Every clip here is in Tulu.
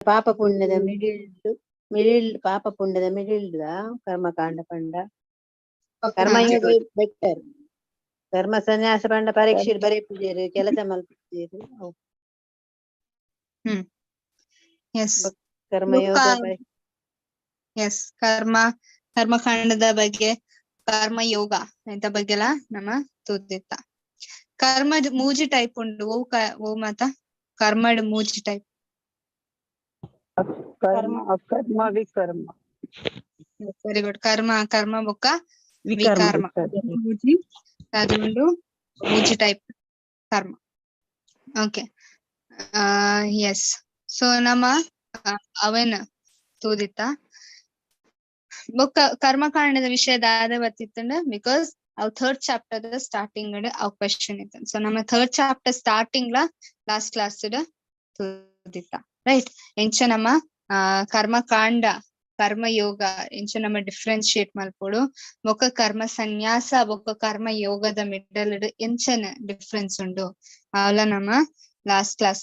ಪಾಪ ಪುಣ್ಯದ ಮಿಡಿಲ್ ಮಿಡಿಲ್ ಪಾಪ ಪುಣ್ಯದ ಮಿಡಿಲ್ದ ಕರ್ಮಕಾಂಡ ಪಂಡ ಕರ್ಮಯೋಗ ಬೆಟರ್. ಕರ್ಮ ಸನ್ಯಾಸ ಪಂಡ ಪರೀಕ್ಷೆ ಬರೆಪುಜೆರ್, ಕೆಲಸ ಮಲ್ಪುಜೆರ್ ಅವು. ಎಸ್. ಕರ್ಮಯೋಗ. ಎಸ್, ಕರ್ಮಕಾಂಡದ ಬಗ್ಗೆ, ಕರ್ಮ ಯೋಗ ಎಂತ ಬಗ್ಗೆ ಎಲ್ಲ ನಮ್ಮ ತೂದಿತ್ತ. ಕರ್ಮ ಮೂಜಿ ಟೈಪ್ ಉಂಡು. ಓ ಓ ಮಾತ ಕರ್ಮಡ್ ಮೂಜಿ ಟೈಪ್? ಕರ್ಮ, ಅಕರ್ಮ, ವಿಕರ್ಮ. Very good. ಕರ್ಮ, ಕರ್ಮ ಬೊಕ್ಕ ವಿಕರ್ಮ. ಮೂಜಿ ಅದು ಮೂಜಿ ಟೈಪ್ ಕರ್ಮ. Okay, yes. ಸೊ ನಮ್ಮ ಅವೇನ್ ತೂದಿತ್ತ. ಬೊಕ್ಕ ಕರ್ಮಕಾಂಡದ ವಿಷಯ ದಾದ ಬತ್ತಿತ್ತಂಡ, because ಅವ್ ಥರ್ಡ್ ಚಾಪ್ಟರ್ ಸ್ಟಾರ್ಟಿಂಗ್ ಅವ್ ಕ್ವೆಶನ್ ಇತ್ತು. ಸೊ ನಮ್ಮ ಥರ್ಡ್ ಚಾಪ್ಟರ್ ಸ್ಟಾರ್ಟಿಂಗ್ ಲ ಲಾಸ್ಟ್ ಕ್ಲಾಸ್ ತೂದಿತ್ತ, ರೈಟ್? ಎಂಚ ನಮ್ಮ ಕರ್ಮಕಾಂಡ, ಕರ್ಮ ಯೋಗ ಎಂಚ ನಮ್ಮ ಡಿಫ್ರೆನ್ಶಿಯೇಟ್ ಮಲ್ಪೊಡು, ಬೊಕ್ಕ ಕರ್ಮ ಸನ್ಯಾಸ ಬೊಕ್ಕ ಕರ್ಮ ಯೋಗದ ಮಿಡಲ್ ಎಂಚನ ಡಿಫ್ರೆನ್ಸ್ ಉಂಡು, ಅವಲ ನಮ್ಮ ಲಾಸ್ಟ್ ಕ್ಲಾಸ್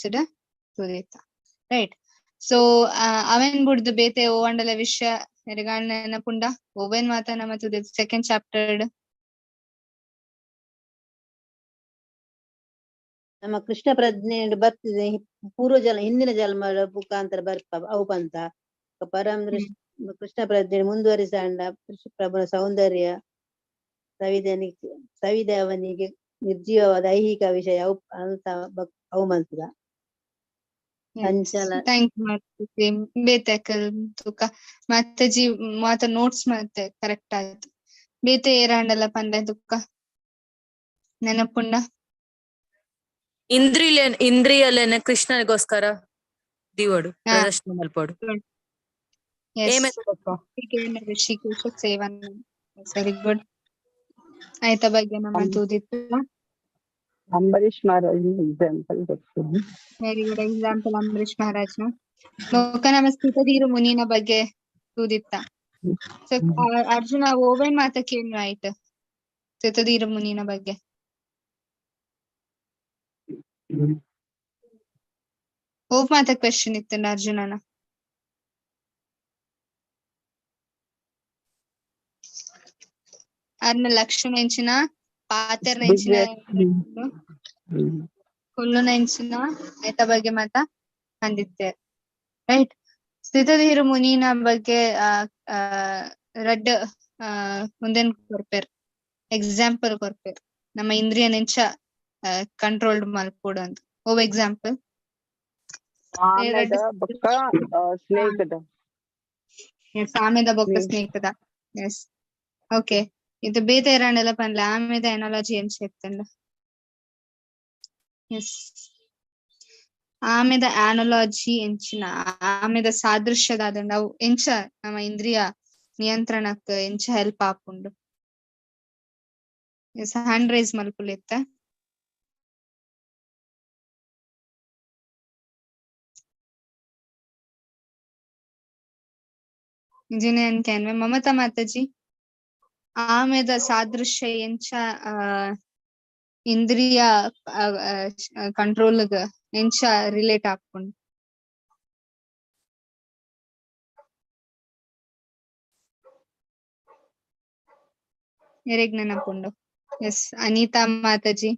ತೂದಿತ್ತ, ರೈಟ್? ಸೊ ಅವೇನ್ ಬುಡ್ದು ಬೇತೆ ಓವಂಡಲ ವಿಷಯ ಎರೆಗಾಣ್ ನೆನಪುಂಡ? ಓವೇನ್ ಮಾತ ನಮ್ಮ ತೂದಿತ್ತ ಸೆಕೆಂಡ್ ಚಾಪ್ಟರ್? ನಮ್ಮ ಕೃಷ್ಣ ಪ್ರಜ್ಞೆ ಬರ್ತದೆ, ಪೂರ್ವ ಜಲ ಹಿಂದಿನ ಜನ್ಮ ಮುಖಾಂತರ ಬರ್ಪ ಅವು ಪಂತ ಪರಂ ಕೃಷ್ಣ ಪ್ರಜ್ಞೆ ಮುಂದುವರಿಸಂಡ ಪ್ರಭುನ ಸೌಂದರ್ಯ ಸವಿದನಿಗೆ ಸವಿದವನಿಗೆ ನಿರ್ಜೀವವಾದ ಐಹಿಕ ವಿಷಯ ಅವು ಅಂತ ಅವು ಮಲ್ತದ ಅಂಚಲ. Thank you. ಬೇತೆ ತುಕ ಮಾತಾಜಿ ಮಾತ ನೋಟ್ಸ್ ಮತ್ತೆ ಕರೆಕ್ಟ್ ಆಯ್ತು. ಬೇತೆ ಏರಾಂಡಲ ಪಂಡೆ ತುಕ್ಕ ನೆನಪುಂಡ? ಇಂದ್ರಿಯಲೇನ ಕೃಷ್ಣನಿಗೋಸ್ಕರ ದಿವಡು, ಪ್ರದರ್ಶನ ಮಲ್ಪೊಡು. ಋಷಿಕೇಶ ಸೇವನ್. Very good. ಆಯ್ತ ಬಗ್ಗೆ ನಮ್ಮ ತೂದಿತ್ತು. ಅಂಬರೀಶ್ ಮಹಾರಾಜ್ ಎಕ್ಸಾಂಪಲ್ ಕೊಡ್ತೀನಿ. ವೆರಿ ಗುಡ್ ಎಕ್ಸಾಂಪಲ್ ಅಂಬರೀಶ್ ಮಹಾರಾಜ್ನ. ಬೊಕ್ಕ ನಮ್ಮ ಸ್ಥಿತಧೀರು ಮುನಿನ ಬಗ್ಗೆ ತೂದಿತ್ತ. ಸೊ ಅರ್ಜುನ ಓವೇನ್ ಮಾತ ಕೇನ್, ರೈಟ್, ಸ್ಥಿತಧೀರು ಮುನಿನ ಬಗ್ಗೆ? ಓವ್ ಮಾತ ಕ್ವೆಶನ್ ಇತ್ತು ಅರ್ಜುನನ? ಅರ್ನ ಲಕ್ಷಣ ಎಂಚಿನ, ಪಾತೆರ್ನ ಎಂಚಿನ, ಕುಲ್ಲುನ ಎಂಚಿನ, ಆಯ್ತ ಬಗ್ಗೆ ಮಾತ ಅಂದಿತ್ತೆ, ರೈಟ್? ಸ್ಥಿತಧೀರು ಮುನಿನ ಬಗ್ಗೆ ರಡ್ಡ್ ಮುಂದೆನ್ ಕೊರ್ಪೆರ್, ಎಕ್ಸಾಂಪಲ್ ಕೊರ್ಪೆರ್, ನಮ್ಮ ಇಂದ್ರಿಯ ನೆಂಚ ಕಂಟ್ರೋಲ್ಡ್ ಮಲ್ಪೊಡು ಅಂತ. ಓ ಎಕ್ಸಾಂಪಲ್? ಆಮೆದ ಬೊಕ್ಕ ಸ್ನೇಹಿತದ. ಎಸ್, ಆಮೆದ ಬೊಕ್ಕ ಸ್ನೇಹಿತದ. S, okay. ಇದು ಬೇತೆ ಏರಾಂಡಲ ಪನ್ಲೆ, ಆಮೆದ ಎನಾಲಜಿ ಎಂಚ ಇತ್ತಂಡ? ಎಸ್, ಆಮೆದ ಆನಲಾಜಿ ಎಂಚಿನ, ಆಮೆದ ಸಾದೃಶ್ಯದಾದಂಡ ಅವು ಎಂಚ ನಮ್ಮ ಇಂದ್ರಿಯ ನಿಯಂತ್ರಣಕ್ಕೆ ಎಂಚ ಹೆಲ್ಪ್ ಆಪುಂಡು? ಎಸ್, ಹ್ಯಾಂಡ್ ರೈಸ್ ಮಲ್ಪುಲಿತ್ತ. ಇಂಜಿನಿಯರ್ ಕ್ಯಾನ್ವೆ ಮಮತಾ ಮಾತಾಜಿ, ಆಮೆದ ಸಾದೃಶ್ಯ ಎಂಚ ಇಂದ್ರಿಯ ಕಂಟ್ರೋಲ್ ಎಂಚ ರಿಲೇಟ್ ಆಪುಂಡು? ಎರೆಗ್ ನೆನಪುಂಡು? ಎಸ್, ಅನಿತಾ ಮಾತಾಜಿ.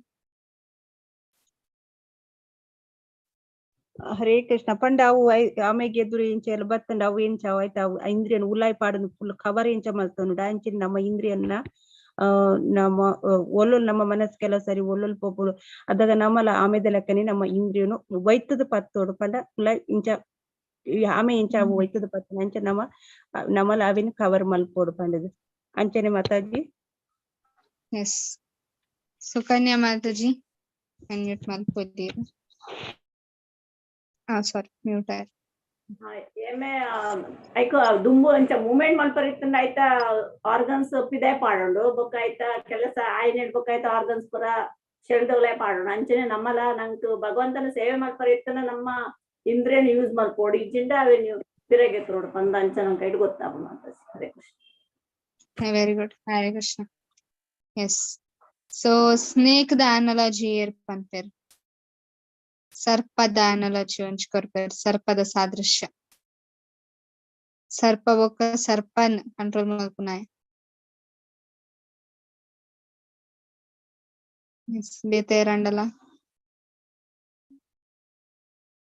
ಹರೇ ಕೃಷ್ಣ. ಪಂಡ ಅವು ಆಮೆಗೆ ಎದುರು ಇಂಚ ಎಲ್ಲ ಬತ್ತಂಡ ಅವು ಎಂಚ ಆಯ್ತ ಅವು ಇಂದ್ರಿಯನ್ ಉಲಾಯ್ ಪಾಡೊಂದು ಫುಲ್ ಕವರ್ ಎಂಚ ಮಲ್ತೊಂಡು ಅಂಚಿನ ನಮ್ಮ ಇಂದ್ರಿಯನ್ನ ನಮ್ಮ ಒಲ್ಲೊಲ್ ನಮ್ಮ ಮನಸ್ಸು ಕೆಲವು ಸರಿ ಒಲ್ಲೊಲ್ ಪೋಪುಡು. ಅದಾಗ ನಮ್ಮಲ ಆಮೆದ ಲೆಕ್ಕನೆ ನಮ್ಮ ಇಂದ್ರಿಯನು ಒಯ್ತದ ಪತ್ತೋಡು. ಪಂಡ ಉಲಾಯ್ ಇಂಚ ಆಮೆ ಇಂಚ ಅವು ಒಯ್ತದ ಪತ್ತನ ಅಂಚ ನಮ್ಮ ನಮ್ಮಲ ಅವಿನ ಕವರ್ ಮಲ್ಪೋಡು ಪಂಡದು ಅಂಚನೆ ಮಾತಾಜಿ. ಎಸ್, ಸುಕನ್ಯಾ ಮಾತಾಜಿ ಅನ್ಮ್ಯೂಟ್ ಮಲ್ಪೊದ್ದೀರ. ಸಾರಿ, ಮ್ಯೂಟ್ ಆಯ್ತು. ಏಮೆ ಐಕ್ ದುಂಬು ಅಂಚ ಮೂವ್ಮೆಂಟ್ ಮಲ್ಪರಿತ್ತಂಡ ಐತ ಆರ್ಗನ್ಸ್ ಪಿದಾಯ್ ಪಾಡೊಂಡು, ಬೊಕ್ಕ ಐತ ಕೆಲಸ ಆಯ್ನೆಡ್ ಬೊಕ್ಕ ಐತ ಆರ್ಗನ್ಸ್ ಪೂರ ಶರೀರದೊಳಗೆ ಪಾಡೋಣ. ಅಂಚನೆ ನಮ್ಮಲ ನಂಕ್ ಭಗವಂತನ ಸೇವೆ ಮಲ್ಪರಿತ್ತಂಡ ನಮ್ಮ ಇಂದ್ರಿಯನ್ ಯೂಸ್ ಮಲ್ಪೊಡು, ಇಜ್ಜಿಂಡ ಅವೇನು ಪಿರಗೆತ್ತೊಡು ಪಂದ್ ಅಂಚ ನಂಕ್ ಐಟ್ ಗೊತ್ತಾಪುಂಡು ಅಂತ. Hare Krishna. Very good. Hare Krishna. S, so snake the analogy ಏರ್ ಪನ್ಪೆರ್? ಸರ್ಪದ ಅನಲಜಿ ಒಂಜಿ ಕೊರ್ಪೆರ್, ಸರ್ಪದ ಸಾದೃಶ್ಯ. ಸರ್ಪ ಬೊಕ್ಕ ಸರ್ಪನ್ ಕಂಟ್ರೋಲ್ ಮಲ್ಪುನಾಯ. ಬೇತೆ ರಂಡಲ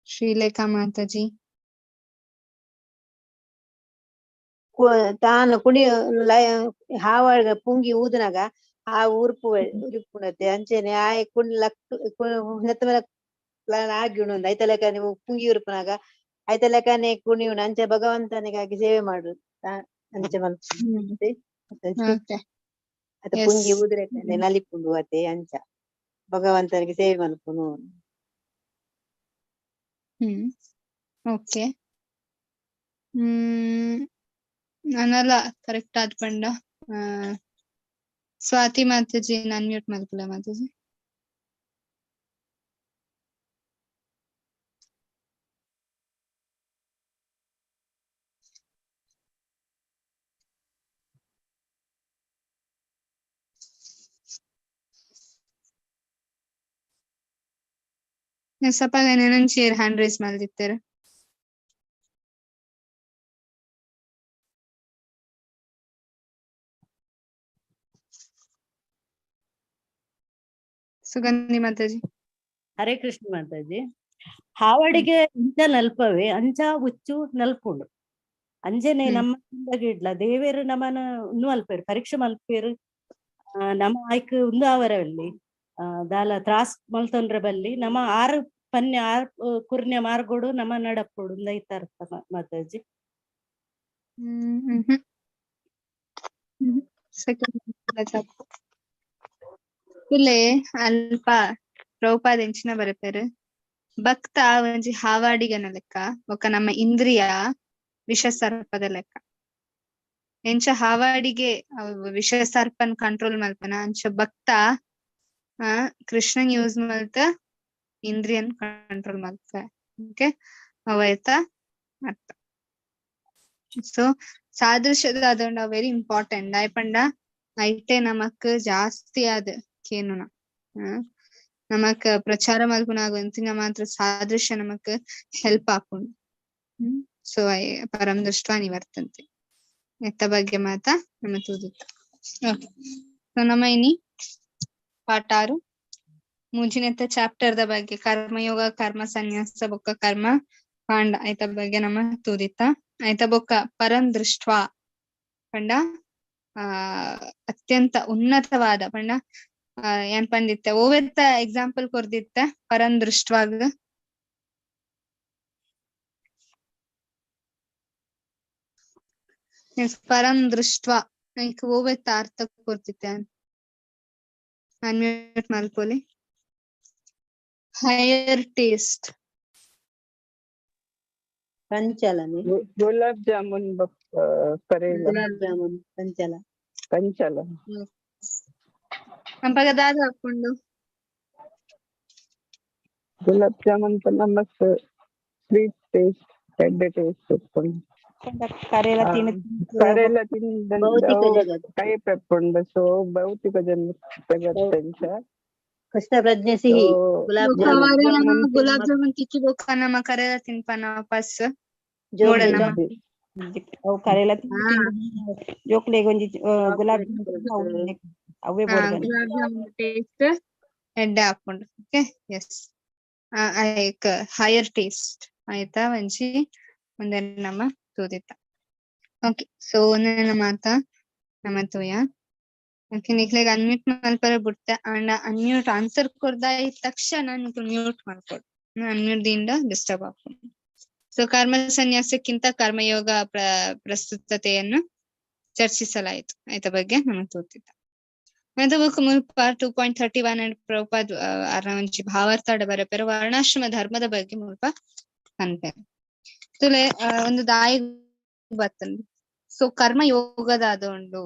ಶ್ರೀಲೇಖಾ ಮಾತಾಜಿ. ತಾನು ಕುಣಿ ಹಾವಾಡ ಪುಂಗಿ ಊದನಾಗ ಆ ಉರುಪು ಉರುಪುಣತೆ ಅಂಚೆನೆ ಆಯ್ ಕುಣ್ ಲಕ್ ನೆತ್ತ ಮೇಲೆ ಆಗಿ ಉಂಡು ಐತ ಲೆಕ್ಕ ನೀವು ಪುಂಗಿ ಉರುಪುನಾಗ ಐತ ಲೆಕ್ಕನೆ ಕುಣಿಯುಣ ಅಂಚೆ ಭಗವಂತನಿಗಾಗಿ ಸೇವೆ ಮಾಡು ಅಂಚೆ ಮಲ್ಪೆ ಅತ ಪುಂಗಿ ಊದ್ರೆ ನಲಿಪುಂಡು ಅತೆ ಅಂಚ ಭಗವಂತನಿಗೆ ಸೇವೆ ಮಲ್ಪುನು. ಓಕೆ. ನಾನಲ್ಲ ಕರೆಕ್ಟ್ ಆದ್ ಪಂಡ. ಸ್ವಾತಿ ಮಾತಾಜಿ ಅನ್ಮ್ಯೂಟ್ ಮಲ್ಪುಲ ಮಾತಾಜಿ. ಸಪಾಗ ನೆನಂಚೇರ್ ಹ್ಯಾಂಡ್ ರೈಸ್ ಮಲ್ದಿತ್ತೆರ್. ಸುಗಂಧಿ ಮಾತಾಜಿ. ಹರೇ ಕೃಷ್ಣ ಮಾತಾಜಿ. ಹಾವಡಿಗೆ ಇಂಚ ನಲ್ಪವೆ ಅಂಚ ಉಚ್ಚು ನಲ್ಪುಂಡು ಅಂಜನೆ ನಮ್ಮ ಇಡ್ಲ ದೇವೇರು ನಮನ ಉನ್ನು ಅಲ್ಪೇರು ಪರೀಕ್ಷೆ ಮಲ್ಪೇರು ನಮ್ಮ ಆಯ್ಕ್ ಉಂದು ಅವರಲ್ಲಿ ದಾಲ ತ್ರಾಸ್ ಮಲ್ತೊಂಡ್ರೆ ಬಲ್ಲಿ ನಮ್ಮ ಆರು ಪನ್ಯ ಆರು ಕುರ್ನ್ಯ ಮಾರ್ಗೋಡು ನಮ್ಮ ನಡಪೋಡು ಉಂದೈತ ಅರ್ಥ ಮಾತಾಜಿ. ತುಲೆ ಅಲ್ಪ ಪ್ರಭುಪಾದ ಎಂಚಿನ ಬರಪೇರು ಭಕ್ತ ಒಂಜಿ ಹಾವಾಡಿಗನ ಲೆಕ್ಕ ಬೊಕ್ಕ ನಮ್ಮ ಇಂದ್ರಿಯ ವಿಷ ಸರ್ಪದ ಲೆಕ್ಕ. ಎಂಚ ಹಾವಾಡಿಗೆ ವಿಷ ಸರ್ಪನ್ ಕಂಟ್ರೋಲ್ ಮಲ್ಪನ ಅಂಚ ಭಕ್ತ ಕೃಷ್ಣನ್ ಯೂಸ್ ಮಲ್ತ ಇಂದ್ರಿಯನ್ ಕಂಟ್ರೋಲ್ ಮಲ್ತ. ಓಕೆ, ಅವೈತ ಅರ್ಥ. ಸೊ ಸಾದೃಶ್ಯದ ಅದೊಂಡ ವೆರಿ ಇಂಪಾರ್ಟೆಂಟ್. ದಾಯಪಂಡ ಐಟೆ ನಮಕ್ ಜಾಸ್ತಿ ಆದ್ ಕೇನುನ ನಮಕ್ ಪ್ರಚಾರ ಮಲ್ಪುನಾಗ ಮಾತ್ರ ಸಾದೃಶ್ಯ ನಮಕ್ ಹೆಲ್ಪ್ ಆಪುಂಡು. ಸೊ ಪರಂ ದೃಷ್ಟ ನಿವರ್ತಂತೆ ಎತ್ತ ಬಗ್ಗೆ ಮಾತ ನಮ್ಮ ತೂದಿತ್ತ. ಓಕೆ, ಸೊ ನಮ್ಮ ಇನಿ ಪಾಠ 6 ಮೂಜಿನೆತ್ತ ಚಾಪ್ಟರ್ the ಬಗ್ಗೆ ಕರ್ಮಯೋಗ ಕರ್ಮ ಸನ್ಯಾಸ ಬೊಕ್ಕ ಕರ್ಮ ಕಾಂಡ ಐತ ಬಗ್ಗೆ ನಮ್ಮ ತೂದಿತ್ತ. ಐತ ಬೊಕ್ಕ ಪರಂ ದೃಷ್ಟ ಪಂಡ ಅತ್ಯಂತ ಉನ್ನತವಾದ ಪಂಡ ಏನ್ ಪಂದಿತ್ತೆ ಓವೆತ್ತ ಎಕ್ಸಾಂಪಲ್ ಕೊರ್ದಿತ್ತ ಪರಂ ದೃಷ್ಟವಾಗ. ಪರಂ ದೃಷ್ಟ ಓವೆತ್ತ ಅರ್ಥ ಕೊರ್ತಿತ್ತೆ ಅನ್ಮ್ಯೂಟ್ ಮಲ್ಪೊಲಿ. ಹೈಯರ್ ಟೇಸ್ಟ್ ಕಂಚಲನೆ ಗುಲಾಬ್ ಜಾಮೂನ್ ಕರೇಲ ಗುಲಾಬ್ ಜಾಮೂನ್ ಕಂಚಲ ಕಂಚಲ ಅಂಪಗ ದಾದ ಹಾಕೊಂಡು ಗುಲಾಬ್ ಜಾಮೂನ್ ಪನ್ನ ಮಸ್ತ್ ಸ್ವೀಟ್ ಟೇಸ್ಟ್ ಎಡ್ಡೆ ಟೇಸ್ಟ್ ಉಪ್ಪುಂಡು. ಕರೇಲ ತಿನ್ ಕರೇಲ ತಿಂದ ಭೌತಿಕ ಜಗತ್ ಟೈಪ್ ಉಪ್ಪುಂಡು. ಸೊ ಭೌತಿಕ ಜಗತ್ತಂಚ ಕೃಷ್ಣ ಪ್ರಜ್ಞೆ ಸಿಹಿ ಗುಲಾಬ್ ಜಾಮೂನ್ ಗುಲಾಬ್ ಜಾಮೂನ್ ತಿಕ್ಕಿ ಬೊಕ್ಕ ನಮ್ಮ ಕರೇಲ ತಿನ್ಪನ ವಾಪಸ್ ಅವು ಕರೇಲ ಜೋಕ್ಲೆಗ್ ಒಂಜಿ ಗುಲಾಬ್ ಜಾಮೂನ್ ಅವೇ ಗುಲಾಬ್ ಜಾಮೂನ್ ಟೇಸ್ಟ್ ಎಡ್ಡೆ ಹಾಕೊಂಡು. ಓಕೆ, ಎಸ್ ಹೈಯರ್ ಟೇಸ್ಟ್ ಆಯ್ತಾ ಒಂಜಿ ಒಂದೇ ನಮ್ಮ ತೂದಿತ್ತ. ಓಕೆ, ಸೊ ಒಂದೇ ಮಾತ ನಮ್ಮ ತೂಯ. ಓಕೆ, ನಿಕ್ಲೆಗ್ ಅನ್ಮ್ಯೂಟ್ ಮಲ್ಪರೆ ಬಿಡ್ತೆ ಅಂಡ್ ಅನ್ಮ್ಯೂಟ್ ಆನ್ಸರ್ ಕೊರ್ದ ತಕ್ಷಣ ನಿಕ್ಲು ಮ್ಯೂಟ್ ಮಾಡ್ಕೊಡು, ಅನ್ಮ್ಯೂಟ್ ದಿಂದ ಡಿಸ್ಟರ್ಬ್ ಆಪುಂಡು. ಸೊ ಕರ್ಮ ಸನ್ಯಾಸಕ್ಕಿಂತ ಕರ್ಮಯೋಗ ಪ್ರಸ್ತುತತೆಯನ್ನು ಚರ್ಚಿಸಲಾಯಿತು ಆಯ್ತ ಬಗ್ಗೆ ನಮ್ಮ ತೋತಿದ್ದ. ಮತ್ತೆ ಬೊಕ್ಕ ಮುಲ್ಪ 2.31 ಅಂಡ್ ಪ್ರಭುಪಾದ್ ಅರ್ನ ಒಂಜಿ ಭಾವಾರ್ಥ ಬರಪೆರ್ ವರ್ಣಾಶ್ರಮ ಧರ್ಮದ ಬಗ್ಗೆ ಮುಲ್ಪ ಪನ್ಪೆರ್. ತುಲೆ ಒಂದು ದಾಯಿ ಬತ್ತಂದು. ಸೊ ಕರ್ಮ ಯೋಗದ ಉಂಡು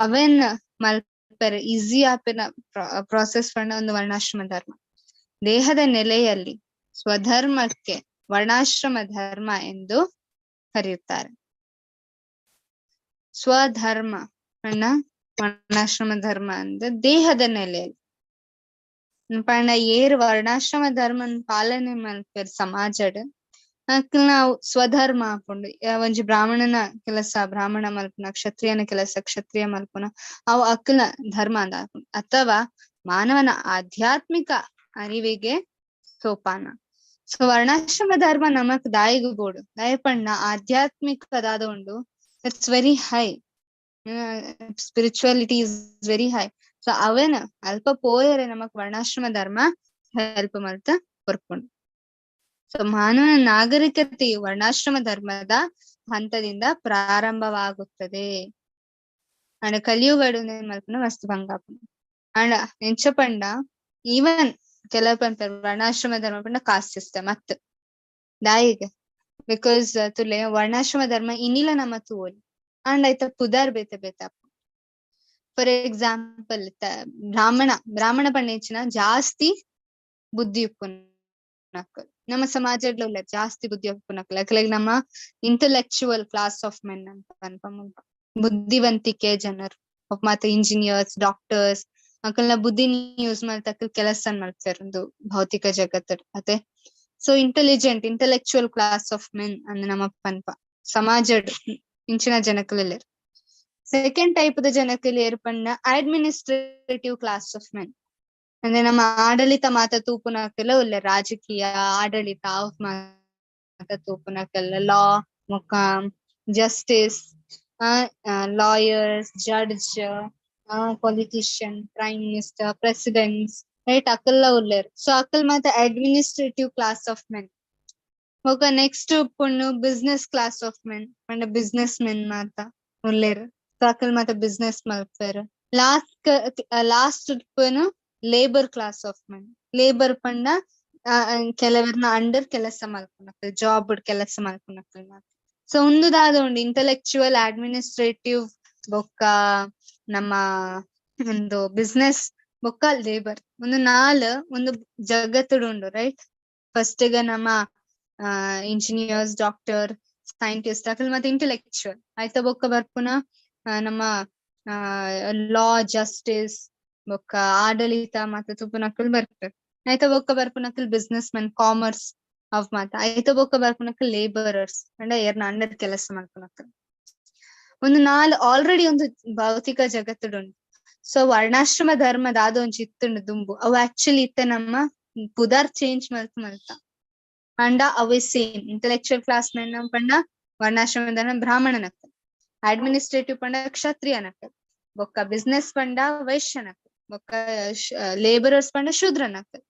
ಅವೇನ್ ಮಲ್ಪೆರೆ ಈಸಿ ಆಪಿನ ಪ್ರಾಸೆಸ್ ಪಂಡ ಒಂದು ವರ್ಣಾಶ್ರಮ ಧರ್ಮ. ದೇಹದ ನೆಲೆಯಲ್ಲಿ ಸ್ವಧರ್ಮಕ್ಕೆ ವರ್ಣಾಶ್ರಮ ಧರ್ಮ ಎಂದು ಕರೆಯುತ್ತಾರೆ. ಸ್ವಧರ್ಮ ಅಣ್ಣ ವರ್ಣಾಶ್ರಮ ಧರ್ಮ ಅಂದ್ರೆ ದೇಹದ ನೆಲೆಯಲ್ಲಿ. ಪಂಡ ಏರ್ ವರ್ಣಾಶ್ರಮ ಧರ್ಮನ್ ಪಾಲನೆ ಮಲ್ಪೆರ್ ಸಮಾಜಡ್ ಅಕ್ಲ್ನ ಸ್ವಧರ್ಮ ಆಪುಂಡು. ಒಂಜಿ ಬ್ರಾಹ್ಮಣನ ಕೆಲಸ ಬ್ರಾಹ್ಮಣ ಮಲ್ಪುನ, ಕ್ಷತ್ರಿಯನ ಕೆಲಸ ಕ್ಷತ್ರಿಯ ಮಲ್ಪುನ, ಅವು ಅಕ್ಲ್ನ ಧರ್ಮ ಅಂದ ಆಪುಂಡು. ಅಥವಾ ಮಾನವನ ಆಧ್ಯಾತ್ಮಿಕ ಅರಿವಿಗೆ ಸೋಪಾನ. ಸೊ ವರ್ಣಾಶ್ರಮ ಧರ್ಮ ನಮಕ್ ದಾಯಿಗ್ ಬೋಡು ದಾಯ ಪಂಡ ಆಧ್ಯಾತ್ಮಿಕದಾದ ಉಂಡು. It's very high, spirituality is very high. So ಅವೇನ ಅಲ್ಪ ಪೋಯರೆ ನಮಕ್ ವರ್ಣಾಶ್ರಮ ಧರ್ಮ ಹೆಲ್ಪ್ ಮಲ್ತ ಕೊರ್ಪುಂಡು. ಸೊ ಮಾನವನ ನಾಗರಿಕತೆಯು ವರ್ಣಾಶ್ರಮ ಧರ್ಮದ ಹಂತದಿಂದ ಪ್ರಾರಂಭವಾಗುತ್ತದೆ. ಅಂಡ ಕಲಿಯುಗಡು ಮಲ್ಪುನ ವಸ್ತು ಭಂಗ ಆಪುಂಡು. ಅಂಡ ಎಂಚ ಪಂಡ ಈವನ್ ಕೆಲವು ಪನ್ಪೆರ್ ವರ್ಣಾಶ್ರಮ ಧರ್ಮ ಪಂಡ ಕಾಸ್ಟ್ ಸಿಸ್ಟಮ್ ಅತ್ ದಾಯಿಗ್, because ತುಲೆ ವರ್ಣಾಶ್ರಮ ಧರ್ಮ ಇನ್ನಿಲ ನಮ್ಮ ತೂವೊಲಿ ಅಂಡ ಐತ ಪುದರ್ ಬೇತೆ ಬೇತೆ ಆಪುಂಡು. ಫಾರ್ ಎಕ್ಸಾಂಪಲ್ ಬ್ರಾಹ್ಮಣ ಬ್ರಾಹ್ಮಣ ಪಂಡ ಎಂಚಿನ ಜಾಸ್ತಿ ಬುದ್ಧಿ ಉಪ್ಪುನಕುಲು ನಮ್ಮ ಸಮಾಜಡ್ಲ ಉಲ್ಲೆರ್, ಜಾಸ್ತಿ ಬುದ್ಧಿ ಉಪ್ಪುನಕುಲು. ಅಕ್ಲೆಗ್ ನಮ್ಮ ಇಂಟೆಲೆಕ್ಚುವಲ್ ಕ್ಲಾಸ್ ಆಫ್ ಮೆನ್ ಅಂತ ಪನ್ಪ ಮುಲ್ಪ, ಬುದ್ಧಿವಂತಿಕೆ ಜನರು ಮಾತ ಇಂಜಿನಿಯರ್ಸ್ ಡಾಕ್ಟರ್ಸ್ ಅಕಲ್ನ ಬುದ್ಧಿನ ಯೂಸ್ ಮಲ್ತ್ ಅಕಲ್ ಕೆಲಸ ಮಲ್ಪೆರ್ ಒಂದು ಭೌತಿಕ ಜಗತ್ತು ಅತೆ. So intelligent intellectual class of men ಅಂದ್ ನಮ್ಮ ಪನ್ಪ ಸಮಾಜಡ್ ಇಂಚಿನ ಜನಕುಲು. ಸೆಕೆಂಡ್ ಟೈಪ್ ದ ಜನಕುಲು ಏರ್ ಪಂಡ ಅಡ್ಮಿನಿಸ್ಟ್ರೇಟಿವ್ ಕ್ಲಾಸ್ ಆಫ್ ಮೆನ್, ಅಂದ್ರೆ ನಮ್ಮ ಆಡಳಿತ ಮಾತ ತೂಪುನಕುಲು ಉಲ್ಲೆರ್, ರಾಜಕೀಯ ಆಡಳಿತ ಅವ್ ಮಾತ ತೂಪುನಕುಲು, ಲಾ ಬೊಕ್ಕ justice, lawyers, judge, politician, prime minister, presidents, right, ಅಕಲ್ಲ ಉಲ್ಲೆರ್. ಸೊ ಅಕಲ್ ಮಾತ ಅಡ್ಮಿನಿಸ್ಟ್ರೇಟಿವ್ ಕ್ಲಾಸ್ ಆಫ್ ಮೆನ್. ಬೊಕ ನೆಕ್ಸ್ಟ್ ಉಪ್ಪುಂಡು ಬಿಸ್ನೆಸ್ ಕ್ಲಾಸ್ ಆಫ್ ಮೆನ್, ಪಂಡ ಬಿಸ್ನೆಸ್ ಮೆನ್ ಮಾತ ಉಲ್ಲೆರ್. ಸೊ ಅಕಲ್ ಮಾತ ಬಿಸ್ನೆಸ್ ಮಲ್ಪೆರ್. ಲಾಸ್ಟ್ ಲಾಸ್ಟ್ ಉಪ್ಪುನು labour class of men. Labour ಪಂಡ ಕೆಲವರ್ನ ಅಂಡರ್ ಕೆಲಸ ಮಲ್ಪುನಕುಲು, ಜಾಬ್ ಕೆಲಸ ಮಲ್ಪುನಕುಲು ಮಾತ. ಸೊ ಉಂದು ದಾದ ಉಂಡು ಇಂಟೆಲೆಕ್ಚುವಲ್, ಅಡ್ಮಿನಿಸ್ಟ್ರೇಟಿವ್ ಬೊಕ್ಕ ನಮ್ಮ ಒಂದು ಬಿಸ್ನೆಸ್ ಬೊಕ್ಕ ಲೇಬರ್, ಒಂದು ನಾಲ್ ಒಂದು ಜಗತ್ತುಡು ಉಂಡು, ರೈಟ್? ಫಸ್ಟ್ ಗ ನಮ್ಮ ಇಂಜಿನಿಯರ್ಸ್, ಡಾಕ್ಟರ್, ಸೈಂಟಿಸ್ಟ್ ಅಕಲ್ ಮತ್ತೆ ಇಂಟೆಲೆಕ್ಚುವಲ್ ಆಯ್ತಾ. ಬೊಕ್ಕ ಬರ್ಪುನ ನಮ್ಮ ಲಾ, ಜಸ್ಟಿಸ್ ಬೊಕ್ಕ ಆಡಳಿತ ಮತ್ತೆ ತುಪ್ಪುನಕುಲು ಬರ್ಪೆರ್ ಆಯ್ತಾ. ಬೊಕ್ಕ ಬರ್ಪುನಕುಲು ಬಿಸ್ನೆಸ್ ಮೆನ್, ಕಾಮರ್ಸ್ ಅವ್ ಮಾತ ಆಯ್ತಾ. ಬೊಕ್ಕ ಬರ್ಪುನಕುಲು ಲೇಬರರ್ಸ್ ಪಂಡ ಏರ್ನ ಅಂಡರ್ ಕೆಲಸ ಮಲ್ಪುನಕುಲು. ಒಂದು ನಾಲ್ ಆಲ್ರೆಡಿ ಒಂದು ಭೌತಿಕ ಜಗತ್ತುಡು ಉಂಡು. ಸೊ ವರ್ಣಾಶ್ರಮ ಧರ್ಮ ದಾದ ಒಂಜಿ ಇತ್ತುಂಡು ದುಂಬು, ಅವು ಆಕ್ಚುಲಿ ಇತ್ತೆ ನಮ್ಮ ಪುದರ್ ಚೇಂಜ್ ಮಲ್ತ್ ಮಲ್ತ ಪಂಡ ಅವೇ ಸೇಮ್. ಇಂಟೆಲೆಕ್ಚುಯಲ್ ಕ್ಲಾಸ್ ಮೆನ್ ಪಂಡ ವರ್ಣಾಶ್ರಮ ಧರ್ಮ ಬ್ರಾಹ್ಮಣನಕುಲು, ಅಡ್ಮಿನಿಸ್ಟ್ರೇಟಿವ್ ಪಂಡ ಕ್ಷತ್ರಿಯನಕುಲು, ಬೊಕ್ಕ ಬಿಸ್ನೆಸ್ ಪಂಡ ವೈಶ್ಯನಕುಲು, ಬೊಕ್ಕ ಲೇಬರರ್ಸ್ ಪಂಡ ಶೂದ್ರನಕುಲು.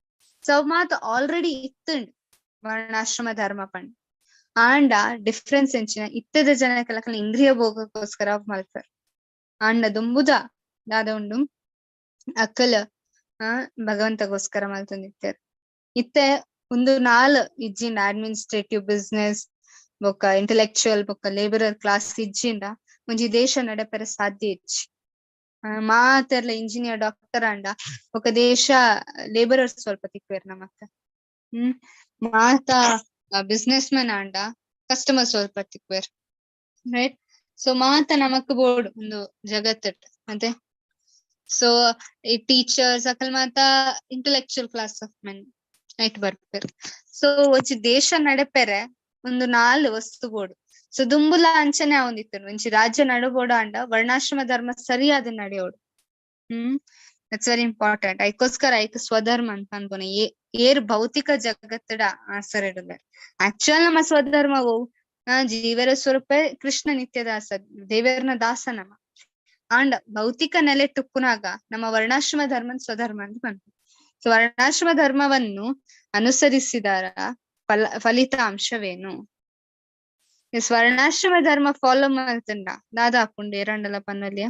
ಸೊ ಅವ್ ಮಾತ ಆಲ್ರೆಡಿ ಇತ್ತುಂಡು ವರ್ಣಾಶ್ರಮ ಧರ್ಮ ಪಂಡ. ಆಂಡ ಡಿಫ್ರೆನ್ಸ್ ಎಂಚಿನ ಇತ್ತದ ಜನಕಲಕಲ ಇಂದ್ರಿಯ ಭೋಗಕ್ಕೋಸ್ಕರ ಮಲ್ಪೆರ್. ಆಂಡ ದುಂಬುದ ದಾದ ಉಂಡು ಅಕ್ಕಲ ಭಗವಂತಗೋಸ್ಕರ ಮಲ್ತೊಂದಿತ್ತೆರ್. ಇತ್ತೆ ಒಂದು ನಾಲ್ ಇಜ್ಜಿಂಡ ಅಡ್ಮಿನಿಸ್ಟ್ರೇಟಿವ್, ಬಿಸ್ನೆಸ್ ಬೊಕ್ಕ ಇಂಟೆಲೆಕ್ಚುಯಲ್ ಬೊಕ್ಕ ಲೇಬರರ್ ಕ್ಲಾಸ್ ಇಜ್ಜಿಂಡ ಒಂಜಿ ದೇಶ ನಡಪೆರೆ ಸಾಧ್ಯ ಇಜ್ಜಿ. ಮಾತೆರ್ಲ ಇಂಜಿನಿಯರ್, ಡಾಕ್ಟರ್ ಆಂಡ ಬೊಕ್ಕ ದೇಶ ಲೇಬರರ್ಸ್ ಸ್ವಲ್ಪ ತಿಕ್ವೆರ್ ನಮಕ್. ಮಾತ ಬಿಸ್ನೆಸ್ ಮ್ಯಾನ್ ಆಂಡ ಕಸ್ಟಮರ್ ಸ್ವಲ್ಪ ತಿಕ್ವೆರ್, ರೈಟ್? ಸೊ ಮಾತ ನಮಕ್ ಬೋಡು ಒಂದು ಜಗತ್ತಟ್ ಮತ್ತೆ. ಸೊ ಈ ಟೀಚರ್ಸ್ ಅಕಲ್ ಮಾತ ಇಂಟೆಲೆಕ್ಚುಯಲ್ ಕ್ಲಾಸ್ ಆಫ್ ಮೆನ್ ಐಟ್ ಬರ್ಪೆರ್. ಸೊ ಒಂಜಿ ದೇಶ ನಡಪೆರೆ ಒಂದು ನಾಲ್ ವಸ್ತು ಬೋಡು. ಸೊ ದುಂಬುಲ ಅಂಚನೆ ಆವೊಂದಿತ್ತು, ಒಂಜಿ ರಾಜ್ಯ ನಡಬೋಡು ಅಂಡ ವರ್ಣಾಶ್ರಮ ಧರ್ಮ ಸರಿಯಾದ ನಡೆಯೋಡು. That's very important. ಐಕೋಸ್ಕರ ಐಕ್ ಸ್ವಧರ್ಮ ಅಂತ ಅನ್ಬೋನ. ಏರ್ ಭೌತಿಕ ಜಗತ್ತಡ ಆಸರೆಡುಲ್ಲೆರ್. ಆಕ್ಚುಯಲ್ ನಮ್ಮ ಸ್ವಧರ್ಮ ಓ ಜೀವರ ಸ್ವರೂಪ ಕೃಷ್ಣ ನಿತ್ಯ ದಾಸ, ದೇವರನ ದಾಸ ನಮ್ಮ. ಆಂಡ ಭೌತಿಕ ನೆಲೆ ಟುಪ್ಪುನಾಗ ನಮ್ಮ ವರ್ಣಾಶ್ರಮ ಧರ್ಮ ಸ್ವಧರ್ಮ ಅಂತ ಬಂತು. ಸೊ ವರ್ಣಾಶ್ರಮ ಧರ್ಮವನ್ನು ಅನುಸರಿಸಿದರ ಫಲಿತಾಂಶವೇನು? ವರ್ಣಾಶ್ರಮ ಧರ್ಮ ಫಾಲೋ ಮಲ್ತುಂಡ ದಾದ ಆಪುಂಡು ಏರಂಡಲ ಪನ್ನೊಲಿಯ?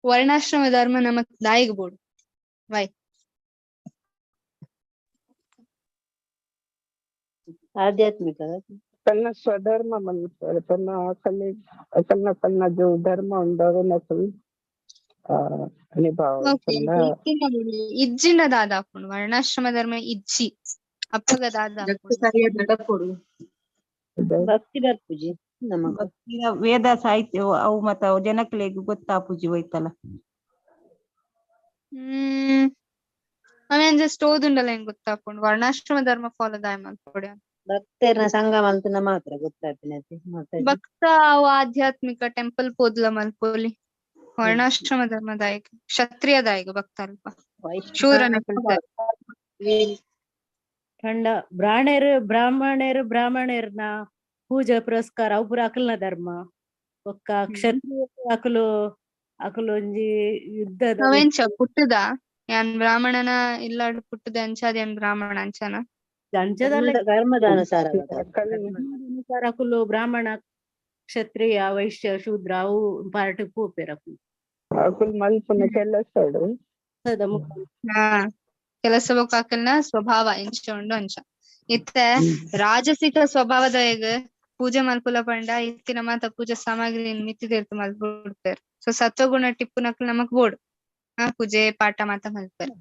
ವರ್ಣಾಶ್ರಮ ಧರ್ಮ ನಮಕ್ ದಾಯಿಗ್ ಬೋಡು ವೈ? ಆಧ್ಯಾತ್ಮಿಕ ತನ್ನ ಸ್ವಧರ್ಮ ಮಲ್ಪೆರೆ, ತನ್ನ ಕಲೆ ತನ್ನ ತನ್ನ ಜೋ ಧರ್ಮ ಉಂಡು ಅವೆನ್ ಅಕುಲು ಅನಿಭಾವ ಇಜ್ಜಿಂಡ ದಾದ ಆಪುಂಡು ವರ್ಣಾಶ್ರಮ ಧರ್ಮ ಇಜ್ಜಿ ಅಪ್ಪಗ ದಾದ ಸರಿಯಾದ ನಡಪೊಡು ಭಕ್ತಿ ಬರ್ಪುಜಿ. ನಮಕ್ ಭಕ್ತಿಯ ವೇದ ಸಾಹಿತ್ಯ ಅವು ಮತ್ತ ಅವು ಜನಕ್ಲೆಗ್ ಗೊತ್ತಾಪುಜಿ ಹೋಯ್ತಲ್ಲ. ಅವೇನ್ ಜಸ್ಟ್ ಓದುಂಡಲ ಹೆಂಗ್ ಗೊತ್ತಾಪುಂಡು ವರ್ಣಾಶ್ರಮ ಧರ್ಮ ಫಾಲೋ ದಾಯ ಮಲ್ಪೊಡು. ಭಕ್ತೆರ್ನ ಸಂಘ ಮಲ್ತುನ ಮಾತ್ರ ಗೊತ್ತಾಪಿನತೆ ಮಾತಾಜಿ. ಭಕ್ತ ಅವು ಆಧ್ಯಾತ್ಮಿಕ ಟೆಂಪಲ್ ಪೋದ್ಲ ಮಲ್ಪೊಲಿ. ವರ್ಣಾಶ್ರಮ ಧರ್ಮದಾಯಕ ಕ್ಷತ್ರಿಯ ದಾಯಕ ಭಕ್ತ ಅಲ್ಪ ಶೂರನ ಪಂಡ ಬ್ರಾಣೆರ್ ಬ್ರಾಹ್ಮಣೆರ್ ಬ್ರಾಹ್ಮಣೆರ್ನ ಪೂಜೆ ಪುರಸ್ಕಾರ ಅವು ಪೂರ ಅಕಲ್ನ ಧರ್ಮ. ಬೊಕ್ಕ ಕ್ಷತ್ರಿಯ ಅಕುಲು ಅಕುಲು ಒಂಜಿ ಯುದ್ಧದ ಅವೆಂಚ ಪುಟ್ಟುದ ಯಾನ್ ಬ್ರಾಹ್ಮಣನ ಇಲ್ಲಾಡ್ ಪುಟ್ಟುದ ಅಂಚಾದ್ ಯಾನ್ ಬ್ರಾಹ್ಮಣ ಅಂಚನ ಅಂಚದಲ್ಲ. ಧರ್ಮದ ಅನುಸಾರ. ಅನುಸಾರ ಅಕುಲು ಬ್ರಾಹ್ಮಣ ಕ್ಷತ್ರಿಯ ವೈಶ್ಯ ಶೂದ್ರ ಅವು ಪಾರ್ಟ್ ಪೋಪೆರ್ ಅಕುಲು. ಅಕುಲು ಮಲ್ಪುನ ಕೆಲಸಡು. ಹಾ, ಕೆಲಸ ಬೊಕ್ಕ ಅಕಲ್ನ ಸ್ವಭಾವ ಎಂಚ ಉಂಡು ಅಂಚ. ಇತ್ತೆ ರಾಜಸಿಕ ಸ್ವಭಾವದಯಗ್ ಪೂಜೆ ಮಲ್ಪುಲ ಪಂಡ ಇತ್ತಿನ ಮಾತ ಪೂಜಾ ಸಾಮಗ್ರಿ ಮಿತ್ತಿ ತೀರ್ಥ ಮಲ್ಪುಡ್ಪೆರ್. ಸೊ ಸತ್ವಗುಣ ಟಿಪ್ಪುನಕ್ಲು ನಮಕ್ ಬೋಡು ಆ ಪೂಜೆ ಪಾಠ ಮಾತ ಮಲ್ಪೆರ್.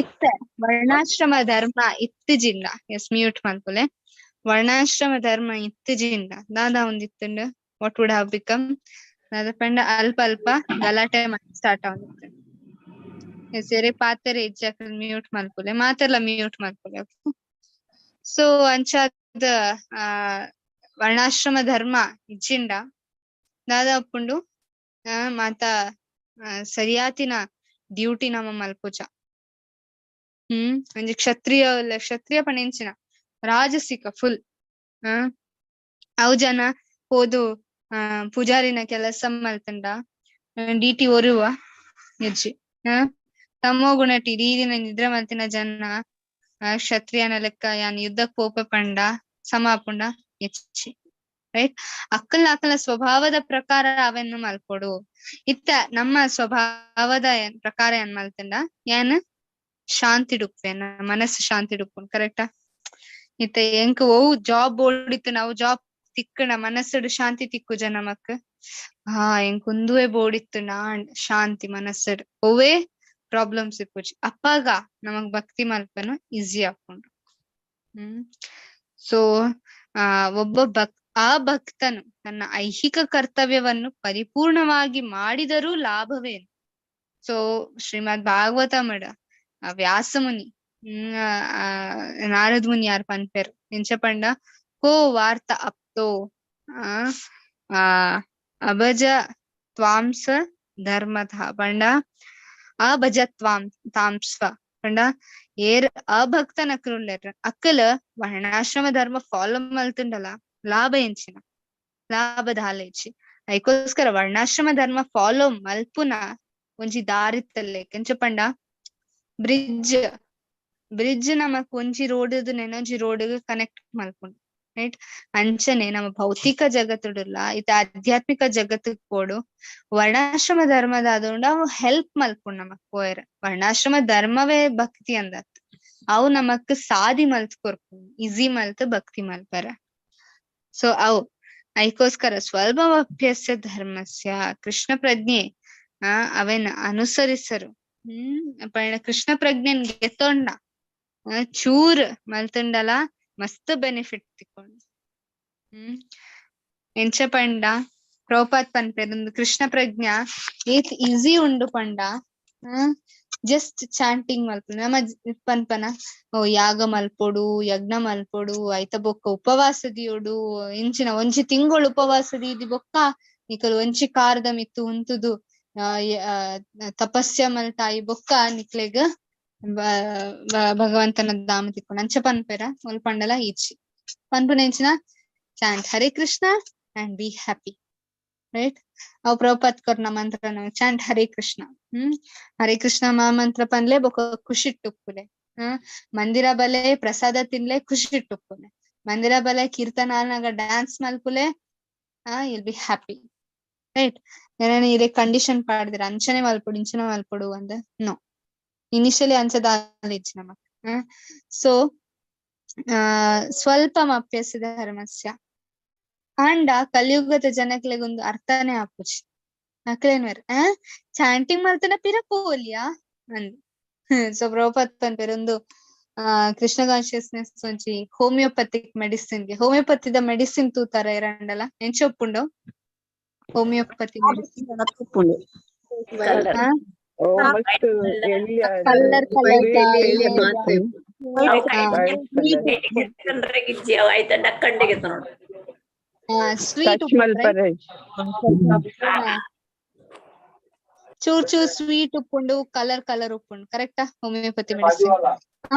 ಇತ್ತೆ ವರ್ಣಾಶ್ರಮ ಧರ್ಮ ಇತ್ತಿಜಿಂಡ, ಎಸ್ ಮ್ಯೂಟ್ ಮಲ್ಪುಲೆ, ವರ್ಣಾಶ್ರಮ ಧರ್ಮ ಇತ್ತಿಜಿಂಡ ದಾದಾ ಒಂದಿತ್ತುಂಡು what would have become ದಾದ ಪಂಡ ಅಲ್ಪ ಅಲ್ಪ ಗಲಾಟೆ ಸ್ಟಾರ್ಟ್ ಆವೊಂದಿತ್ತು. ಎಸ್ ಎರೆ ಪಾತೆರೆ ಇಜ್ಜಾಕಲ್ ಮ್ಯೂಟ್ ಮಲ್ಪುಲೆ, ಮಾತೆರ್ಲ ಮ್ಯೂಟ್ ಮಲ್ಪುಲೆ. ಸೊ ಅಂಚಾದ್ ಆ ವರ್ಣಾಶ್ರಮ ಧರ್ಮ ಇಜ್ಜಿಂಡ ದಾದ ಉಪ್ಪುಂಡು ಮಾತ ಸರಿಯಾತಿನ ಡ್ಯೂಟಿ ನಮ ಮಲ್ಪುಜ. ಒಂಜಿ ಕ್ಷತ್ರಿಯ ಕ್ಷತ್ರಿಯ ಪಂಡ ರಾಜಸಿಕ ಫುಲ್. ಅವು ಜನ ಪೋದು ಪೂಜಾರಿನ ಕೆಲಸ ಮಲ್ತಂಡ ಡಿಟಿ ಒರುವ ಹೆಜ್ಜೆ. ತಮೋ ಗುಣಟಿ ಇಡೀ ದಿನ ನಿದ್ರೆ ಮಲ್ತಿನ ಜನ ಕ್ಷತ್ರಿಯನ ಲೆಕ್ಕ ಯಾನ್ ಯುದ್ಧಕ್ ಪೋಪೆ ಪಂಡ ಸಮಾಪುಂಡ ಹೆಚ್ಚಿ ರೈಟ್. ಅಕ್ಕಲ್ನ ಅಕ್ಕಲ್ನ ಸ್ವಭಾವದ ಪ್ರಕಾರ ಅವನ್ನು ಮಲ್ಪೊಡು. ಇತ್ತ ನಮ್ಮ ಸ್ವಭಾವದ ಪ್ರಕಾರ ಏನ್ ಮಲ್ತಂಡ ಯಾನ್ ಶಾಂತಿ ಡುಪ್ಪೆ, ಮನಸ್ಸು ಶಾಂತಿ ಡುಪ್ಪು ಕರೆಕ್ಟಾ. ಇತ್ತ ಎಂಕ್ ಓ ಜಾಬ್ ಬೋಡಿತ್ತು ನಾವು ಜಾಬ್ ತಿಕ್ಕಣ ಮನಸ್ಸುಡು ಶಾಂತಿ ತಿಕ್ಕು ಜನ ನಮಕ್. ಹಾ ಎಂಕ್ ಉಂದುವೆ ಬೋಡಿತ್ತು ನಾನ್ ಶಾಂತಿ ಮನಸ್ಸುಡು ಒವ್ವೇ ಪ್ರಾಬ್ಲಮ್ಸ್ ಇಪ್ಪುಜಿ. ಅಪ್ಪಾಗ ನಮಗ್ ಭಕ್ತಿ ಮಲ್ಪನು ಈಸಿ ಆಪುಂಡು. ಸೊ ಒಬ್ಬ ಆ ಭಕ್ತನು ತನ್ನ ಐಹಿಕ ಕರ್ತವ್ಯವನ್ನು ಪರಿಪೂರ್ಣವಾಗಿ ಮಾಡಿದರೂ ಲಾಭವೇನು? ಸೊ ಶ್ರೀಮದ್ ಭಾಗವತ ಮಡ ವ್ಯಾಸ ಮುನಿ ನಾರದ ಮುನಿ ಯಾರ್ ಪನ್ಪೆರ್ ಎಂಚ ಪಂಡ ಕೋ ವಾರ್ತ ಅಪ್ತೋ ಆ ಆ ಅಭಜ ತ್ವಾಂಸ ಧರ್ಮತಃ ಪಂಡ ಅಭಜ ತ್ವಾಂ ತಾಂಸ್ವ ಪಂಡ ಏರ್ ಅಭಕ್ತನಕುಲ್ಲೆರ್ ಅಕ್ಕಲ ವರ್ಣಾಶ್ರಮ ಧರ್ಮ ಫಾಲೋ ಮಲ್ತುಂಡಲ ಲಾಭ ಎಂಚಿನ ಲಾಭ ದಾಲ ಇಜ್ಜಿ. ಐಕೋಸ್ಕರ ವರ್ಣಾಶ್ರಮ ಧರ್ಮ ಫಾಲೋ ಮಲ್ಪುನ ಒಂಜಿ ದಾರಿತ್ತಲ್ಲೆ ಎಂಚ ಪಂಡ ಬ್ರಿಡ್ಜ್ ಬ್ರಿಡ್ಜ್ ನಮಕ್ ಒಂಜಿ ರೋಡ್ ನೆನೊಂಜಿ ರೋಡ್ ಕನೆಕ್ಟ್ ಮಲ್ಪುಂಡು ರೈಟ್. ಅಂಚನೆ ನಮ್ಮ ಭೌತಿಕ ಜಗತ್ತುಡುಲ್ಲ ಇತ್ತ ಆಧ್ಯಾತ್ಮಿಕ ಜಗತ್ತಿಗ್ ಪೋಡು ವರ್ಣಾಶ್ರಮ ಧರ್ಮದ ಆದುಂಡ ಅವು ಹೆಲ್ಪ್ ಮಲ್ಪುಂಡು ನಮಕ್ ಪೋಯೆರೆ. ವರ್ಣಾಶ್ರಮ ಧರ್ಮವೇ ಭಕ್ತಿ ಅಂದತ್ ಅವು ನಮಕ್ ಸಾದಿ ಮಲ್ತ್ ಕೊರ್ಪುಂಡು, ಈಸಿ ಮಲ್ತ್ ಭಕ್ತಿ ಮಲ್ಪೆರೆ. ಸೊ ಅವು ಐಕೋಸ್ಕರ ಸ್ವಲ್ಪ ಅಭ್ಯಾಸ ಧರ್ಮಸ್ಯ ಕೃಷ್ಣ ಪ್ರಜ್ಞೆ ಅವೇನ ಅನುಸರಿಸರು. ಪಂಡ ಕೃಷ್ಣ ಪ್ರಜ್ಞೆನ್ ಗೆತ್ತೊಂಡ ಚೂರ್ ಮಲ್ತುಂಡಲ ಮಸ್ತ್ ಬೆನಿಫಿಟ್ ತಿಕ್ಕೊಂಡು. ಎಂಚ ಪಂಡ ಪ್ರಭುಪಾದ್ ಪನ್ಪೆರ್ ಉಂದು ಕೃಷ್ಣ ಪ್ರಜ್ಞಾ ಏತ್ ಈಸಿ ಉಂಡು ಪಂಡ ಜಸ್ಟ್ ಚಾಂಟಿಂಗ್ ಮಲ್ಪುನ ನಮ ಪನ್ಪನ ಓ ಯಾಗ ಮಲ್ಪೊಡು ಯಜ್ಞ ಮಲ್ಪೊಡು ಐತ ಬೊಕ್ಕ ಉಪವಾಸ ದೀಯೊಡು ಇಂಚಿನ ಒಂಜಿ ತಿಂಗಳು ಉಪವಾಸ ದೀದಿ ಬೊಕ್ಕ ನಿಕಲ್ ಒಂಜಿ ಕಾರದ ಮಿತ್ತು ಉಂತುದು ತಪಸ್ಯ ಮಲ್ತಾಯಿ ಬೊಕ್ಕ ನಿಕ್ಲೆಗ್ ಭಗವಂತನ ಧಾಮ ತಿಕ್ಕೊಂಡು ಅಂಚ ಪನ್ಪೆರ ಮುಲ್ ಪಂಡಲ ಈಚಿ ಪನ್ಪುನ ಎಂಚಿನ chant Hare Krishna and be happy right. ಅವು ಪ್ರಭುಪಾದ್ ಕೊರ್ನ ಮಂತ್ರ ಚಾಂಟ್ ಹರೇ ಕೃಷ್ಣ. ಹರೇ ಕೃಷ್ಣ ಮಹಾಮಂತ್ರ ಪನ್ಲೆ ಬೊಕ್ಕ ಖುಷಿ ಉಪ್ಪುಲೆ. ಮಂದಿರ ಬಲೆ ಪ್ರಸಾದ ತಿನ್ಲೆ ಖುಷಿ ಉಪ್ಪುಲೆ, ಮಂದಿರ ಬಲೆ ಕೀರ್ತನ ಆನಗ ಡ್ಯಾನ್ಸ್ ಮಲ್ಪುಲೆ, ಇಲ್ ಬಿ ಹ್ಯಾಪಿ ರೈಟ್. ಏನೇನ ಇದೇ ಕಂಡೀಷನ್ ಪಾಡ್ದಿರ ಅಂಚನೆ ಮಲ್ಪೊಡು ಇಂಚನೆ ಮಲ್ಪೊಡು ಅಂದ್ ನೋ ಇನಿಷಿಯಲಿ ಅಂಚದ ಇಜ್ಜಿ ನಮಕ್. ಸೊ ಸ್ವಲ್ಪ ಅಭ್ಯಾಸ ಧರ್ಮಸ್ಯ ಆಂಡ ಕಲಿಯುಗದ ಜನಕ್ಲೆಗೊಂದು ಅರ್ಥನೇ ಆಪುಜಿ. ಅಕ್ಲೇನ್ವೆರ್ ಚಾಂಟಿಂಗ್ ಮಲ್ತನ ಪಿರ ಪೋಲಿಯಾ ಅಂದ್. ಸೊ ಪ್ರಭುಪಾದ್ ಪನ್ಪೆರ್ ಒಂದು ಕೃಷ್ಣ ಕಾನ್ಶಿಯಸ್ನೆಸ್ ಒಂಜಿ ಹೋಮಿಯೋಪತಿಕ್ ಮೆಡಿಸಿನ್ ಗೆ, ಹೋಮಿಯೋಪತಿದ ಮೆಡಿಸಿನ್ ತೂತಾರ ಇರಂಡಲ ಎಂಚ ಉಪ್ಪುಂಡು ಹೋಮಿಯೋಪತಿ ಮೆಡಿಸಿನ್? ಕಲರ್. ಓ ಮಸ್ತ್ ಎಲ್ಲಿ. Colour colour. ಇಜ್ಜಿ ಅವು ಆಯ್ತಾ ಡಕ್ಕಂಡಿಗೆ ನೋಡು. ಸ್ವೀಟ್. ಟಚ್ ಮಲ್ಪರೆ. ಚೂರ್ ಚೂರ್ ಸ್ವೀಟ್ ಉಪ್ಪುಂಡು, ಕಲರ್ ಕಲರ್ ಉಪ್ಪುಂಡು, ಕರೆಕ್ಟಾ? ಹೋಮಿಯೋಪತಿ ಮೆಡಿಸಿನ್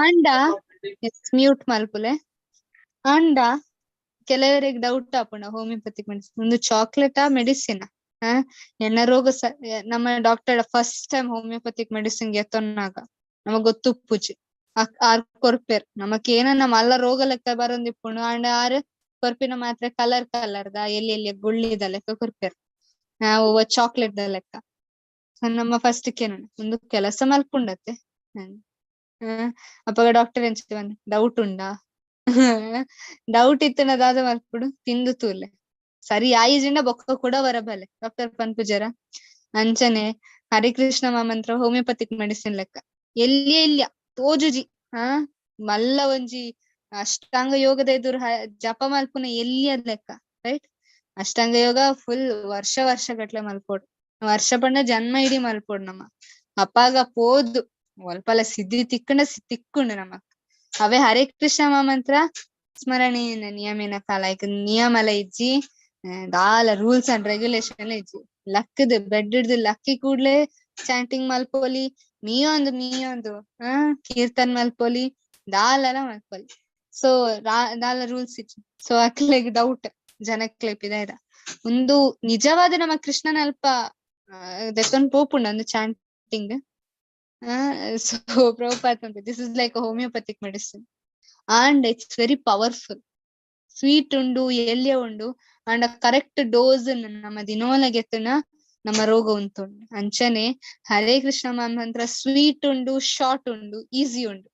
ಆಂಡ, ಮ್ಯೂಟ್ ಮಲ್ಪುಲೆ, ಆಂಡ ಕೆಲವರಿಗೆ ಡೌಟ್ ಆಪುಂಡು, ಹೋಮಿಯೋಪತಿಕ್ ಮೆಡಿಸಿನ್ ಒಂದು ಚಾಕ್ಲೇಟಾ ಮೆಡಿಸಿನ್? ಎನ್ನ ರೋಗ ನಮ್ಮ doctor first time homeopathic medicine ಗೆತ್ತೊನ್ನಾಗ ನಮಗ್ ಗೊತ್ತುಪ್ಪುಜಿ. ಆರ್ ಕೊರ್ಪೆರ್ ನಮಕ್ ಏನ ನಮ್ಮ ಮಲ್ಲ ರೋಗ ಲೆಕ್ಕ ಬರೊಂದಿಪ್ಪುಂಡು. ಆಂಡ ಆರ್ ಕೊರ್ಪಿನ ಮಾತ್ರ ಕಲರ್ ಕಲರ್ ದ ಎಲ್ಲಿ ಎಲ್ಲಿ ಗುಳ್ಳಿದ ಲೆಕ್ಕ ಕೊರ್ಪೆರ್, ನಾವು ಚಾಕ್ಲೇಟ್ ದ ಲೆಕ್ಕ. ಸೊ ನಮ್ಮ ಫಸ್ಟ್ ಕೇನ ಒಂದು ಕೆಲಸ ಮಲ್ಪುಂಡತ್ತೆ. ಅಪಗ ಡಾಕ್ಟರ್ ಎಂಚ ಡೌಟ್ ಉಂಡಾ? ಡೌಟ್ ಇತ್ತನ ದಾದ ಮಲ್ಪುಡು, ತಿಂದು ತೂಲೆ, ಸರಿ ಆಯಿಜಿಂಡ ಬೊಕ್ಕ ಕೂಡ ಬರಬಲ್ಲೆ ಡಾಕ್ಟರ್ ಪನ್ಪುಜರ? ಅಂಚನೆ ಹರಿಕೃಷ್ಣ ಮಾಮಂತ್ರ ಹೋಮಿಯೋಪತಿಕ್ ಮೆಡಿಸಿನ್ ಲೆಕ್ಕ, ಎಲ್ಲಿ ಎಲ್ಲಿಯ ತೋಜುಜಿ. ಹಾ ಮಲ್ಲ ಒಂಜಿ ಅಷ್ಟಾಂಗ ಯೋಗದ ಎದುರು ಜಪ ಮಲ್ಪುನ ಎಲ್ಲಿಯ ಲೆಕ್ಕ, ರೈಟ್? ಅಷ್ಟಾಂಗ ಯೋಗ ಫುಲ್ ವರ್ಷ ವರ್ಷ ಗಟ್ಲೆ ಮಲ್ಪೋಡು, ವರ್ಷ ಪಂಡ ಜನ್ಮ ಇಡೀ ಮಲ್ಪೋಡು. ನಮ್ಮ ಅಪ್ಪಾಗ ಪೋದು ಒಲ್ಪಲ ಸಿದ್ಧಿ ತಿಕ್ಕಂಡ ತಿಕ್ಕುಂಡು ನಮಕ್. ಅವೇ ಹರೇ ಕೃಷ್ಣ ಮಾಮಂತ್ರ ಸ್ಮರಣೆ ನಿಯಮೇನ ಕಾಲ ನಿಯಮಲ ಇಜ್ಜಿ, ದಾಲ ರೂಲ್ಸ್ ಅಂಡ್ ರೆಗ್ಯುಲೇಷನ್ ಇಜ್ಜಿ. ಲಕ್ಕದ ಬೆಡ್ ಹಿಡ್ದು ಲಕ್ಕಿ ಕೂಡ್ಲೆ ಚಾಂಟಿಂಗ್ ಮಲ್ಪೊಲಿ, ಮೀಯೊಂದು ಮೀಯೊಂದು ಕೀರ್ತನ್ ಮಲ್ಪೊಲಿ, ದಾಲಲ ಮಲ್ಪೊಲಿ. ಸೊ ದಾಲ ರೂಲ್ಸ್ ಇಜ್ಜಿ. ಸೊ ಅಕ್ಲೆಗ್ ಡೌಟ್ ಜನಕ್ಲೆ ಇದ ಒಂದು ನಿಜವಾದ ನಮ್ಮ ಕೃಷ್ಣನ ಅಲ್ಪ ದೆತ್ತೊಂದು ಪೋಪುಂಡು ಒಂದು ಚಾಂಟಿಂಗ್. ಸೊ Prabhupad this is like homeopathic medicine and it's very powerful. Sweet ಉಂಡು, ಎಲ್ಯ ಉಂಡು, ಅಂಡ್ ಕರೆಕ್ಟ್ ಡೋಸ್ ನಮ್ಮ ದಿನೋಲ ಗೆತ್ತುನ ನಮ್ಮ ರೋಗ ಉಂಟುಂಡು. ಅಂಚನೆ ಹರೇ ಕೃಷ್ಣ ಮಂತ್ರ ಸ್ವೀಟ್ ಉಂಡು, ಶಾರ್ಟ್ ಉಂಡು, ಈಸಿ ಉಂಡು,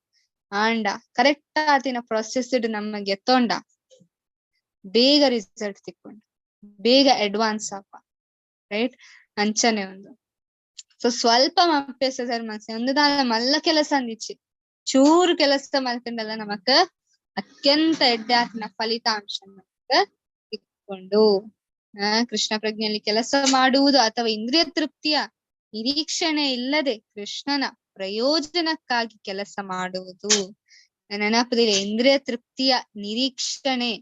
ಆಂಡ ಕರೆಕ್ಟ್ ಆತಿನ ಪ್ರೊಸೆಸ್ ನಮ್ಮ ಗೆತ್ತೊಂಡ ಬೇಗ ರಿಸಲ್ಟ್ ತಿಕ್ಕೊಂಡು ಬೇಗ ಅಡ್ವಾನ್ಸ್ ಆಪ, ರೈಟ್? ಅಂಚನೆ ಒಂದು ಸೊ ಸ್ವಲ್ಪ ಅಭ್ಯಾಸ ಮನ್ಸೆ ಒಂದು ದಾಲ ಮಲ್ಲ ಕೆಲಸ ಅಂದಿಚ್ಚಿ, ಚೂರು ಕೆಲಸ ಮಲ್ಕೊಂಡಲ್ಲ ನಮಕ್ ಅತ್ಯಂತ ಎಡ್ಡೆ ಆತಿನ ಫಲಿತಾಂಶ ನಮಕ್ ತಿಕ್ಕೊಂಡು. ಕೃಷ್ಣ ಪ್ರಜ್ಞೆಯಲ್ಲಿ ಕೆಲಸ ಮಾಡುವುದು ಅಥವಾ ಇಂದ್ರಿಯ ತೃಪ್ತಿಯ ನಿರೀಕ್ಷಣೆ ಇಲ್ಲದೆ ಕೃಷ್ಣನ ಪ್ರಯೋಜನಕ್ಕಾಗಿ ಕೆಲಸ ಮಾಡುವುದು. ನೆನಪದಿಲ್ಲ, ಇಂದ್ರಿಯ ತೃಪ್ತಿಯ ನಿರೀಕ್ಷಣೆ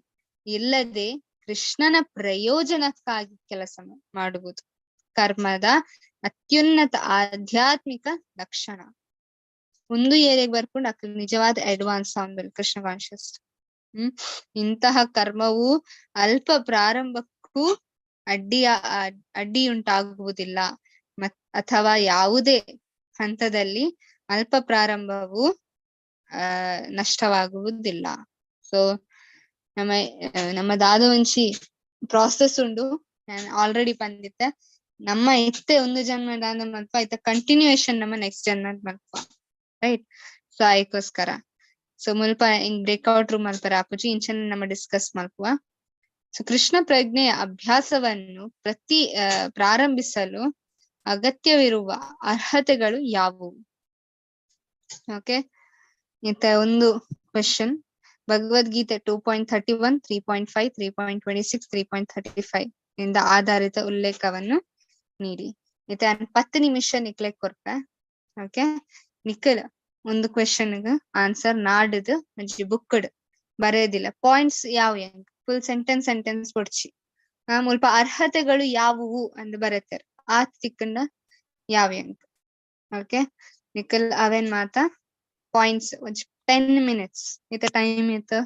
ಇಲ್ಲದೆ ಕೃಷ್ಣನ ಪ್ರಯೋಜನಕ್ಕಾಗಿ ಕೆಲಸ ಮಾಡುವುದು ಕರ್ಮದ ಅತ್ಯುನ್ನತ ಆಧ್ಯಾತ್ಮಿಕ ಲಕ್ಷಣ. ಒಂದು ಏರಿಯಾಗ ಬರ್ಕೊಂಡು ಅಕ್ಕ ನಿಜವಾದ ಅಡ್ವಾನ್ಸ್ ಆಮೇಲೆ ಕೃಷ್ಣ ಕಾನ್ಶಿಯಸ್. ಇಂತಹ ಕರ್ಮವು ಅಲ್ಪ ಪ್ರಾರಂಭಕ್ಕೂ ಅಡ್ಡಿಯುಂಟಾಗುವುದಿಲ್ಲ ಅಥವಾ ಯಾವುದೇ ಹಂತದಲ್ಲಿ ಅಲ್ಪ ಪ್ರಾರಂಭವು ನಷ್ಟವಾಗುವುದಿಲ್ಲ. ಸೊ ನಮ್ಮ ನಮ್ಮದಾದ ಒಂಜಿ ಪ್ರಾಸೆಸ್ ಉಂಡು, ನಾನು ಆಲ್ರೆಡಿ ಬಂದಿತ್ತೆ. ನಮ್ಮ ಇತ್ತೆ ಒಂದು ಜನ್ಮ ದಾದ ಮಲ್ಪ ಐತ ಕಂಟಿನ್ಯೂಯೇಷನ್ ನಮ್ಮ ನೆಕ್ಸ್ಟ್ ಜನ್ಮ ಮಲ್ಪ, ರೈಟ್? ಸೊ ಐಕೋಸ್ಕರ ಸೊ ಮುಲ್ಪ ಹಿಂಗ್ ಬ್ರೇಕ್ಔಟ್ ರೂಮ್ ಮಲ್ಪರ ಆಪುಜಿ, ಇಂಚನೆ ನಮ್ಮ ಡಿಸ್ಕಸ್ ಮಲ್ಪುವ. ಸೊ ಕೃಷ್ಣ ಪ್ರಜ್ಞೆಯ ಅಭ್ಯಾಸವನ್ನು ಪ್ರಾರಂಭಿಸಲು ಅಗತ್ಯವಿರುವ ಅರ್ಹತೆಗಳು ಯಾವುವು? ಓಕೆ, ಇಂತ ಒಂದು ಕ್ವೆಶನ್. ಭಗವದ್ಗೀತೆ 2.31, 3.5, 3.26, 3.35 ಇಂದ ಆಧಾರಿತ ಉಲ್ಲೇಖವನ್ನು ನೀಡಿ. ಇತ್ತೆ 10 ನಿಮಿಷ ನಿಕ್ಲೆ ಕೊರ್ಪೆ. ಓಕೆ, ನಿಖಲ್ ಒಂದು ಕ್ವೆಶನ್ ಆನ್ಸರ್ ನಾಡುದು ಒಂಜಿ ಬುಕ್ ಬರೆಯೋದಿಲ್ಲ. ಪಾಯಿಂಟ್ಸ್ ಯಾವ ಫುಲ್ ಸೆಂಟೆನ್ಸ್ ಸೆಂಟೆನ್ಸ್ ಕೊಡ್ಚಿ. ಮುಲ್ಪ ಅರ್ಹತೆಗಳು ಯಾವುವು ಅಂದ್ ಬರೆತಾರೆ, ಆತ್ ತಿಕ್ಕಂಡ ಯಾವ ಎಂಕ್. ಓಕೆ, ನಿಖಲ್ ಅವೇನ್ ಮಾತಾ ಪಾಯಿಂಟ್ಸ್ ಒಂಜಿ 10 ಮಿನಿಟ್ಸ್ ಇತ್ತ ಟೈಮ್ ಇತ್ತು.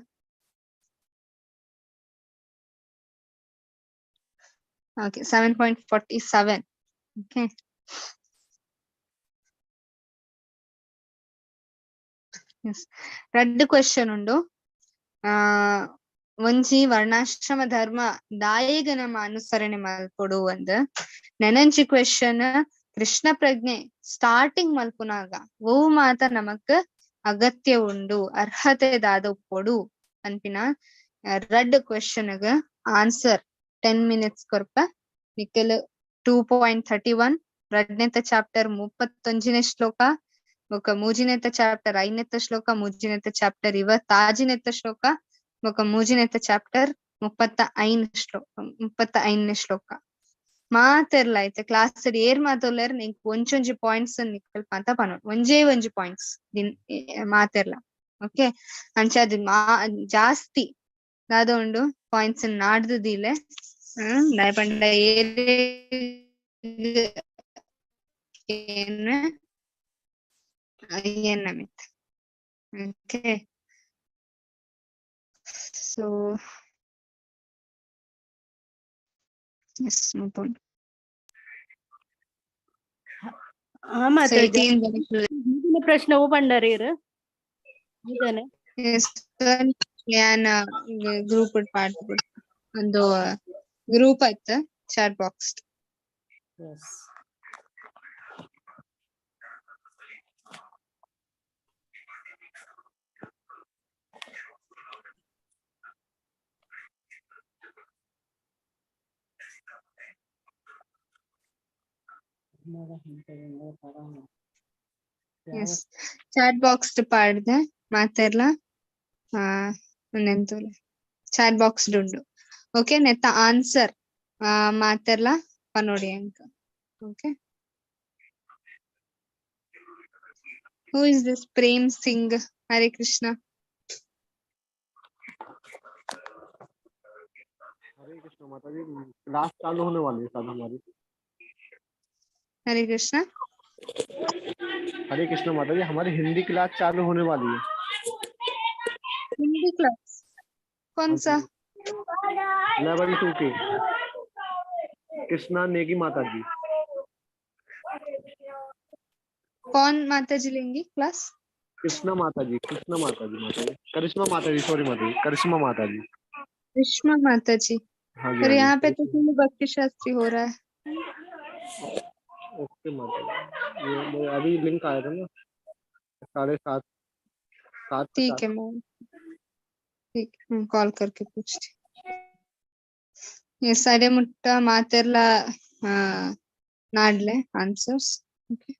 Okay, 7.47. Okay, yes, ರಡ್ಡ್ ಕ್ವೆಶನ್ ಉಂಡು. ಒಂಜಿ ವರ್ಣಾಶ್ರಮ ಧರ್ಮ ದಾಯೆಗ್ ನಮ್ಮ ಅನುಸರಣೆ ಮಲ್ಪೊಡು ಅಂದ್. ನೆನಂಜಿ ಕ್ವೆಶನ್, ಕೃಷ್ಣ ಪ್ರಜ್ಞೆ ಸ್ಟಾರ್ಟಿಂಗ್ ಮಲ್ಪುನಾಗ ಒವು ಮಾತ ನಮಕ್ ಅಗತ್ಯ ಉಂಡು, ಅರ್ಹತೆ ದಾದ ಉಪ್ಪೊಡು ಅನ್ಪಿನ ರಡ್ಡ್ ಕ್ವೆಶನ್ ಆನ್ಸರ್ 10 ಮಿನಿಟ್ಸ್ ಕೊರ್ಪ. ನಿಖಲ್ 2.31 ರಡ್ನೇತ ಚಾಪ್ಟರ್ 31ನೇ ಶ್ಲೋಕ ಬೊಕ ಮೂಜಿನೆತ್ತ ಚಾಪ್ಟರ್ ಐನೆತ್ತ ಶ್ಲೋಕ, ಮೂಜಿನೆತ್ತ ಚಾಪ್ಟರ್ 26ನೆತ್ತ ಶ್ಲೋಕ, ಬೊಕ ಮೂಜಿನೆತ್ತ ಚಾಪ್ಟರ್ 35 ಶ್ಲೋಕ, 35ನೇ ಶ್ಲೋಕ. ಮಾತೆರ್ಲ ಐತೆ ಕ್ಲಾಸ್ ಏರ್ ಮಾತೊಲ್ಲೆರ್ ನಿಂಕ್ ಒಂಚೊಂಜಿ ಪಾಯಿಂಟ್ಸ್ ನಿಕಲ್ ಅಂತ ಪನೊಡು, ಒಂಜೇ ಒಂಜಿ ಪಾಯಿಂಟ್ಸ್ ದಿನ್ ಮಾತೆರ್ಲ. ಓಕೆ, ಅಂಚಾದ್ ಮಾ ಜಾಸ್ತಿ ದಾದ ಉಂಡು ಪಾಯಿಂಟ್ಸ್ ನಾಡ್ದು ದೀಲೆ. ದಾಯೆ ಪಂಡ ಏನ್ ನಮಿತ್. ಓಕೆ, ಸೊ ಎಸ್ ಮುಪೊಂಡು. ಹಾ ಮಾತಾಜಿ. ಮುಂದಿನ ಪ್ರಶ್ನೆ ಓ ಪಂಡರ್ ಇರ್ ಇದಾನೆ. ಯಾನ್ ಗ್ರೂಪ್ ಪಾಡ್ದು ಒಂದು ಗ್ರೂಪ್ ಆಯ್ತು chat box. Yes. Yes, chat box ಪಾಡ್ದೆ ಮಾತೆರ್ಲ. ಉಂದೆಂತೋಲೆ ಚಾಟ್ ಬಾಕ್ಸ್ ಉಂಡು. ಓಕೆ, ನೆತ್ತ ಆನ್ಸರ್ ಮಾತೆರ್ಲ ಪನೊಡಿ ಅಂಕ. Okay, who is this Prem Singh? Hare Krishna. Hare Krishna माता जी, क्लास चालू होने वाली है शायद हमारी। हरे कृष्णा। हरे कृष्णा माता जी, हमारी हिंदी क्लास चालू होने वाली है। हिंदी क्लास कौन सा? लेवल 2 की, कृष्णा नेगी माता जी। कौन माता जी लेंगी क्लास? कृष्णा माता जी, कृष्णा माता जी, माता जी, करिश्मा माता जी, सॉरी माता जी, करिश्मा माता जी। करिश्मा माता जी। हाँ जी, और हाँ जी। यहाँ पे तो फुल भक्ति शास्त्री हो रहा है। ओके माता जी, ये वो अभी लिंक आया था ना, 7:30, सात ठीक पचास। है मैम, ठीक, मैं कॉल करके पूछती। ये सारे मुट्टा मातेरला नाडले answers. Okay.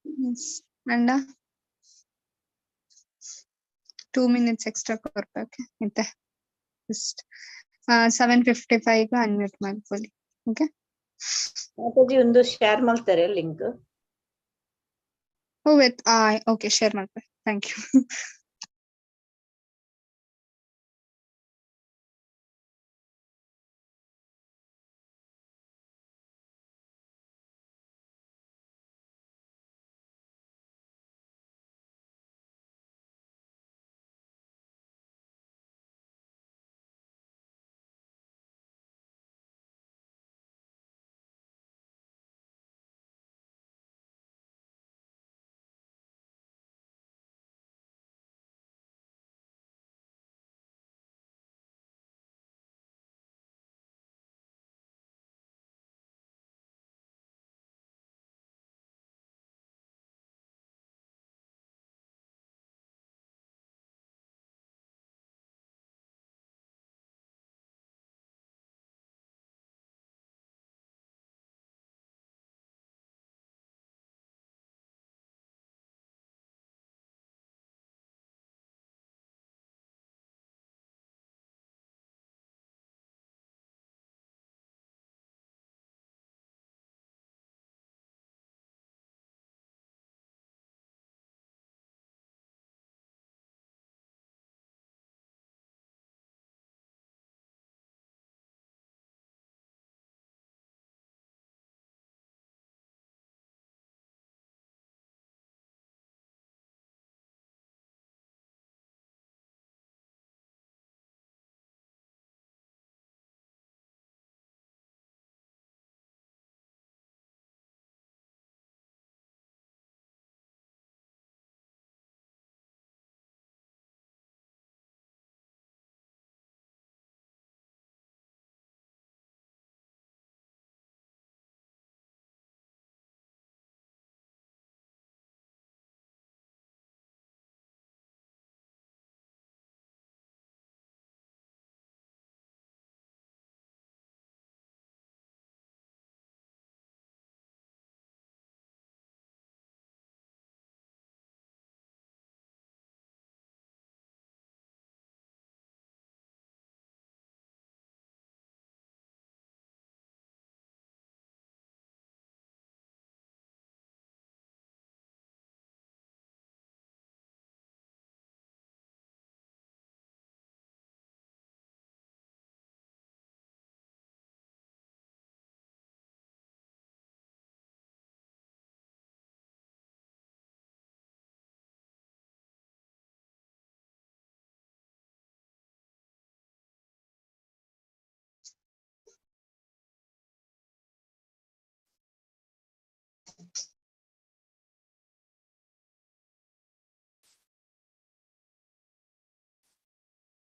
Yes. And 2 minutes extra ಕೊರ್ಪೆ. ಇತ್ತೆ ಜಸ್ಟ್ 7:55 ಅನ್ಮ್ಯೂಟ್ ಮಾಡ್ಕೊಳ್ಳಿ. ಓಕೆ. ಮಾತಾಜಿ ಒಂದು ಶೇರ್ ಮಾಡ್ತಾರೆ ಲಿಂಕ್. ಓ ವಿತ್ ಓಕೆ, ಶೇರ್ ಮಾಡ್ತಾರೆ. Thank you.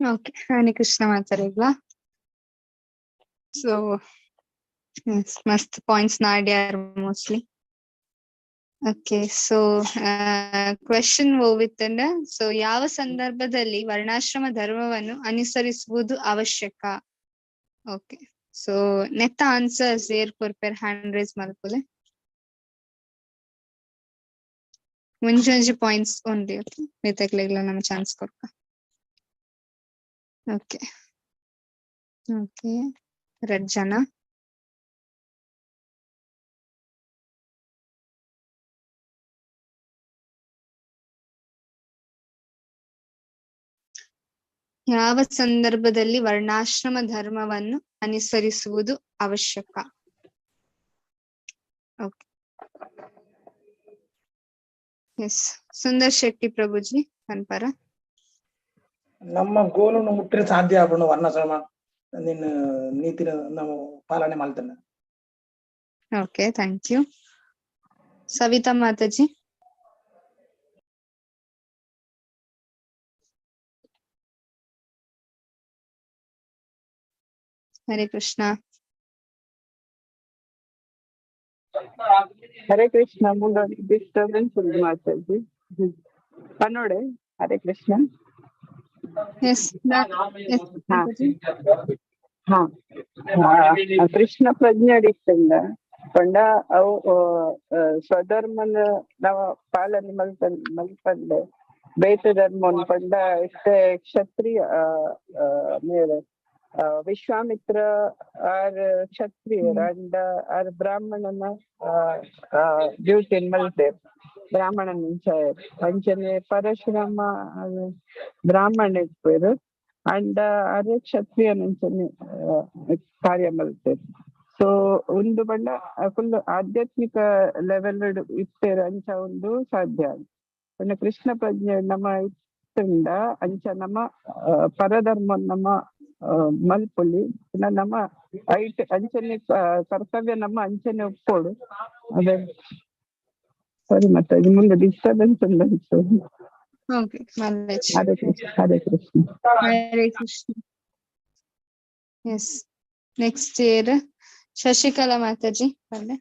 Okay, Hare Krishna ಮಾತಾಡಿದ್ವಾ. So ಮಸ್ತ್ ಪಾಯಿಂಟ್ಸ್ ನಾಡ್ಯಾರ್ ಮೋಸ್ಟ್ಲಿ. ಓಕೆ, ಸೊ ಕ್ವೆಶನ್ ಹೋಗಿತ್ತಂಡ, ಸೊ ಯಾವ ಸಂದರ್ಭದಲ್ಲಿ ವರ್ಣಾಶ್ರಮ ಧರ್ಮವನ್ನು ಅನುಸರಿಸುವುದು ಅವಶ್ಯಕ? ಓಕೆ, ಸೊ ನೆತ್ತ ಆನ್ಸರ್ಸ್ ಏರ್ ಕೊರ್ಪೆರ್ ಹ್ಯಾಂಡ್ ರೇಸ್ ಮಲ್ಪುಲೆ. ಒಂಜೊಂಜಿ ಪಾಯಿಂಟ್ಸ್ ಓನ್ಲಿ. ಓಕೆ, ಮಿತಕ್ಲೆಗ್ಲ ನಮ್ಮ ಚಾನ್ಸ್ ಕೊರ್ಪ. ಓಕೆ ಓಕೆ, ರಡ್ ಜನ. ಯಾವ ಸಂದರ್ಭದಲ್ಲಿ ವರ್ಣಾಶ್ರಮ ಧರ್ಮವನ್ನು ಅನುಸರಿಸುವುದು ಅವಶ್ಯಕ? ಓಕೆ, ಎಸ್, ಸುಂದರ್ ಶೆಟ್ಟಿ ಪ್ರಭುಜಿ ಅನ್ಪರ. ನಮ್ಮ ಗೋಲನ್ನು ಮುಟ್ಟರೆ ಸಾಧ್ಯ ಆಪುಂಡು ವರ್ಣಾಶ್ರಮ ನಿನ್ನ ನೀತಿನ ನಾವು ಪಾಲನೆ ಮಾಡ್ತೇನೆ. Okay, thank you. Savita Mataji. Hare Krishna. Hare Krishna. Disturbance ಉಂಟು ಮಾತಾಜಿ. ಪನ್ನೋಡೆ ಹರೇ ಕೃಷ್ಣ. ಎಸ್. ಹಾ. ಹಾ ಕೃಷ್ಣ ಪ್ರಜ್ಞೆ ಇತ್ತಂದ ಪಂಡ ಅವು ಸ್ವಧರ್ಮನ ನವ ಪಾಲನೆ ಮಲ್ಪಂದೆ ಬೇತೆ ಧರ್ಮನ್ ಪಂಡ ಇತ್ತೆ ಕ್ಷತ್ರಿಯ ಮೇರೆ ವಿಶ್ವಾಮಿತ್ರ ಆರ್ ಕ್ಷತ್ರಿಯರ್ ಅಂಡ ಆರ್ ಬ್ರಾಹ್ಮಣನ ಡ್ಯೂಟಿನ್ ಮಲ್ಪೆರ್ ಬ್ರಾಹ್ಮಣನ ಅಂಚನೆ ಪರಶುರಾಮ ಬ್ರಾಹ್ಮಣ ಇಪ್ಪೆರ್ ಅಂಡ ಆರ್ ಕ್ಷತ್ರಿಯನಂಚನೆ ಕಾರ್ಯ ಮಲ್ಪೆರ್. ಸೊ ಒಂದು ಪಂಡ ಫುಲ್ ಆಧ್ಯಾತ್ಮಿಕ ಲೆವೆಲ್ ಇಪ್ಪೆರ್ ಅಂಚ ಒಂದು ಸಾಧ್ಯ. ಪಂಡ ಕೃಷ್ಣ ಪ್ರಜ್ಞೆ ನಮ್ಮ ಇತ್ತಂಡ ಅಂಚ ನಮ್ಮ ಪರಧರ್ಮ ನಮ್ಮ ಮಲ್ಪೊಲಿ ನಮ್ಮ ಐಟ್ ಅಂಚನೆ ಕರ್ತವ್ಯ ನಮ್ಮ ಅಂಚನೆ ಒಪ್ಪೋಡು. ಅದೇ ಸರಿ ಮತ್ತೆ ಇದು ಮುಂದೆ ಡಿಸ್ಟರ್ಬೆನ್ಸ್ ಉಂಟು. Okay Hare Krishna. Hare Krishna. Hare Krishna. Yes, next year Shashikala Mataji ಪಲ್ಲೆ.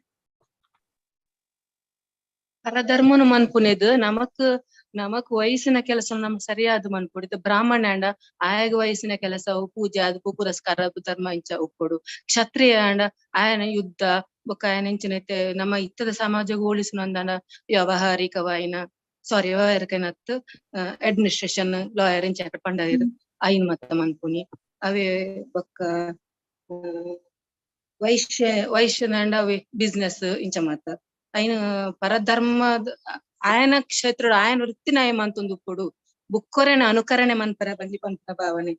ಪರಧರ್ಮನು ಮನ್ಪುನೆದು ನಮಕ್ ನಮಕ್ ವಯಸ್ಸಿನ ಕೆಲಸ ನಮ್ ಸರಿಯಾದ ಮನ್ಪುಡಿತು. ಬ್ರಾಹ್ಮಣ ಅಂಡ ಆಯಗ ವಯಸ್ಸಿನ ಕೆಲಸ ಪೂಜೆ ಅದು ಪುರಸ್ಕಾರ ಧರ್ಮ ಇಂಚ ಉಪ್ಪೊಡು. ಕ್ಷತ್ರಿಯ ಅಂಡ ಆಯನ ಯುದ್ಧ ಬೊಕ್ಕ ಆಯನ ಇಂಚಿನ ನಮ್ಮ ಇತ್ತದ ಸಮಾಜ ಹೋಲಿಸುವಂದಾಂಡ ವ್ಯವಹಾರಿಕವಾಯಿನ ಸಾರಿ ವ್ಯವಹಾರಿಕನತ್ ಅಡ್ಮಿನಿಸ್ಟ್ರೇಷನ್ ಲಾಯರ್ ಇಂಚ ಪಂಡ ಐನ್ ಮತ್ತ ಮನ್ಪುನಿ. ಅವೇ ಬೊಕ್ಕ ವೈಶ್ಯ ವೈಶ್ಯನಾಂಡ ಅವೇ ಬಿಸ್ನೆಸ್ ಇಂಚ ಮಾತ ಐನ ಪರಧರ್ಮ ಆಯನ ಕ್ಷೇತ್ರ ಆಯನ ವೃತ್ತಿನಾಯ ಮಂತೊಂದು ಉಪ್ಪೊಡು. ಬುಕ್ಕೊರೆನ ಅನುಕರಣೆ ಮನ್ಪರ ಬಲ್ಲಿ ಪನ್ಪುನ ಭಾವನೆ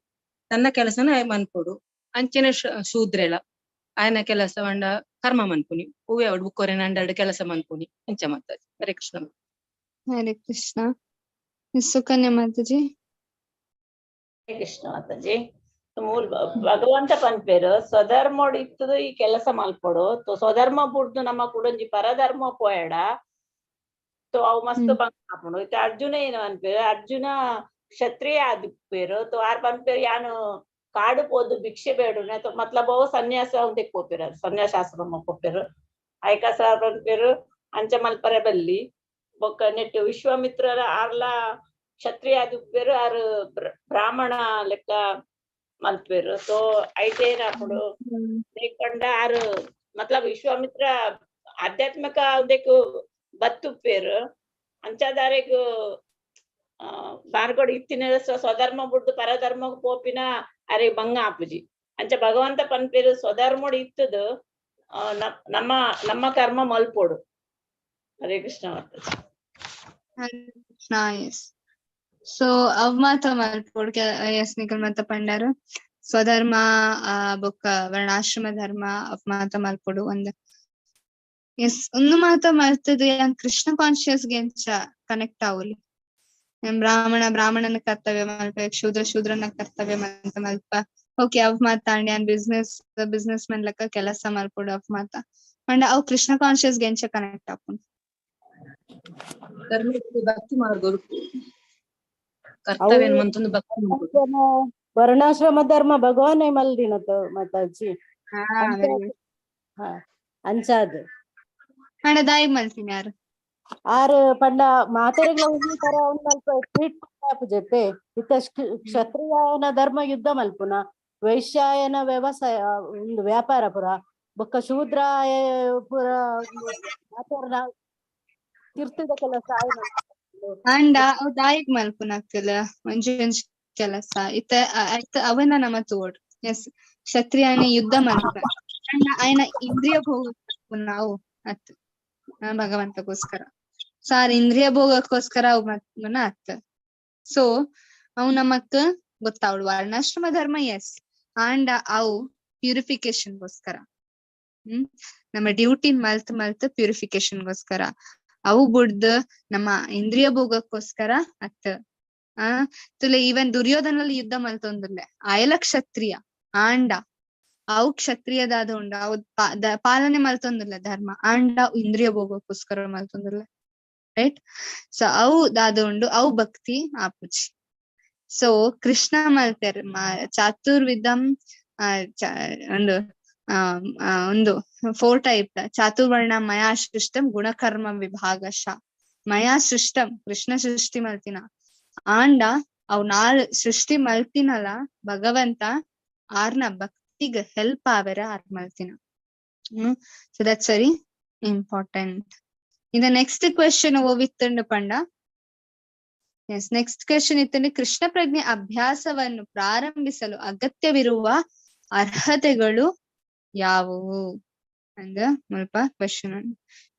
ತನ್ನ ಕೆಲಸನ ಮನ್ಪೊಡು. ಅಂಚನೆ ಶೂದ್ರೆಲ ಆಯನ ಕೆಲಸ ಪಂಡ ಕರ್ಮ ಮನ್ಪುನಿ, ಹೂವೆ ಅವಡು ಬುಕ್ಕೊರೆನ ಅಂಡಾಡು ಕೆಲಸ ಮನ್ಪುನಿ ಅಂಚ ಮಾತ. ಹರೇ ಕೃಷ್ಣ. ಹರೇ ಕೃಷ್ಣ. ಸುಕನ್ಯಾ ಮಾತಾಜಿ. ಹರೇ ಕೃಷ್ಣ ಮಾತಾಜಿ. ಮೂಲ್ ಭಗವಂತ ಪನ್ಪೇರು ಸ್ವಧರ್ಮೋಡು ಇತ್ತದು ಈ ಕೆಲಸ ಮಲ್ಪೊಡು. ಸ್ವಧರ್ಮ ಬುಡ್ದು ನಮ್ಮ ಕುಡೊಂಜಿ ಪರಧರ್ಮ ಪೋಯಡ ತೋ ಅವು ಮಸ್ತ್ ಬಂಗ ಆಪುಂಡು. ಇತ್ತೆ ಅರ್ಜುನ ಏನು ಪನ್ಪೇರು, ಅರ್ಜುನ ಕ್ಷತ್ರಿಯ ಆದಿಪ್ಪೇರು. ತೋ ಆರ್ ಪನ್ಪೇರು ಯಾನು ಕಾಡು ಪೋದು ಭಿಕ್ಷೆ ಬೇಡುನೆ ಅಥವಾ ಮತ್ಲಬ್ ಅವು ಸನ್ಯಾಸ ಉಂದೆಕ್ ಪೋಪೇರು, ಸನ್ಯಾಸಾಶ್ರಮ ಪೋಪೇರು. ಐಕಾಸ ಪನ್ಪೇರು ಅಂಚ ಮಲ್ಪರೆ ಬಲ್ಲಿ. ಬೊಕ್ಕ ನೆಟ್ಟು ವಿಶ್ವಾಮಿತ್ರರ ಆರ್ಲ ಕ್ಷತ್ರಿಯ ಆದಿಪ್ಪೇರು, ಆರ್ ಬ್ರಾಹ್ಮಣ ಲೆಕ್ಕ ಮಲ್ಪೇರು. ಸೊ ಐಟೇನಾಪುಡು ಪಂಡ ಆರು ಮತ್ಲಬ್ ವಿಶ್ವಾಮಿತ್ರ ಆಧ್ಯಾತ್ಮಿಕ ಉಂದೆಕ್ ಬತ್ತುಪ್ಪೇರು. ಅಂಚಾದಾರೆಗ್ ಬಾರ್ಗೋಡು ಇತ್ತಿನ ಸ್ವಧರ್ಮ ಬುಡ್ದು ಪರಧರ್ಮ ಪೋಪಿನ ಅರೆ ಬಂಗ ಆಪುಜಿ. ಅಂಚ ಭಗವಂತ ಪನ್ಪೇರು ಸ್ವಧರ್ಮೋಡು ಇತ್ತದು ನಮ್ಮ ನಮ್ಮ ಕರ್ಮ ಮಲ್ಪೋಡು. ಹರೇ ಕೃಷ್ಣ ಮಾತಾಜಿ. ನೈಸ್. ಸೊ ಅವ್ ಮಾತ ಮಲ್ಪೊಡು ಎಸ್ ನಿಕಲ್ ಮಾತ ಪಂಡಾರು ಸ್ವಧರ್ಮ ಬೊಕ್ಕ ವರ್ಣಾಶ್ರಮ ಧರ್ಮ ಅವ್ ಮಾತ ಮಲ್ಪೊಡು ಒಂದ್. ಎಸ್ ಒಂದು ಮಾತ ಮಲ್ತದು ಯಾನ್ ಕೃಷ್ಣ ಕಾನ್ಶಿಯಸ್ ಗೆ ಎಂಚ ಕನೆಕ್ಟ್ ಆವೊಲಿ. ಬ್ರಾಹ್ಮಣ ಬ್ರಾಹ್ಮಣನ ಕರ್ತವ್ಯ ಮಲ್ಪ, ಶೂದ್ರ ಶೂದ್ರನ ಕರ್ತವ್ಯ ಮಂತ ಮಲ್ಪ. ಓಕೆ ಅವ್ ಮಾತಾಂಡ್ ಯಾನ್ ಬಿಸ್ನೆಸ್ ಬಿಸ್ನೆಸ್ ಮ್ಯಾನ್ ಲೆಕ್ಕ ಕೆಲಸ ಮಲ್ಪೊಡು ಅವ್ ಮಾತ ಪಂಡ ಅವ್ ಕೃಷ್ಣ ಕಾನ್ಶಿಯಸ್ ಗೆ ಎಂಚ ಕನೆಕ್ಟ್ ಆಪುಂಡು. ಭಕ್ತಿ ಮಾರ್ಗಡು ಕರ್ತವ್ಯ ಮಂತೊಂದು ಭಕ್ತಿ ವರ್ಣಾಶ್ರಮ ಧರ್ಮ ಭಗವಾನೇ ಮಲ್ದಿನತ ಮಾತಾಜಿ. ಅಂಚಾದ್ ಪಂಡ ದಾಯಿ ಮಲ್ತಿನ ಯಾರು ಆರ್ ಪಂಡ ಮಾತೆರೆಗ್ಲ ಒಂಜಿ ತರ ಒಂದ್ ಅಲ್ಪ ಟ್ರೀಟ್ ಆಪುಜತೆ. ಇತ್ತ ಕ್ಷತ್ರಿಯನ ಧರ್ಮ ಯುದ್ಧ ಮಲ್ಪುನ, ವೈಶ್ಯಾಯನ ವ್ಯವಸಾಯ ಒಂದು ವ್ಯಾಪಾರ ಪುರ, ಬೊಕ್ಕ ಶೂದ್ರ ಪುರ ಮಾತೆರ್ನ ತೀರ್ಥದ ಕೆಲಸ. ಅಂಡ ಅವ್ ದಾಯಿಗ್ ಮಲ್ಪುನಕುಲ್ ಒಂಜಿ ಒಂಜಿ ಕೆಲಸ ಇತ್ತ ಐತ ಅವನ ನಮ ತೋಡ್. ಎಸ್ ಕ್ಷತ್ರಿಯನ ಯುದ್ಧ ಮಲ್ಪ ಅಂಡ ಆಯನ ಇಂದ್ರಿಯ ಭೋಗ ನಾವು ಅತ್ ಭಗವಂತಗೋಸ್ಕರ. ಸಾರ್ ಇಂದ್ರಿಯ ಭೋಗಕ್ಕೋಸ್ಕರ ಅವ್ ಮಲ್ಪುನ ಅತ್. ಸೊ ಅವು ನಮಕ್ ಗೊತ್ತಾವಳು ವರ್ಣಾಶ್ರಮ ಧರ್ಮ. ಎಸ್ ಆಂಡ ಅವು ಪ್ಯೂರಿಫಿಕೇಶನ್ಗೋಸ್ಕರ. ನಮ್ಮ ಡ್ಯೂಟಿ ಮಲ್ತ್ ಮಲ್ತ್ ಪ್ಯೂರಿಫಿಕೇಶನ್ಗೋಸ್ಕರ ಅವು ಬುಡ್ದು ನಮ್ಮ ಇಂದ್ರಿಯ ಭೋಗಕ್ಕೋಸ್ಕರ ಅತ್. ಆ ತುಲೆ ಈವನ್ ದುರ್ಯೋಧನಲ್ಲಿ ಯುದ್ಧ ಮಲ್ತೊಂದುಲ್ಲೆ ಆಯಲ ಕ್ಷತ್ರಿಯ ಆಂಡ ಅವು ಕ್ಷತ್ರಿಯದಾದ ಉಂಡು ಅವು ಪಾಲನೆ ಮಲ್ತೊಂದುಲ್ಲ ಧರ್ಮ ಆಂಡ ಇಂದ್ರಿಯ ಭೋಗಕ್ಕೋಸ್ಕರ ಮಲ್ತೊಂದುಲ್ಲ. ರೈಟ್. ಸೊ ಅವು ದಾದ ಉಂಡು ಅವು ಭಕ್ತಿ ಆಪುಜಿ. ಸೊ ಕೃಷ್ಣ ಮಲ್ತೆರ್ ಚಾತುರ್ವಿಧಂ ಒಂದು ಒಂದು 4 ಟೈಪ್ ಚಾತುರ್ವರ್ಣ ಮಯಾ ಸೃಷ್ಟಂ ಗುಣಕರ್ಮ ವಿಭಾಗಶ. ಮಯಾ ಸೃಷ್ಟಂ ಕೃಷ್ಣ ಸೃಷ್ಟಿ ಮಲ್ತಿನ ಆಂಡ ಅವ್ ನಾಲ್ ಸೃಷ್ಟಿ ಮಲ್ತಿನಲ್ಲ ಭಗವಂತ ಆರ್ನ ಭಕ್ತಿ ಭಕ್ತಿಗ್ ಹೆಲ್ಪ್ ಆವೆರ ಆರ್ ಮಲ್ತಿನ. So that's very important. In the next question ಓವಿತ್ತಂಡು ಪಂಡ, ಎಸ್, ನೆಕ್ಸ್ಟ್ ಕ್ವೆಶನ್ ಇತ್ತಂದ್ರೆ ಕೃಷ್ಣ ಪ್ರಜ್ಞೆ ಅಭ್ಯಾಸವನ್ನು ಪ್ರಾರಂಭಿಸಲು ಅಗತ್ಯವಿರುವ ಅರ್ಹತೆಗಳು ಯಾವುವು ಅಂದ ಮುಲ್ಪ ಕ್ವೆಶನ್.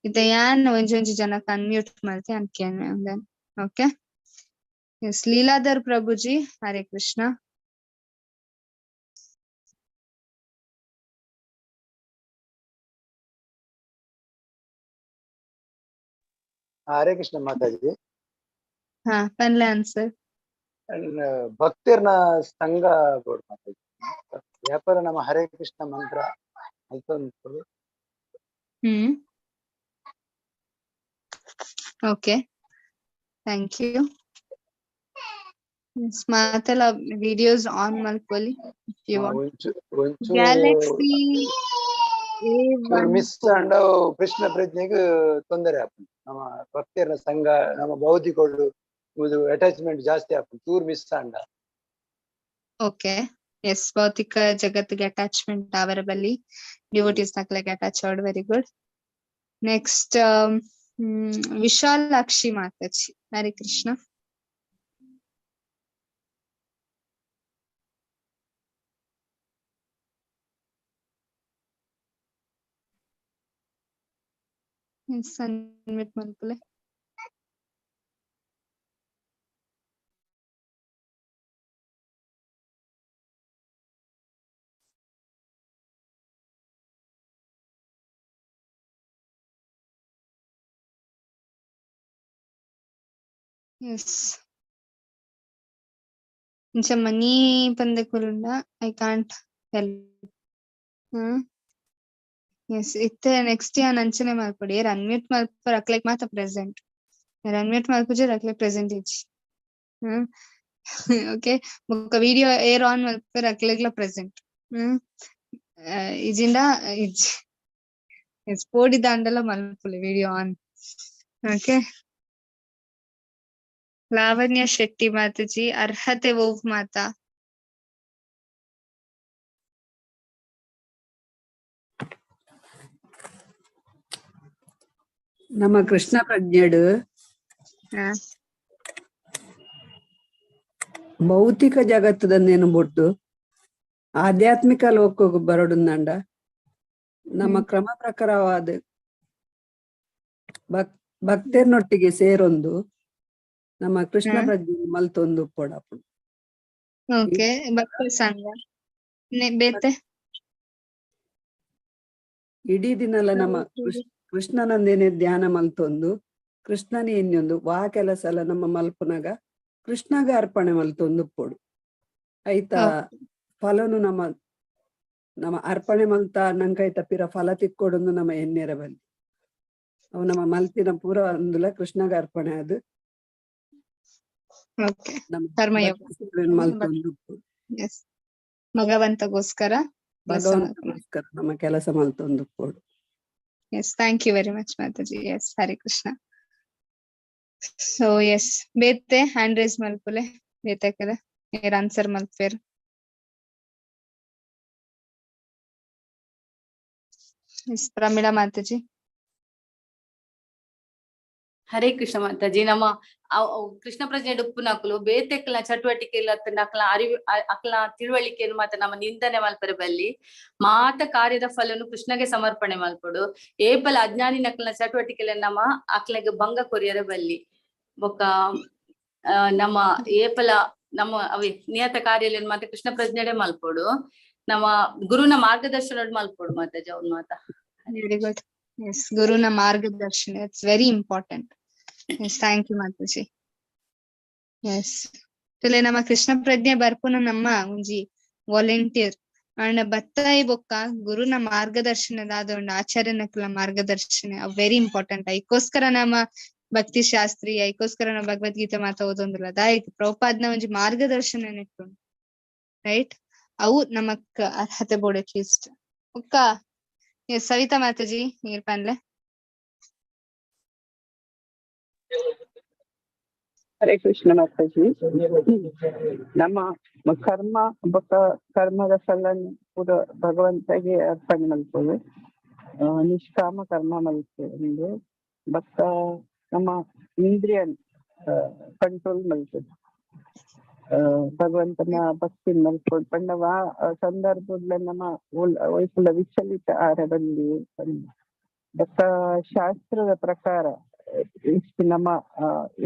ಇತ್ತೆ ಯಾನ್ ಒಂಜೊಂಜಿ ಜನಕ್ ಅನ್ಮ್ಯೂಟ್ ಮಲ್ತೆ ಅನ್ಕೇನ್. Okay, yes, Leeladhar Prabhuji, Hare Krishna. ಹರೇ ಕೃಷ್ಣ ಮಾತಾಜಿ. ಹಾ, ಪನ್ಲೆ ಆನ್ಸರ್. ಭಕ್ತಿರ್ನ ಸಂಘ ಬೋರ್ಡ್ ಮಾತಾಜಿ, ವ್ಯಾಪಾರ ನಮ್ಮ ಹರೇ ಕೃಷ್ಣ ಮಂತ್ರ ಅಲ್ತೊಂದು. Okay, thank you. ಮಾತೆಲ್ಲ ವಿಡಿಯೋಸ್ ಆನ್ ಮಲ್ಪೊಲಿ if you want. ಒಂಚೂರು galaxy A1 miss and Krishna ಪ್ರಜ್ಞೆಗೆ ತೊಂದರೆ ಆಪುಂಡು. ನಮ್ಮ ಭಕ್ತಿಯರ ಸಂಘ ನಮ್ಮ ಬೌದ್ಧಿಕೋಡು ಇದು ಅಟ್ಯಾಚ್ಮೆಂಟ್ ಜಾಸ್ತಿ ಆಪುಂಡು ಚೂರ್ ಮಿಸ್ ಅಂಡ. ಓಕೆ, ಎಸ್, ಭೌತಿಕ ಜಗತ್ತಿಗೆ ಅಟ್ಯಾಚ್ಮೆಂಟ್ ಅವರ ಬಲ್ಲಿ, ಡಿವೋಟೀಸ್ ನಕ್ಲೆಗ್ ಅಟ್ಯಾಚ್ ಆವಡ್. Very good. Next Vishalakshi Mataji, Hare Krishna. Yes, unmute ಮಲ್ಪುಲೆ. S, ಇಂಚ ಮನಿ ಪಂದಕುಲುಂಡ I can't help. S, ಇತ್ತೆ ನೆಕ್ಸ್ಟ್ ಯಾನ್ ಅಂಚನೆ ಮಲ್ಪೊಡು. ಏರ್ ಅನ್ಮ್ಯೂಟ್ ಮಲ್ಪರ ಅಕ್ಲೆಗ್ ಮಾತ ಪ್ರೆಸೆಂಟ್, ಏರ್ ಅನ್ಮ್ಯೂಟ್ ಮಲ್ಪುಜೆರ್ ಅಕ್ಲೆಗ್ ಪ್ರೆಸೆಂಟ್ ಇಜ್ಜಿ. ಓಕೆ, ಬೊಕ್ಕ ವಿಡಿಯೋ ಏರ್ ಆನ್ ಮಲ್ಪೆರ್ ಅಕ್ಲೆಗ್ಲ ಪ್ರೆಸೆಂಟ್. ಇಜಿಂಡ ಇಜ್ಜಿ. ಎಸ್, ಪೋಡಿ ದಾಂಡಲ ಮಲ್ಪುಲೆ ವಿಡಿಯೋ ಆನ್. ಓಕೆ, ಲಾವಣ್ಯ ಶೆಟ್ಟಿ ಮಾತಾಜಿ, ಅರ್ಹತೆ ಓವ್ ಮಾತಾ? ನಮ್ಮ ಕೃಷ್ಣ ಪ್ರಜ್ಞೆಡು ಭೌತಿಕ ಜಗತ್ತದನ್ನೇನು ಬಿಟ್ಟು ಆಧ್ಯಾತ್ಮಿಕ ಲೋಕಕ್ಕೆ ಬರಡುಂದಂಡ ನಮ್ಮ ಕ್ರಮ ಪ್ರಕಾರವಾದ ಭಕ್ತರನ್ನೊಟ್ಟಿಗೆ ಸೇರೊಂದು ನಮ್ಮ ಕೃಷ್ಣ ಪ್ರಜ್ಞೆ ಮಲ್ತೊಂದು ಪೊಡಪುಂಡು. ಓಕೆ, ಭಕ್ತ ಸಂಘ ಬೇತೆ ಇಡೀ ದಿನಲ ನಮ್ಮ ಕೃಷ್ಣನಂದೇನೆ ಧ್ಯಾನ ಮಲ್ತೊಂದು ಕೃಷ್ಣನೇ ಇನ್ನೊಂದು ವಾ ಕೆಲಸ ಎಲ್ಲ ನಮ್ಮ ಮಲ್ಪುನಗ ಕೃಷ್ಣಗ ಅರ್ಪಣೆ ಮಲ್ತೊಂದು ಪೊಡು ಐತ ಫಲನು ನಮ್ಮ ನಮ್ಮ ಅರ್ಪಣೆ ಮಲ್ತ ನಂಕೈತ ಪಿರ ಫಲ ತಿಕ್ಕೊಡೊಂದು ನಮ್ಮ ಎನ್ನೆರ ಬಲ್ಲಿ ಅವು ನಮ್ಮ ಮಲ್ತಿನ ಪೂರ ಅಂದುಲ ಕೃಷ್ಣಗ ಅರ್ಪಣೆ ಅದು ಮಲ್ತೊಂದು ಭಗವಂತಗೋಸ್ಕರ ಭಗವಂತಗೋಸ್ಕರ ನಮ್ಮ ಕೆಲಸ ಮಲ್ತೊಂದು ಪೊಡು. Yes, thank you very much, Mataji. Yes, Hare Krishna. So yes, ಬೇತೆ ಹ್ಯಾಂಡ್ ರೈಸ್ ಮಲ್ಪುಲೆ, ಬೇತೆ ಕದ ಏರ್ ಆನ್ಸರ್ ಮಲ್ಪೇರ್. ಎಸ್, ಪ್ರಮೀಳಾ ಮಾತಾಜಿ. ಹರೇ ಕೃಷ್ಣ ಮಾತಾಜಿ. ನಮ್ಮ ಕೃಷ್ಣ ಪ್ರಜ್ಞೆ ಡುಪ್ಪುನಕುಲು ಬೇತೆಕ್ಲ ಚಟುವಟಿಕೆ ಇಲ್ಲ ಅಕ್ಲ ಅರಿವು ಅಕ್ಲ ತಿಳುವಳಿಕೆಯನ್ನು ಮಾತ ನಮ್ಮ ನಿಂದನೆ ಮಲ್ಪರೆ ಬಲ್ಲಿ ಮಾತ ಕಾರ್ಯದ ಫಲನು ಕೃಷ್ಣಗೆ ಸಮರ್ಪಣೆ ಮಲ್ಪಡು. ಏಪಲ ಅಜ್ಞಾನಿ ನಕ್ಲನ ಚಟುವಟಿಕೆಲ ನಮ್ಮ ಅಕ್ಲೆಗ್ ಭಂಗ ಕೊರಿಯರೆ ಬಲ್ಲಿ. ಬೊಕ್ಕ ನಮ್ಮ ಏಪಲ ನಮ್ಮ ಅವೇ ನಿಯತ ಕಾರ್ಯಲೇನು ಮಾತ ಕೃಷ್ಣ ಪ್ರಜ್ಞೆಡೆ ಮಲ್ಪೊಡು. ನಮ್ಮ ಗುರುನ ಮಾರ್ಗದರ್ಶನ ಮಲ್ಪೊಡು ಮಾತಾಜಿ ಅವ್ನ ಮಾತ. Very good. S, ಗುರುನ ಮಾರ್ಗದರ್ಶನ it's very important. Yes, thank you Mataji. Yes, ತುಲೆ ನಮ್ಮ ಕೃಷ್ಣ ಪ್ರಜ್ಞೆ ಬರ್ಪುನ ನಮ್ಮ ಒಂಜಿ ವಾಲಂಟಿಯರ್ ಅಂಡ್ ಬತ್ತಾಯಿ ಬೊಕ್ಕ ಗುರುನ ಮಾರ್ಗದರ್ಶನದಾದ ಒಂದು ಆಚಾರ್ಯನಕುಲ ಮಾರ್ಗದರ್ಶನ ವೆರಿ ಇಂಪಾರ್ಟೆಂಟ್. ಐಕೋಸ್ಕರ ನಮ್ಮ ಭಕ್ತಿ ಶಾಸ್ತ್ರಿ ಐಕೋಸ್ಕರ ನಮ್ಮ ಭಗವದ್ಗೀತೆ ಮಾತ ಓದೊಂದಿಲ್ಲ ದಾಯಕ್ ಪ್ರಭುಪಾದ್ನ ಒಂಜಿ ಮಾರ್ಗದರ್ಶನ ಇಟ್ಟು ರೈಟ್ ಅವು ನಮಕ್ ಅರ್ಹತೆ ಬೋರ್ಡ್ ಅಟ್ಲೀಸ್ಟ್. ಬೊಕ್ಕ ಎಸ್, ಸವಿತಾ ಮಾತಾಜಿ ನೀರ್ ಪನ್ಲೆ. ಹರೇ ಕೃಷ್ಣ ಮಾತಾಜಿ. ನಮ್ಮ ಕರ್ಮ ಬೊಕ್ಕ ಕರ್ಮದ ಫಲ ಪೂರ ಭಗವಂತಗೆ ಅರ್ಪಣೆ ಮಲ್ಪೊಡು. ನಿಷ್ಕಾಮ ಕರ್ಮ ಮಲ್ಪೊಡು. ಬೊಕ್ಕ ನಮ್ಮ ಇಂದ್ರಿಯ ಕಂಟ್ರೋಲ್ ಮಲ್ಪೊಡು. ಭಗವಂತನ ಭಕ್ತಿ ಮಲ್ಪೊಡು ಪಂಡ ವಾ ಸಂದರ್ಭದ ನಮ್ಮ ಒಯ್ಪುಲ ವಿಚಲಿತ ಆರ ಬಲ್ಲಿ ಪಂದ್. ಬೊಕ್ಕ ಶಾಸ್ತ್ರದ ಪ್ರಕಾರ ಇಷ್ಟು ನಮ್ಮ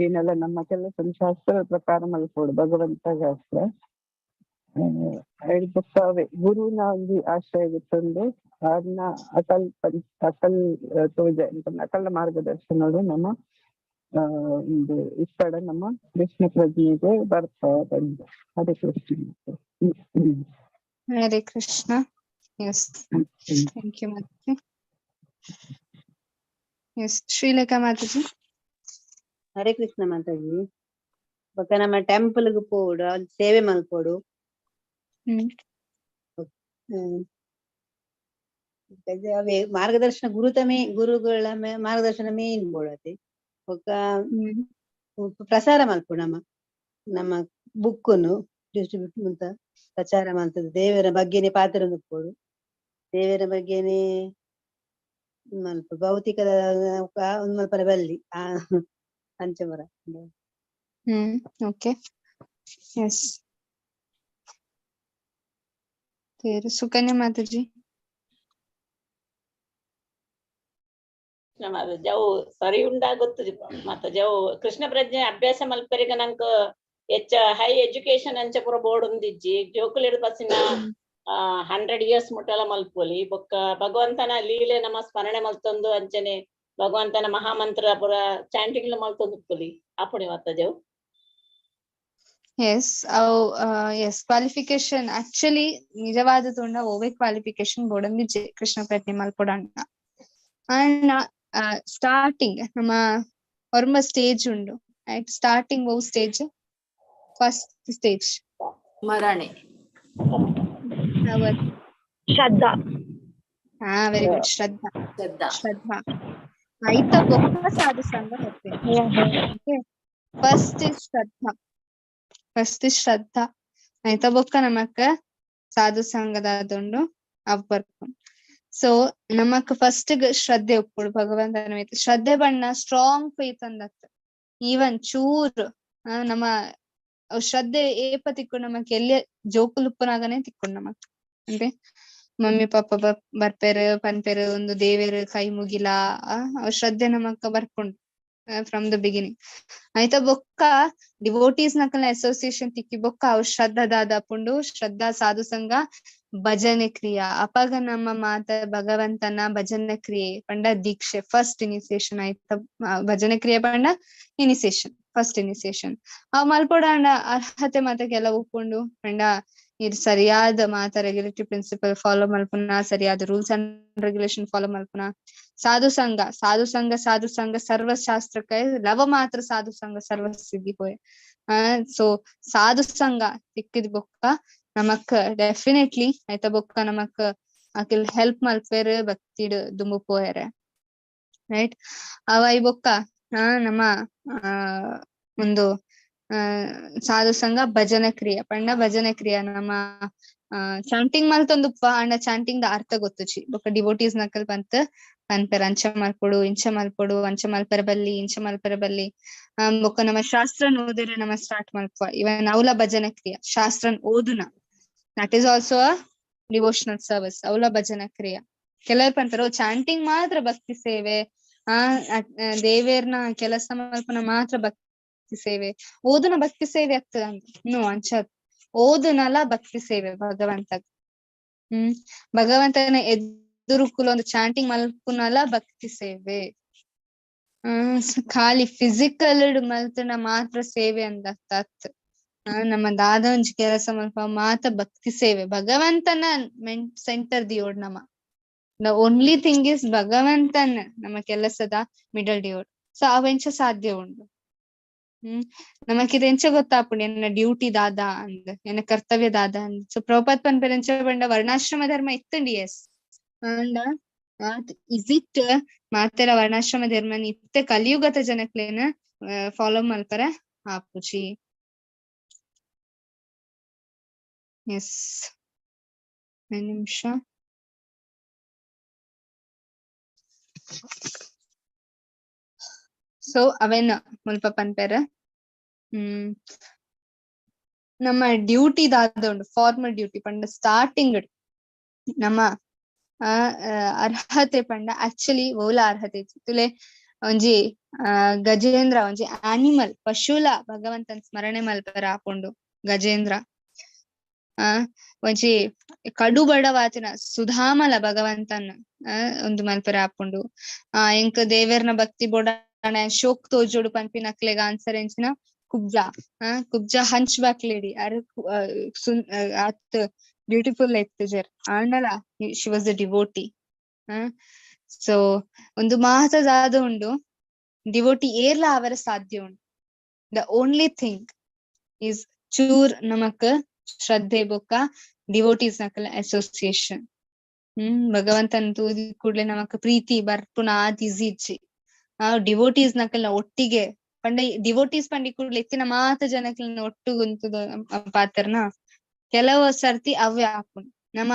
ಏನೆಲ್ಲ ನಮ್ಮ ಕೆಲಸ ಶಾಸ್ತ್ರದ ಪ್ರಕಾರ ಮಲ್ಪೊಡು, ಭಗವಂತ ಶಾಸ್ತ್ರ. ಬೊಕ್ಕ ಅವೇ ಗುರುನ ಒಂಜಿ ಆಶ್ರಯ ಗೊತ್ತುಂಡು, ಆರ್ನ ಅಟಲ್ ಅಟಲ್ ತೋಜ ಅಟಲ್ ಮಾರ್ಗದರ್ಶನಡು ನಮ್ಮ ಒಂದು ಇಪ್ಪಡ ನಮ್ಮ ಕೃಷ್ಣ ಪ್ರಜ್ಞೆಗೆ ಬರ್ತಾ ಬಂದು. Hare Krishna. Hare Krishna. Yes, thank you Mataji. S, Srilekha Mataji. Hare Krishna Mataji. ಬೊಕ್ಕ ನಮ್ಮ ಟೆಂಪಲ್ ಗ್ ಪೋವೊಡು, ಅಲ್ಲಿ ಸೇವೆ ಮಲ್ಪೊಡು. ಅವೇ ಮಾರ್ಗದರ್ಶನ ಗುರುತಮೇ, ಗುರುಗಳ ಮಾರ್ಗದರ್ಶನ ಮೇನ್ ಬೋಡತೆ. ಬೊಕ್ಕ ಪ್ರಸಾರ ಮಲ್ಪು, ನಮ್ಮ ನಮ್ಮ ಬುಕ್ಕನ್ನು ಡಿಸ್ಟ್ರಿಬ್ಯೂಟ್ ಅಂತ ಪ್ರಚಾರ ಮಲ್ತದೆ. ದೇವರ ಬಗ್ಗೆನೆ ಪಾತ್ರ ಉಪ್ಪೊಡು, ದೇವರ ಬಗ್ಗೆನೆ ಮಲ್ಪ, ಭೌತಿಕದ ಒಂದ್ ಮಲ್ಪರ ಬಲ್ಲಿ ಆ ಅಂಚಮರ. ಓಕೆ. ಎಸ್, ಸುಕನ್ಯಾ ಮಾತಾಜಿ. ಮಾತಾಜಿ, ಅವು ಸರಿ ಉಂಡಾ ಗೊತ್ತು ಮಾತಾಜಿ. ಅವು ಕೃಷ್ಣ ಪ್ರಜ್ಞೆ ಅಭ್ಯಾಸ ಮಲ್ಪೆರೆಗ್ ನಂಕ್ ಹೆಚ್ಚ ಹೈ ಎಜುಕೇಶನ್ ಅಂಚ ಪೂರ ಬೋರ್ಡ್ ಉಂದಿಜ್ಜಿ. ಜೋಕುಲೆಡ್ ಬಸ್ಸಿನ 100 ಇಯರ್ಸ್ ಮುಟ್ಟಲ ಮಲ್ಪೊಲಿ. ಬೊಕ್ಕ ಭಗವಂತನ ಲೀಲೆ ನಮ್ಮ ಸ್ಮರಣೆ ಮಲ್ತೊಂದು ಅಂಚನೆ ಭಗವಂತನ ಮಹಾಮಂತ್ರ ಪೂರ ಚಾಂಟಿಂಗ್ ಮಲ್ತೊಂದು ಉಪ್ಪೊಲಿ ಆಪುಣಿ ಮಾತಾಜಿ ಅವು. ಎಸ್, ಅವು ಎಸ್ ಕ್ವಾಲಿಫಿಕೇಶನ್ ಆಕ್ಚುಲಿ ನಿಜವಾದ ತೂಂಡ ಒವ್ವೆ ಕ್ವಾಲಿಫಿಕೇಶನ್ ಬೋಡೊಂದಿಜ್ಜಿ ಕೃಷ್ಣ ಪ್ರಜ್ಞೆ ಮಲ್ಪೊಡಂಡ. ಅಂಡ್ ಸ್ಟಾರ್ಟಿಂಗ್ ನಮ್ಮ ಒರ್ಂಬ ಸ್ಟೇಜ್ ಉಂಡು. Starting of stage? First stage ಸ್ಮರಣೆ. ಶ್ರದ್ಧಾ. ಹಾ, ವೆರಿ ಗುಡ್. ಶ್ರದ್ಧಾ. ಶ್ರದ್ಧಾ. ಶ್ರದ್ಧಾ ಆಯ್ತಾ, ಬೊಕ್ಕ ಸಾಧು ಸಂಘ ಬರ್ಪೇರು. First is Shraddha, first is Shraddha ಆಯ್ತಾ, ಬೊಕ್ಕ ನಮಕ್ ಸಾಧು ಸಂಘದಾದುಂಡು ಅವ್ ಬರ್ಪುಂಡು. ಸೊ ನಮಕ್ ಫಸ್ಟ್ ಶ್ರದ್ಧೆ ಉಪ್ಪುಡು ಭಗವಂತನ ಮಿತ್ತ್. ಶ್ರದ್ಧೆ ಬಣ್ಣ ಸ್ಟ್ರಾಂಗ್ ಫೇತ್ ಅಂದತ್. ಈವನ್ ಚೂರ್ ನಮ್ಮ ಶ್ರದ್ಧೆ ಏಪ ತಿಕ್ಕು ನಮಕ್ ಎಲ್ಲಿ ಜೋಕುಲು ಉಪ್ಪುನಾಗನೆ ತಿಕ್ಕು ನಮಕ್. ಅಂದ್ರೆ ಮಮ್ಮಿ ಪಾಪ ಬರ್ಪೆರ್ ಪನ್ಪೆರ್ ಒಂದು ದೇವೆರ್ ಕೈ ಮುಗಿಲ, ಶ್ರದ್ಧೆ ನಮಕ್ ಬರ್ಪುಂಡು ಫ್ರಮ್ the beginning ಆಯ್ತಾ. ಬೊಕ್ಕ ಡಿವೋಟೀಸ್ ನಕಲ್ನ ಅಸೋಸಿಯೇಷನ್ ತಿಕ್ಕಿ ಬೊಕ್ಕ ಅವು ಶ್ರದ್ಧಾ ದಾದಾಪುಂಡು, ಶ್ರದ್ಧಾ ಸಾಧು ಸಂಘ ಭಜನೆ ಕ್ರಿಯಾ. ಅಪಗ ನಮ್ಮ ಮಾತ ಭಗವಂತನ ಭಜನೆ ಕ್ರಿಯೆ ಪಂಡ ದೀಕ್ಷೆ ಫಸ್ಟ್ ಇನಿಸಿಯೇಷನ್ ಆಯ್ತಾ. ಭಜನೆ ಕ್ರಿಯೆ ಪಂಡ ಇನಿಸಿಯೇಷನ್, ಫಸ್ಟ್ ಇನಿಸಿಯೇಷನ್. ಅವ್ ಮಲ್ಪೊಡಾಂಡ ಅರ್ಹತೆ ಮಾತ ಕೆಲವು ಉಪ್ಪುಂಡು ಪಂಡ ಇರ್ ಸರಿಯಾದ ಮಾತ ರೆಗ್ಯುಲೇಟರಿ ಪ್ರಿನ್ಸಿಪಲ್ ಫಾಲೋ ಮಲ್ಪುನ, ಸರಿಯಾದ ರೂಲ್ಸ್ ಅಂಡ್ ರೆಗ್ಯುಲೇಷನ್ ಫಾಲೋ ಮಲ್ಪುನ, ಸಾಧು ಸಂಘ ಸಾಧು ಸಂಘ ಸಾಧು ಸಂಘ ಸರ್ವಶಾಸ್ತ್ರಕ್ಕೆ ಲವ ಮಾತ್ರ ಸಾಧು ಸಂಘ ಸರ್ವ ಸಿದ್ಧಿ ಹೋಯ್. ಸೊ ಸಾಧು ಸಂಘ ತಿಕ್ಕಿದ್ ಬೊಕ್ಕ ನಮಕ್ ಡೆಫಿನೆಟ್ಲಿ ಆಯ್ತಾ, ಬೊಕ್ಕ ನಮಕ್ ಅಕಿಲ್ ಹೆಲ್ಪ್ ಮಲ್ಪೆರ್ ಭಕ್ತಿಡ್ ದುಂಬು ಪೋಯೆರೆ, ರೈಟ್. ಅವ ಈ ಬೊಕ್ಕ ನಮ್ಮ ಒಂದು ಸಾಧು ಸಂಘ ಭಜನ ಕ್ರಿಯೆ ಪಂಡ ಭಜನ ಕ್ರಿಯೆ ನಮ್ಮ ಚಾಂಟಿಂಗ್ ಮಲ್ತೊಂದುಪ್ಪ ಅಂಡ ಚಾಂಟಿಂಗ್ ದ ಅರ್ಥ ಗೊತ್ತುಚಿ. ಬೊಕ್ಕ ಡಿವೋಟೀಸ್ ನಕಲ್ ಪಂತ್ ಪನ್ಪೆರ್ ಅಂಚ ಮಲ್ಪೊಡು ಇಂಚ ಮಲ್ಪೊಡು, ಅಂಚ ಮಲ್ಪೆರೆ ಬಲ್ಲಿ ಇಂಚ ಮಲ್ಪೆರೆ ಬಲ್ಲಿ. ಬೊಕ್ಕ ನಮ್ಮ ಶಾಸ್ತ್ರ ಓದಿರೆ ನಮ್ಮ ಸ್ಟಾರ್ಟ್ ಮಲ್ಪ ಇವನ್ ಅವಲ ಭಜನ ಕ್ರಿಯೆ ಶಾಸ್ತ್ರನ್ ಓದುನ, that is also a devotional service. ಅವಲ ಭಜನ ಕ್ರಿಯೆ. ಕೆಲವರು ಪಂತಾರ ಚಾಂಟಿಂಗ್ ಮಾತ್ರ ಭಕ್ತಿ ಸೇವೆ, ಆ ದೇವೇರ್ನ ಕೆಲಸ ಮಲ್ಪನ ಮಾತ್ರ ಭಕ್ತಿ ಸೇವೆ, ಓದುನ ಭಕ್ತಿ ಸೇವೆ ಆಗ್ತದ ಅಂತ ನೋ ಅಂಚ ಓದುನಲ ಭಕ್ತಿ ಸೇವೆ ಭಗವಂತ. ಭಗವಂತನ ಎದುರುಕುಲ ಒಂದು ಚಾಂಟಿಂಗ್ ಮಲ್ಪುನಲ ಭಕ್ತಿ ಸೇವೆ. ಖಾಲಿ ಫಿಸಿಕಲ್ ಮಲ್ತನ ಮಾತ್ರ ಸೇವೆ ಅಂದ ಅರ್ಥ. ನಮ್ಮ ದಾದ ಒಂಜಿ ಕೆಲಸ ಮಲ್ಪ ಮಾತ ಭಕ್ತಿ ಸೇವೆ ಭಗವಂತನ ಸೆಂಟರ್ ದಿಯೋಡ್ ನಮ್ಮ. The only thing is ಭಗವಂತನ ನಮ್ಮ ಕೆಲಸದ ಮಿಡಲ್ ದಿಯೋಡ್. ಸೊ ಅವೆಂಚ ಸಾಧ್ಯ ಉಂಡು. ನಮಕಿದ ಎಂಚ ಗೊತ್ತಾಪುಂಡು ಎನ್ನ ಡ್ಯೂಟಿ ದಾದ ಅಂದ್, ಎನ್ನ ಕರ್ತವ್ಯ ದಾದ ಅಂದ್. ಸೊ ಪ್ರಭುಪಾದ್ ಪನ್ಪೆರ್ ಎಂಚ ಪಂಡ ವರ್ಣಾಶ್ರಮ ಧರ್ಮ ಇತ್ತುಂಡು, ಎಸ್, ಅಂಡ is it ಮಾತೆರ ವರ್ಣಾಶ್ರಮ ಧರ್ಮ ಇತ್ತೆ ಕಲಿಯುಗತ ಜನಕ್ಲೇನ ಫಾಲೋ ಮಲ್ಪರೆ ಆಪುಜಿ. ಎಸ್, ಒಂಜಿ ನಿಮಿಷ. ಸೊ ಅವೇನ್ ಮುಲ್ಪ ಪನ್ಪೆರ್. ನಮ್ಮ ಡ್ಯೂಟಿ ದಾದ ಉಂಡು, ಫಾರ್ಮಲ್ ಡ್ಯೂಟಿ ಪಂಡ ಸ್ಟಾರ್ಟಿಂಗ್ ನಮ್ಮ ಆ ಅರ್ಹತೆ ಪಂಡ ಆಕ್ಚುಲಿ ಓಲ ಅರ್ಹತೆ ತುಲೆ ಒಂಜಿ ಗಜೇಂದ್ರ ಒಂಜಿ ಆನಿಮಲ್ ಪಶುಲ ಭಗವಂತನ ಸ್ಮರಣೆ ಮಲ್ಪರ ಆಪುಂಡು ಗಜೇಂದ್ರ. ಆ ಒಂಜಿ ಕಡು ಬಡವಾತಿನ ಸುಧಾಮಲ ಭಗವಂತನ್ ಒಂದು ಮಲ್ಪರ ಆಪುಂಡು. ಆ ಎಂಕ್ ದೇವೆರ್ನ ಭಕ್ತಿ ಬೋಡಾಣ ಶೋಕ್ ತೋಜೋಡು ಪನ್ಪಿನಕ್ಲೆಗ್ ಆನ್ಸರ್ ಎಂಚಿನ ಕುಬ್ಜ. ಕುಬ್ಜ ಹಂಚ್ ಬ್ಯಾಕ್ ಲೇಡಿ ಅರ್ ಆತ್ ಬ್ಯೂಟಿಫುಲ್ ಎತ್ತುಜೆರ್ ಆಂಡಲ she was a devotee. So ಒಂದು ಮಾತ ದಾದ ಉಂಡು, ಡಿವೋಟಿ ಏರ್ಲ ಅವರ ಸಾಧ್ಯ ಉಂಡು. The only thing is ಚೂರ್ ನಮಕ್ ಶ್ರದ್ಧೆ ಬೊಕ್ಕ ಡಿವೋಟೀಸ್ ನಕಲ ಅಸೋಸಿಯೇಷನ್. ಭಗವಂತನ ತೂದಿ ಕೂಡ್ಲೆ ನಮಕ್ ಪ್ರೀತಿ ಬರ್ಪುನ ಆತ್ ಈಸಿ ಇಜ್ಜಿ. ಆ ಡಿವೋಟೀಸ್ ನಕಲ್ನ ಒಟ್ಟಿಗೆ ಪಂಡ ಡಿವೋಟೀಸ್ ಪಂಡಿ ಕೂಡ್ಲೆ ಇತ್ತಿನ ಮಾತ ಜನಕ್ಲೆನ ಒಟ್ಟುಗುಂತುದ ಪಾತ್ರನ ಕೆಲವು ಸರ್ತಿ ಅವೇ ಆಪುಂಡು. ನಮ್ಮ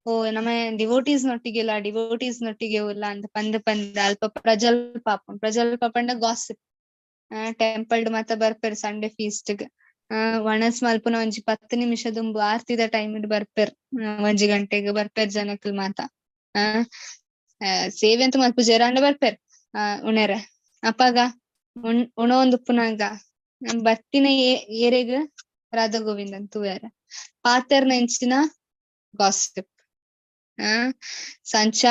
ಓ ನಮ್ಮ ಡಿವೋಟೀಸ್ ನೊಟ್ಟಿಗೆ ಇಲ್ಲ, ಡಿವೋಟೀಸ್ ನೊಟ್ಟಿಗೆ ಇಲ್ಲ ಅಂತ ಪಂದ್ ಪಂದ್ ಅಲ್ಪ ಪ್ರಜಲ್ಪ ಆಪುಂಡು. ಪ್ರಜಲ್ಪ ಪಂಡ ಗಾಸಿಪ್. ಟೆಂಪಲ್ ಮಾತ ಬರ್ಪೆರ್ ಸಂಡೆ ಫೀಸ್ಟ್ ಗ್. ಒಣಸ್ ಮಲ್ಪುನ ಒಂಜಿ 10 ನಿಮಿಷ ದುಂಬು ಆರ್ತಿದ ಟೈಮ್ ಬರ್ಪೆರ್, 1 ಗಂಟೆಗ್ ಬರ್ಪೆರ್ ಜನಕ್ಲ್ ಮಾತ. ಆ ಸೇವೆ ಅಂತ ಮಲ್ಪುಜೆರ್ ಆಂಡ ಬರ್ಪೆರ್ ಉಣೆರೆ. ಅಪಗ ಉಣೊಂದುಪ್ಪುನಗ ಬತ್ತಿನ ಏರೆಗ್ ರಾಧಾ ಗೋವಿಂದನ್ ತೂವೆರೆ ಪಾತೆರ್ನ ಎಂಚಿನ ಗಾಸಿಪ್ ಸಂಚ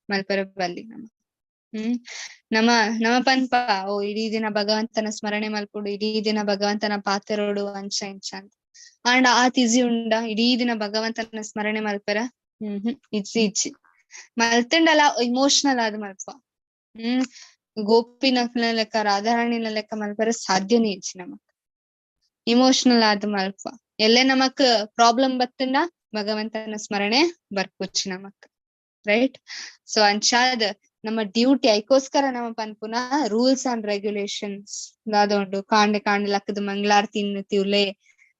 ಮಲ್ಪರ ಬಲ್ಲಿ ನಮ. ನಮ್ಮ ನಮ್ಮ ಪನ್ಪ ಓ ಇಡೀ ದಿನ ಭಗವಂತನ ಸ್ಮರಣೆ ಮಲ್ಪೊಡು, ಇಡೀ ದಿನ ಭಗವಂತನ ಪಾತೆರೋಡು ಅಂಚ ಇಂಚ ಅಂತ. ಆಂಡ ಆತ್ ಈಸಿ ಉಂಡ ಇಡೀ ದಿನ ಭಗವಂತನ ಸ್ಮರಣೆ ಮಲ್ಪರ? ಇಜ್ಜಿ ಇಜ್ಜಿ ಮಲ್ತಂಡಲ ಇಮೋಷನಲ್ ಆದ್ ಮಲ್ಪ. ಗೋಪಿನಕ್ಲೆನ ಲೆಕ್ಕ ರಾಧಾರಾಣಿನ ಲೆಕ್ಕ ಮಲ್ಪರ ಸಾಧ್ಯನೇ ಇಜ್ಜಿ ನಮಕ್. ಇಮೋಷನಲ್ ಆದ್ ಮಲ್ಪ. ಎಲ್ಲೆ ನಮಕ್ ಪ್ರಾಬ್ಲಮ್ ಬತ್ತಂಡ ಭಗವಂತನ ಸ್ಮರಣೆ ಬರ್ಪುಚ್ಚಿ ನಮಕ್, ರೈಟ್? ಸೊ ಅಂಚಾದ್ ನಮ್ಮ ಡ್ಯೂಟಿ ಐಕೋಸ್ಕರ ನಮ್ಮ ಪನ್ಪುನ ರೂಲ್ಸ್ ಅಂಡ್ ರೆಗ್ಯುಲೇಷನ್ಸ್ ದಾದ ಉಂಡು. ಕಾಂಡೆ ಕಾಂಡೆ ಲಕ್ಕದ ಮಂಗಳಾರತಿ ತಿವ್ಲೆ,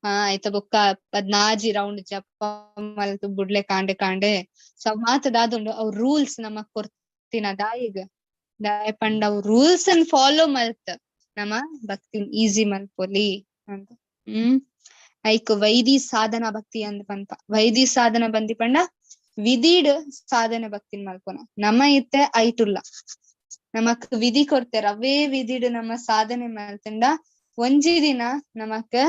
ಆಯ್ತ ಬೊಕ್ಕ 14 ರೌಂಡ್ ಜಪ ಮಲ್ತು ಬುಡ್ಲೆ ಕಾಂಡೆ ಕಾಂಡೆ. ಸೊ ಮಾತ ದಾದ ಉಂಡು ಅವ್ ರೂಲ್ಸ್ ನಮಕ್ ಕೊರ್ತಿನ ದಾಯಿಗ್ ದಾಯ ಪಂಡ ಅವ್ ರೂಲ್ಸ್ ಅನ್ ಫಾಲೋ ಮಲ್ತ್ ನಮ್ಮ ಭಕ್ತಿ ಈಸಿ ಮಲ್ಪೊಲಿ ಅಂತ. ಐಕ್ ವೈದಿ ಸಾಧನ ಭಕ್ತಿ ಅಂದ್ ಪನ್ಪ. ವೈದಿ ಸಾಧನ ಬಂದಿ ಪಂಡ ವಿಧಿಡ್ ಸಾಧನೆ ಭಕ್ತಿನ್ ಮಲ್ಪುನ. ನಮ್ಮ ಇತ್ತೆ ಐಟುಲ್ಲ ನಮಕ್ ವಿಧಿ ಕೊಡ್ತೇರ, ಅವೇ ವಿಧಿಡ್ ನಮ್ಮ ಸಾಧನೆ ಮಲ್ತಂಡ ಒಂಜಿ ದಿನ ನಮಕ್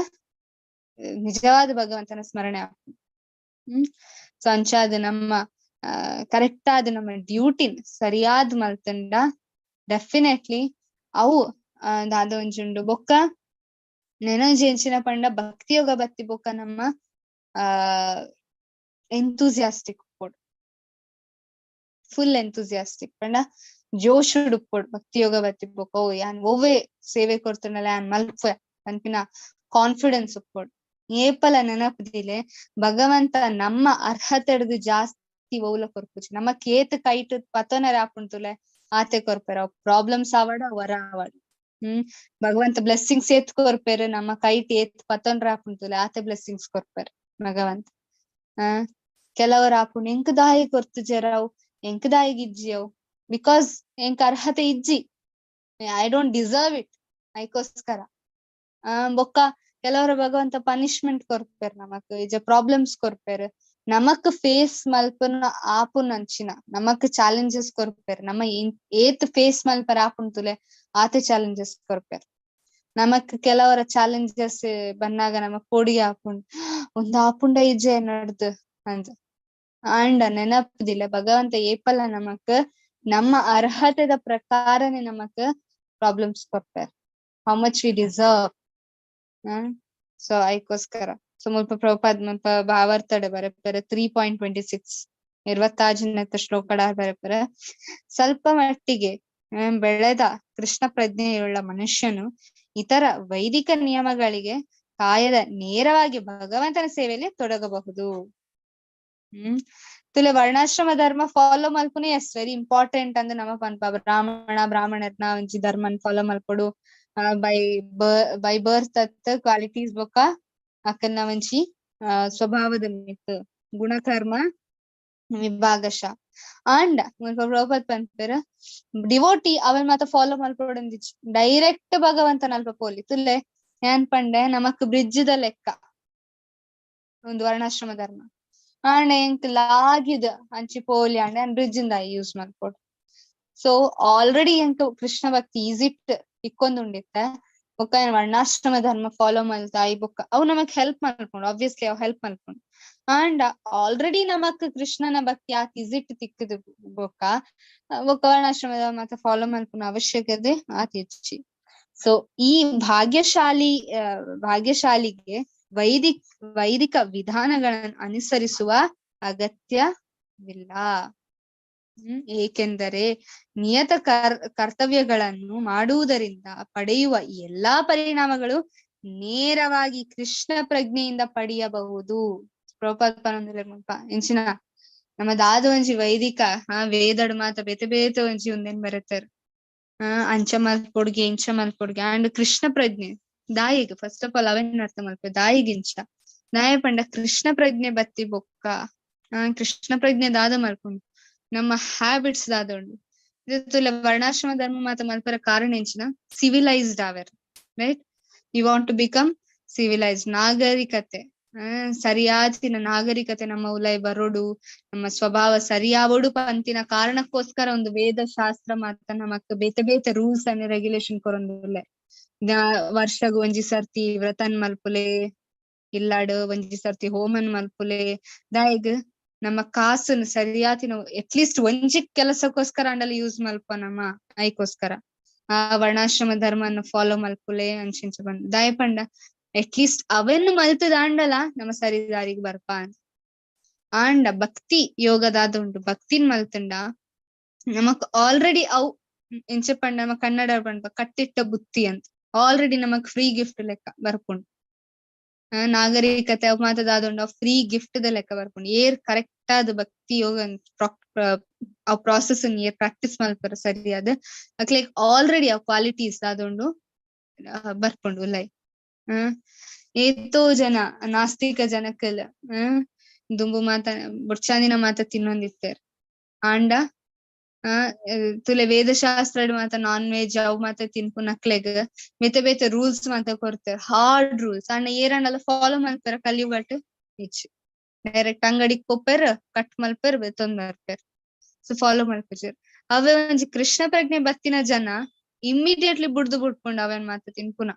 ನಿಜವಾದ ಭಗವಂತನ ಸ್ಮರಣೆ ಆಪುಂಡು. ಸೊ ಅಂಚಾದ್ ನಮ್ಮ ಕರೆಕ್ಟ್ ಆದ ನಮ್ಮ ಡ್ಯೂಟಿನ್ ಸರಿಯಾದ ಮಲ್ತಂಡ ಡೆಫಿನೆಟ್ಲಿ ಅವು ದಾದ ಒಂಜಿ ಉಂಡು. ಬೊಕ್ಕ ನೆನೊಂಜಿ ಎಂಚಿನ ಪಂಡ ಭಕ್ತಿಯೋಗ ಬತ್ತಿ ಬೊಕ್ಕ ನಮ್ಮ ಎಂತೂಸಿಯಾಸ್ಟಿಕ್ ಉಪ್ಪೊಡು, ಫುಲ್ ಎಂತೂಸಿಯಾಸ್ಟಿಕ್ ಪಂಡ ಜೋಶುಡ್ ಉಪ್ಪೊಡು. ಭಕ್ತಿಯೋಗ ಬತ್ತಿ ಬೊಕ್ಕ ಓ ಯಾನ್ ಒವ್ವೆ ಸೇವೆ ಕೊರ್ತುಂಡಲ ಯಾನ್ ಮಲ್ಪುವೆ ಪನ್ಪಿನ ಕಾನ್ಫಿಡೆನ್ಸ್ ಉಪ್ಪೊಡು. ಏಪಲ ನೆನಪುದಿಲೆ ಭಗವಂತ ನಮ್ಮ ಅರ್ಹತೆಡ್ದು ಜಾಸ್ತಿ ಓಲ ಕೊರ್ಪುಜಿ. ನಮ್ಮ ಕೇತ್ ಕೈಟ್ ಪತೊನರೆ ಆಪುಂತುಲೆ ಆತೆ ಕೊರ್ಪೆರ್, ಅವ್ ಪ್ರಾಬ್ಲಮ್ಸ್ ಆವಡ ವರ ಆವಡ್. ಭಗವಂತ ಬ್ಲೆಸ್ಸಿಂಗ್ಸ್ ಏತ್ ಕೊರ್ಪೆರ್, ನಮ್ಮ ಕೈಟ್ ಏತ್ ಪತೊನ್ರ ಆಪುಂತುಲೆ ಆತೆ ಬ್ಲೆಸ್ಸಿಂಗ್ಸ್ ಕೊರ್ಪೆರ್ ಭಗವಂತ. ಕೆಲವರ್ ಆಪುಂಡು ಎಂಕ್ ದಾಯಿ ಕೊರ್ತುಜೆರ್ ಅವು, ಎಂಕ್ ದಾಯಿಗ್ ಇಜ್ಜಿ ಅವು, because ಎಂಕ್ ಅರ್ಹತೆ ಇಜ್ಜಿ, I don't deserve it ಐಕೋಸ್ಕರ. ಬೊಕ್ಕ ಕೆಲವರ ಭಗವಂತ ಪನಿಷ್ಮೆಂಟ್ ಕೊರ್ಪೆರ್ ನಮಕ್, ಇಜ ಪ್ರಾಬ್ಲಮ್ಸ್ ಕೊರ್ಪೆರ್ ನಮಕ್ ಫೇಸ್ ಮಲ್ಪುನ ಆಪುನಂಚಿನ, ನಮಕ್ ಚಾಲೆಂಜಸ್ ಕೊರ್ಪೆರ್. ನಮ್ಮ ಏತ್ ಫೇಸ್ ಮಲ್ಪರ ಆಪುಂತುಲೆ ಆತೆ ಚಾಲೆಂಜಸ್ ಕೊರ್ಪೆರ್ ನಮಕ್. ಕೆಲವರ ಚಾಲೆಂಜಸ್ ಬನ್ನಾಗ ನಮಕ್ ಪೋಡಿಗೆ ಆಪುಂಡು, ಒಂದ್ ಆಪುಂಡ ಇಜ್ಜೆ ನಡ್ದು ಅಂದ್. ಆಂಡ ನೆನಪುದಿಲ್ಲ ಭಗವಂತ ಏಪಲ ನಮಕ್ ನಮ್ಮ ಅರ್ಹತೆದ ಪ್ರಕಾರನೇ ನಮಕ್ ಪ್ರಾಬ್ಲಮ್ಸ್ ಕೊರ್ಪೆರ್, how much we deserve. So ಐಕೋಸ್ಕರ ಸೊ ಮುಲ್ಪ ಪ್ರಭುಪಾದ್ ಮುಲ್ಪ ಭಾವಾರ್ಥಡ್ ಬರೆಪೆರ್ 3.26 ಇರುವತ್ತಾಜಿನತ್ತ ಶ್ಲೋಕಡ ಬರೆಪೆರ್. ಸ್ವಲ್ಪ ಮಟ್ಟಿಗೆ ಬೆಳೆದ ಕೃಷ್ಣ ಪ್ರಜ್ಞೆಯುಳ್ಳ ಮನುಷ್ಯನು ಇತರ ವೈದಿಕ ನಿಯಮಗಳಿಗೆ ಕಾಯದ ನೇರವಾಗಿ ಭಗವಂತನ ಸೇವೆಯಲ್ಲಿ ತೊಡಗಬಹುದು. ತುಲೆ ವರ್ಣಾಶ್ರಮ ಧರ್ಮ ಫಾಲೋ ಮಲ್ಪುನೆ ಎಸ್ ವೆರಿ ಇಂಪಾರ್ಟೆಂಟ್ ಅಂದ್ ನಮ ಪನ್ಪ. ಬ್ರಾಹ್ಮಣ ಬ್ರಾಹ್ಮಣರ್ನ ಒಂಜಿ ಧರ್ಮನ್ ಫಾಲೋ ಮಲ್ಪೊಡು, ಬೈ ಬೈ ಬರ್ತ್ ಅತ್ ಕ್ವಾಲಿಟೀಸ್ ಬೊಕ್ಕ ಅಕ್ಕನ ಒಂಜಿ ಸ್ವಭಾವದ ಮಿತ್ತ್ ಗುಣಕರ್ಮ ವಿಭಾಗಶ. ಆಂಡ ಮುಲ್ಪ ಪ್ರಭುಪಾದ್ ಪನ್ಪೆರ್ ಡಿವೋಟಿ ಅವನ್ ಮಾತ ಫಾಲೋ ಮಲ್ಪೊಡೊಂದಿಜ್ಜಿ, ಡೈರೆಕ್ಟ್ ಭಗವಂತನ ಅಲ್ಪ ಪೋಲಿ. ತುಲ್ಲೆ ಏನ್ ಪಂಡೆ ನಮಕ್ ಬ್ರಿಡ್ಜ್ ದ ಲೆಕ್ಕ ಒಂದು ವರ್ಣಾಶ್ರಮ ಧರ್ಮ. ಆಂಡ ಎಂಕ್ ಲಾಗಿದ್ ಅಂಚಿ ಪೋಲಿ ಆಂಡ ಬ್ರಿಡ್ಜ್ ಇಂದ ಯೂಸ್ ಮಲ್ಪೊಡು. ಸೊ ಆಲ್ರೆಡಿ ಎಂಕ್ ಕೃಷ್ಣ ಭಕ್ತಿ ಈಸಿಟ್ ಇಕ್ಕೊಂದುಂಡಿತ್ತ ಬೊಕ್ಕ ವರ್ಣಾಶ್ರಮ ಧರ್ಮ ಫಾಲೋ ಮಲ್ತಾಯಿ ಬೊಕ್ಕ ಅವು ನಮಕ್ ಹೆಲ್ಪ್ ಮಲ್ಪುಂಡು, ಆಬ್ವಿಯಸ್ಲಿ ಅವು ಹೆಲ್ಪ್ ಮಲ್ಪುಂಡು. ಆಂಡ ಆಲ್ರೆಡಿ ನಮಕ್ ಕೃಷ್ಣನ ಭಕ್ತಿ ಆತ್ ಇಸಿಟ್ ತಿಕ್ಕದು ಬೊಕ್ಕ ಬೊಕ್ಕ ವರ್ಣಾಶ್ರಮದ ಮಾತ ಫಾಲೋ ಮಲ್ಪುನ ಅವಶ್ಯಕತೆ ಆತ್ ಹೆಚ್ಚಿ. ಸೊ ಈ ಭಾಗ್ಯಶಾಲಿಗೆ ವೈದಿಕ ವಿಧಾನಗಳನ್ನು ಅನುಸರಿಸುವ ಅಗತ್ಯವಿಲ್ಲ. ಏಕೆಂದರೆ ನಿಯತ ಕರ್ತವ್ಯಗಳನ್ನು ಮಾಡುವುದರಿಂದ ಪಡೆಯುವ ಎಲ್ಲಾ ಪರಿಣಾಮಗಳು ನೇರವಾಗಿ ಕೃಷ್ಣ ಪ್ರಜ್ಞೆಯಿಂದ ಪಡೆಯಬಹುದು. ಪ್ರಭುಪಾದ ಪನೊಂದುಲ್ಲೆರ್ ಮುಲ್ಪ ಎಂಚಿನ ನಮ್ಮ ದಾದ ಒಂಜಿ ವೈದಿಕ ವೇದಡ್ ಮಾತ ಬೇತೆ ಬೇತೆ ಒಂಜಿ ಉಂದೆನ್ ಬರೆತರ್, ಅಂಚ ಮಲ್ಪೊಡ್ಗೆ ಇಂಚ ಮಲ್ಪೊಡ್ಗೆ. ಅಂಡ್ ಕೃಷ್ಣ ಪ್ರಜ್ಞೆ ದಾಯಿಗ್ ಫಸ್ಟ್ ಆಫ್ ಆಲ್ ಅವೇನ್ ಅರ್ಥ ಮಲ್ಪೆ ದಾಯಿಗ್ ಇಂಚ ದಾಯ ಪಂಡ ಕೃಷ್ಣ ಪ್ರಜ್ಞೆ ಬತ್ತಿ ಬೊಕ್ಕ ಕೃಷ್ಣ ಪ್ರಜ್ಞೆ ದಾದ ಮಲ್ಪುಂಡು ನಮ್ಮ ಹ್ಯಾಬಿಟ್ಸ್ ದಾದ ಉಂಡು. ಇದು ವರ್ಣಾಶ್ರಮ ಧರ್ಮ ಮಾತ ಮಲ್ಪರ ಕಾರಣ ಎಂಚಿನ civilised ಆವೆರ್, right? You want to become civilised, ನಾಗರಿಕತೆ ಸರಿಯಾದಿನ ನಾಗರಿಕತೆ ನಮ್ಮ ಉಲೈ ಬರೋಡು, ನಮ್ಮ ಸ್ವಭಾವ ಸರಿಯಾವಡು ಪಂತಿನ ಕಾರಣಕ್ಕೋಸ್ಕರ ಒಂದು ವೇದ ಶಾಸ್ತ್ರ ಮಾತ ನಮಕ್ ಬೇತೆ ಬೇತೆ ರೂಲ್ಸ್ ಅನ್ನು ರೆಗ್ಯುಲೇಷನ್ ಕೊರೊಂದುಲ್ಲೆ. ವರ್ಷಗ್ ಒಂಜಿ ಸರ್ತಿ ವ್ರತನ್ ಮಲ್ಪುಲೆ, ಇಲ್ಲಾಡು ಒಂಜಿ ಸರ್ತಿ ಹೋಮನ್ ಮಲ್ಪುಲೆ, ದಾಯಿಗ್ ನಮ್ಮ ಕಾಸನ್ನು ಸರಿಯಾತಿನ ಅಟ್ಲೀಸ್ಟ್ ಒಂಜಿ ಕೆಲಸಕ್ಕೋಸ್ಕರ ಅಂಡಲ ಯೂಸ್ ಮಲ್ಪ ನಮ್ಮ ಐಕೋಸ್ಕರ ಆ ವರ್ಣಾಶ್ರಮ ಧರ್ಮವನ್ನು ಫಾಲೋ ಮಲ್ಪುಲೆ ಅಂಚಿಂಚ ಬಂದ್ ದಾಯ ಪಂಡ ಅಟ್ಲೀಸ್ಟ್ ಅವನ್ನು ಮಲ್ತದಾಂಡಲ ನಮ್ಮ ಸರಿ ದಾರಿಗೆ ಬರ್ಪ ಅಂತ. ಆಂಡ ಭಕ್ತಿ ಯೋಗದಾದ ಉಂಟು, ಭಕ್ತಿನ್ ಮಲ್ತಂಡ ನಮಕ್ ಆಲ್ರೆಡಿ ಅವು ಎಂಚ ಪಂಡ ನಮ್ಮ ಕನ್ನಡ ಪಂಡ ಕಟ್ಟಿಟ್ಟ ಬುತ್ತಿ ಅಂತ ಆಲ್ರೆಡಿ ನಮಕ್ ಫ್ರೀ ಗಿಫ್ಟ್ ಲೆಕ್ಕ ಬರ್ಪುಂಡು. ನಾಗರಿಕತೆ ಅವು ಮಾತದಾದ ಉಂಡು ಫ್ರೀ ಗಿಫ್ಟ್ ದ ಲೆಕ್ಕ ಬರ್ಪುಂಡು. ಏರ್ ಕರೆಕ್ಟ್ ಆದ ಭಕ್ತಿ ಯೋಗ ಆ ಪ್ರಾಸೆಸ್ ಏರ್ ಪ್ರಾಕ್ಟೀಸ್ ಮಲ್ಪರ ಸರಿಯಾದ ಅಕ್ಲೆಗ್ ಆಲ್ರೆಡಿ ಆ ಕ್ವಾಲಿಟೀಸ್ ದಾದ ಉಂಡು ಬರ್ಪುಂಡು ಲೈ. ಏತೋ ಜನ ನಾಸ್ತಿಕ ಜನಕ್ಕೆಲ್ಲ ದುಂಬು ಮಾತ ಬುಡ್ಚಾಂದಿನ ಮಾತ ತಿನ್ನೊಂದಿತ್ತಾರೆ. ಆಂಡ ತುಲೆ ವೇದಶಾಸ್ತ್ರ ಮಾತ ನಾನ್ ವೆಜ್ ಅವು ಮಾತ ತಿನ್ಪುನಕ್ಲೆಗ್ ಬೇತೆ ಬೇತೆ ರೂಲ್ಸ್ ಮಾತ ಕೊರ್ತಾರೆ, ಹಾರ್ಡ್ ರೂಲ್ಸ್. ಆಂಡ ಏರಂಡಲ ಫಾಲೋ ಮಲ್ಪೆರ ಕಲಿಯುಗಟ್ ಹೆಚ್ಚು ಡೈರೆಕ್ಟ್ ಅಂಗಡಿಗ್ ಪೋಪೆರ್, ಕಟ್ ಮಲ್ಪೆರ್, ತೊಂದ್ ಬರ್ಪೆರ್. ಸೊ ಫಾಲೋ ಮಲ್ಪುಜೆರ್. ಅವೇ ಒಂಜಿ ಕೃಷ್ಣ ಪ್ರಜ್ಞೆ ಬತ್ತಿನ ಜನ ಇಮ್ಮಿಡಿಯೇಟ್ಲಿ ಬುಡ್ದು ಬುಡ್ಕೊಂಡು ಅವೇನ್ ಮಾತ ತಿನ್ಪುನ,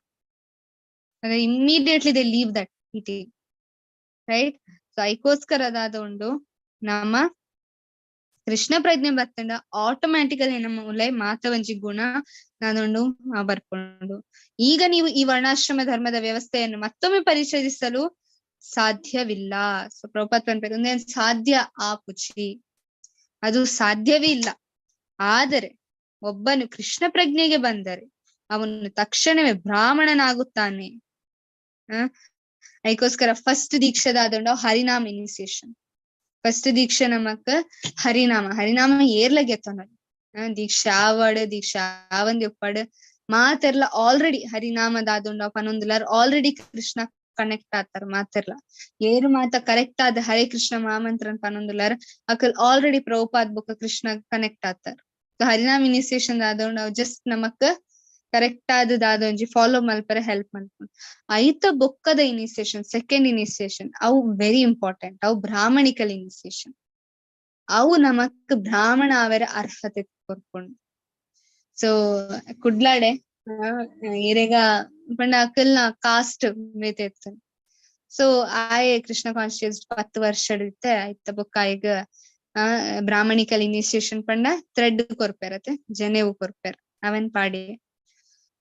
ಅಂದ್ರೆ immediately they leave that eating, right? So ಐಕೋಸ್ಕರ ಅದಾದ ಉಂಡು ನಮ್ಮ ಕೃಷ್ಣ ಪ್ರಜ್ಞೆ ಬತ್ತಂಡ ಆಟೋಮ್ಯಾಟಿಕಲಿ ನಮ್ಮ ಉಲೈ ಮಾತ ಒಂಜಿ ಗುಣ ನಾನುಂಡು ಬರ್ಕೊಂಡು. ಈಗ ನೀವು ಈ ವರ್ಣಾಶ್ರಮ ಧರ್ಮದ ವ್ಯವಸ್ಥೆಯನ್ನು ಮತ್ತೊಮ್ಮೆ ಪರಿಶೀಲಿಸಲು ಸಾಧ್ಯವಿಲ್ಲ. ಸೊ ಪ್ರಭುಪಾದ್ ಪನ್ಪೆರ್ ಉಂದೇನ್ ಸಾಧ್ಯ ಆಪುಜಿ, ಅದು ಸಾಧ್ಯವೇ ಇಲ್ಲ. ಆದರೆ ಒಬ್ಬನು ಕೃಷ್ಣ ಪ್ರಜ್ಞೆಗೆ ಬಂದರೆ ಅವನು ತಕ್ಷಣವೇ ಬ್ರಾಹ್ಮಣನಾಗುತ್ತಾನೆ. ಅದಕ್ಕೋಸ್ಕರ ಫಸ್ಟ್ ದೀಕ್ಷೆದಾದಂಡ ಹರಿನಾಮ ಇನಿಸಿಯೇಷನ್. ಫಸ್ಟ್ ದೀಕ್ಷೆ ನಮಕ್ ಹರಿನಾಮ, ಹರಿನಾಮ ಏರ್ಲಗೆತ್ತೊನ ದೀಕ್ಷೆ ಆವಡ್ ದೀಕ್ಷೆ ಆವಂದಿ ಉಪ್ಪಡ್ ಮಾತೆರ್ಲ ಆಲ್ರೆಡಿ ಹರಿನಾಮದಾದುಂಡ ಪನೊಂದುಲಾರ್ ಆಲ್ರೆಡಿ ಕೃಷ್ಣ ಕನೆಕ್ಟ್ ಆತಾರ. ಮಾತೆರ್ಲ ಏರು ಮಾತ ಕರೆಕ್ಟ್ ಆದ ಹರೇ ಕೃಷ್ಣ ಮಹಾಮಂತ್ರನ್ ಪನೊಂದುಲಾರ್ ಅಕಲ್ ಆಲ್ರೆಡಿ ಪ್ರಭುಪಾದ್ ಬೊಕ್ಕ ಕೃಷ್ಣ ಕನೆಕ್ಟ್ ಆತಾರ. ಸೊ ಹರಿನಾಮ ಇನಿಸಿಯೇಷನ್ ದಾದೊಂಡ ಜಸ್ಟ್ ನಮಕ್ ಕರೆಕ್ಟ್ ಆದದಾದ ಒಂಜಿ ಫಾಲೋ ಮಲ್ಪರೆ ಹೆಲ್ಪ್ ಮಲ್ಪುಂಡು. ಐತ ಬೊಕ್ಕದ ಇನಿಸಿಯೇಷನ್, ಸೆಕೆಂಡ್ ಇನಿಸಿಯೇಷನ್ ಅವು ವೆರಿ ಇಂಪಾರ್ಟೆಂಟ್. ಅವು ಬ್ರಾಹ್ಮಣಿಕಲ್ ಇನಿಸಿಯೇಷನ್, ಅವು ನಮಕ್ ಬ್ರಾಹ್ಮಣ ಆವೆರ ಅರ್ಹತೆ ಕೊರ್ಪುಂಡು. ಸೊ ಕುಡ್ಲಾಡೆ ಇರೆಗ ಪಂಡ ಅಕಲ್ನ ಕಾಸ್ಟ್ ಬೇತೆ ಇತ್ತು. ಸೊ ಆಯೆ ಕೃಷ್ಣ ಕಾನ್ಶಿಯಸ್ 10 ವರ್ಷ ಇತ್ತೆ ಐತ ಬೊಕ್ಕ ಆಯ್ಗ ಬ್ರಾಹ್ಮಣಿಕಲ್ ಇನಿಸಿಯೇಷನ್ ಪಂಡ ಥ್ರೆಡ್ ಕೊರ್ಪೆರತೆ, ಜನೇವು ಕೊರ್ಪೆರ್ ಅವನ್ ಪಾಡಿ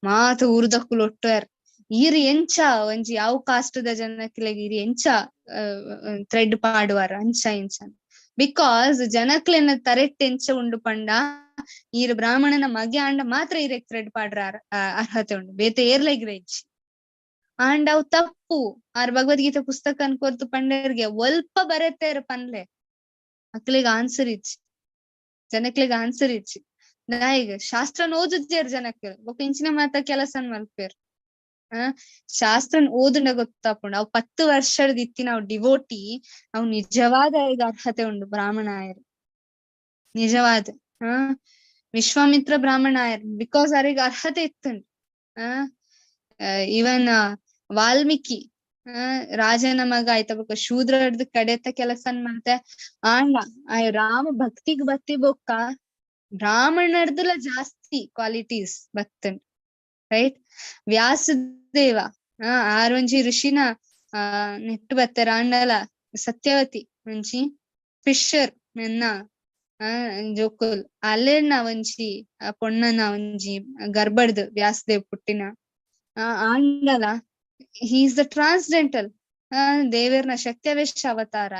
ಮಾತ ಊರ್ದಕ್ಕುಲು ಒಟ್ಟುವೆರ್. ಈರ್ ಎಂಚ ಒಂಜಿ ಯಾವ ಕಾಸ್ಟ್ ದ ಜನಕ್ಲೆಗ್ ಈರ್ ಎಂಚ ಥ್ರೆಡ್ ಪಾಡುವಾರ ಅಂಚ ಎಂಚ, because ಜನಕ್ಲೆನ ತರೆಟ್ ಎಂಚ ಉಂಡು ಪಂಡ ಈರ್ ಬ್ರಾಹ್ಮಣನ ಮಗೆ ಆಂಡ ಮಾತ್ರ ಈರೆಗ್ ಥ್ರೆಡ್ ಪಾಡ್ರ ಅರ್ಹತೆ ಉಂಡು, ಬೇತೆ ಏರ್ಲೆಗ್ ಇಜ್ಜಿ. ಆಂಡ ಅವು ತಪ್ಪು. ಆರ್ ಭಗವದ್ಗೀತೆ ಪುಸ್ತಕ ಅನ್ಕೊರ್ತು ಪಂಡರ್ಗೆ ಒಲ್ಪ ಬರತ್ತೇರ್ ಪನ್ಲೆ ಅಕ್ಲೆಗ್ ಆನ್ಸರ್ ಇಜ್ಜಿ, ಜನಕ್ಲೆಗ್ ಆನ್ಸರ್ ಇಜ್ಜಿ. ನಾಯಿಗ್ ಶಾಸ್ತ್ರ ಓದುಜ್ಜೇರ್ ಜನಕ್ಕೆ ಬೊಕ್ಕ ಇಂಚಿನ ಮಾತ ಕೆಲಸ ಮಲ್ಪೇರ್. ಶಾಸ್ತ್ರನ್ ಓದುಂಡ ಗೊತ್ತಾಪುಂಡು ಅವು 10 ವರ್ಷದ ಇತ್ತಿ ನಾವು ಡಿವೋಟಿ ಅವು ನಿಜವಾದ ಈಗ ಅರ್ಹತೆ ಉಂಡು ಬ್ರಾಹ್ಮಣ ಆಯರ್ ನಿಜವಾದ. ವಿಶ್ವಾಮಿತ್ರ ಬ್ರಾಹ್ಮಣ ಆಯರ್ because ಅವ್ರಿಗೆ ಅರ್ಹತೆ ಇತ್ತುಂಡು. ಈವನ್ ವಾಲ್ಮೀಕಿ ರಾಜನ ಮಗ ಆಯ್ತ ಬೊಕ್ಕ ಶೂದ್ರರ್ದ್ ಕಡೆತ ಕೆಲಸ ಮಾಡ್ತೆ ಆಂಡ ಆ ರಾಮ ಭಕ್ತಿಗ್ ಬತ್ತಿ ಬೊಕ್ಕ ಬ್ರಾಹ್ಮಣರ್ದುಲ ಜಾಸ್ತಿ ಕ್ವಾಲಿಟೀಸ್ ಬತ್ತನ್, ರೈಟ್? ವ್ಯಾಸದೇವ ಆರೊಂಜಿ ಋಷಿನ ನೆಟ್ಟು ಬತ್ತೆರ ಆಂಡಲ ಸತ್ಯವತಿ ಒಂಜಿ ಫಿಶರ್ ಮೆನ್ನ ಜೋಕುಲ್ ಅಲ್ಲೇನ ಒಂಜಿ ಪೊಣ್ಣನ ಒಂಜಿ ಗರ್ಭಡ್ದು ವ್ಯಾಸದೇವ್ ಪುಟ್ಟಿನ ಆಂಡಲ he is the transcendental ದೇವೇರ್ನ ಶಕ್ತಿಯವೇಶ ಅವತಾರ.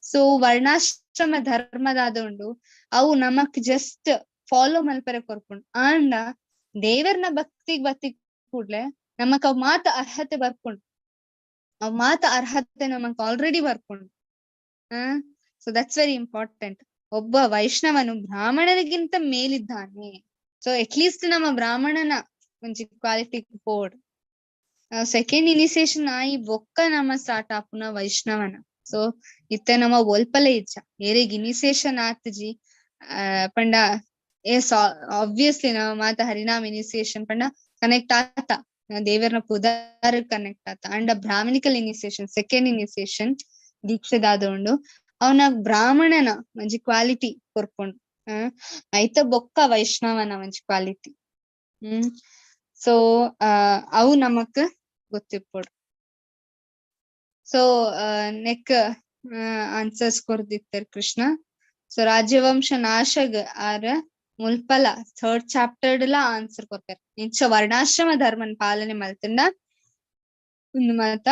ಸೊ ವರ್ಣಾಶ್ರಮ ಧರ್ಮದಾದ ಉಂಡು ಅವು ನಮಕ್ ಜಸ್ಟ್ ಫಾಲೋ ಮಲ್ಪರೆ ಕೊರ್ಪುಂಡು. ಆಂಡ ದೇವರ್ನ ಭಕ್ತಿಗ್ ಬತ್ತಿ ಕೂಡ್ಲೆ ನಮಕ್ ಅವ್ ಮಾತ ಅರ್ಹತೆ ಬರ್ಪುಂಡು, ಅವ್ ಮಾತ ಅರ್ಹತೆ ನಮಕ್ ಆಲ್ರೆಡಿ ಬರ್ಪುಂಡು. ಸೊ that's very important. ಒಬ್ಬ ವೈಷ್ಣವನು ಬ್ರಾಹ್ಮಣರಿಗಿಂತ ಮೇಲಿದ್ದಾನೆ. ಸೊ ಅಟ್ಲೀಸ್ಟ್ ನಮ್ಮ ಬ್ರಾಹ್ಮಣನ ಒಂಜಿ ಕ್ವಾಲಿಟಿ ಬೋರ್ಡ್. ಸೆಕೆಂಡ್ ಇನಿಸಿಯೇಷನ್ ಆಯಿ ಬೊಕ್ಕ ನಮ್ಮ ಸ್ಟಾರ್ಟ್ ಆಪುನ ವೈಷ್ಣವನ. ಸೊ ಇತ್ತೆ ನಮ್ಮ ಒಲ್ಪಲೆ ಇಜ್ಜ ಏರೆಗ್ ಇನಿಸಿಯೇಷನ್ ಆತಜಿ ಪಂಡ ಎಸ್ ಆಬ್ವಿಯಸ್ಲಿ ನಾವು ಮಾತ ಹರಿನಾಮ್ ಇನಿಸಿಯೇಷನ್ ಪಂಡ ಕನೆಕ್ಟ್ ಆತ, ದೇವರ್ನ ಪುದಾರ ಕನೆಕ್ಟ್ ಆತ. ಅಂಡ ಬ್ರಾಹ್ಮಣಿಕಲ್ ಇನಿಸಿಯೇಷನ್ ಸೆಕೆಂಡ್ ಇನಿಸಿಯೇಷನ್ ದೀಕ್ಷೆದಾದ ಉಂಡು ಅವನ ಬ್ರಾಹ್ಮಣನ ಒಂಜಿ ಕ್ವಾಲಿಟಿ ಕೊರ್ಪುಂಡು. ಐತ ಬೊಕ್ಕ ವೈಷ್ಣವನ ಒಂಜಿ ಕ್ವಾಲಿಟಿ. ಸೊ ಅವು ನಮಕ್ ಗೊತ್ತಿಪ್ಪೊಡು. ಸೊ ನೆಕ್ ಆನ್ಸರ್ಸ್ ಕೊರ್ದಿತ್ತರ್ ಕೃಷ್ಣ. ಸೊ ರಾಜ್ಯವಂಶ ನಾಶಗ್ ಆರ ಮುಲ್ಪಲ ಥರ್ಡ್ ಚಾಪ್ಟರ್ ಲ ಆನ್ಸರ್ ಕೊರ್ಪೆರ್. ಇಂಚ ವರ್ಣಾಶ್ರಮ ಧರ್ಮನ್ ಪಾಲನೆ ಮಲ್ತಂಡ ಒಂದು ಮಾತ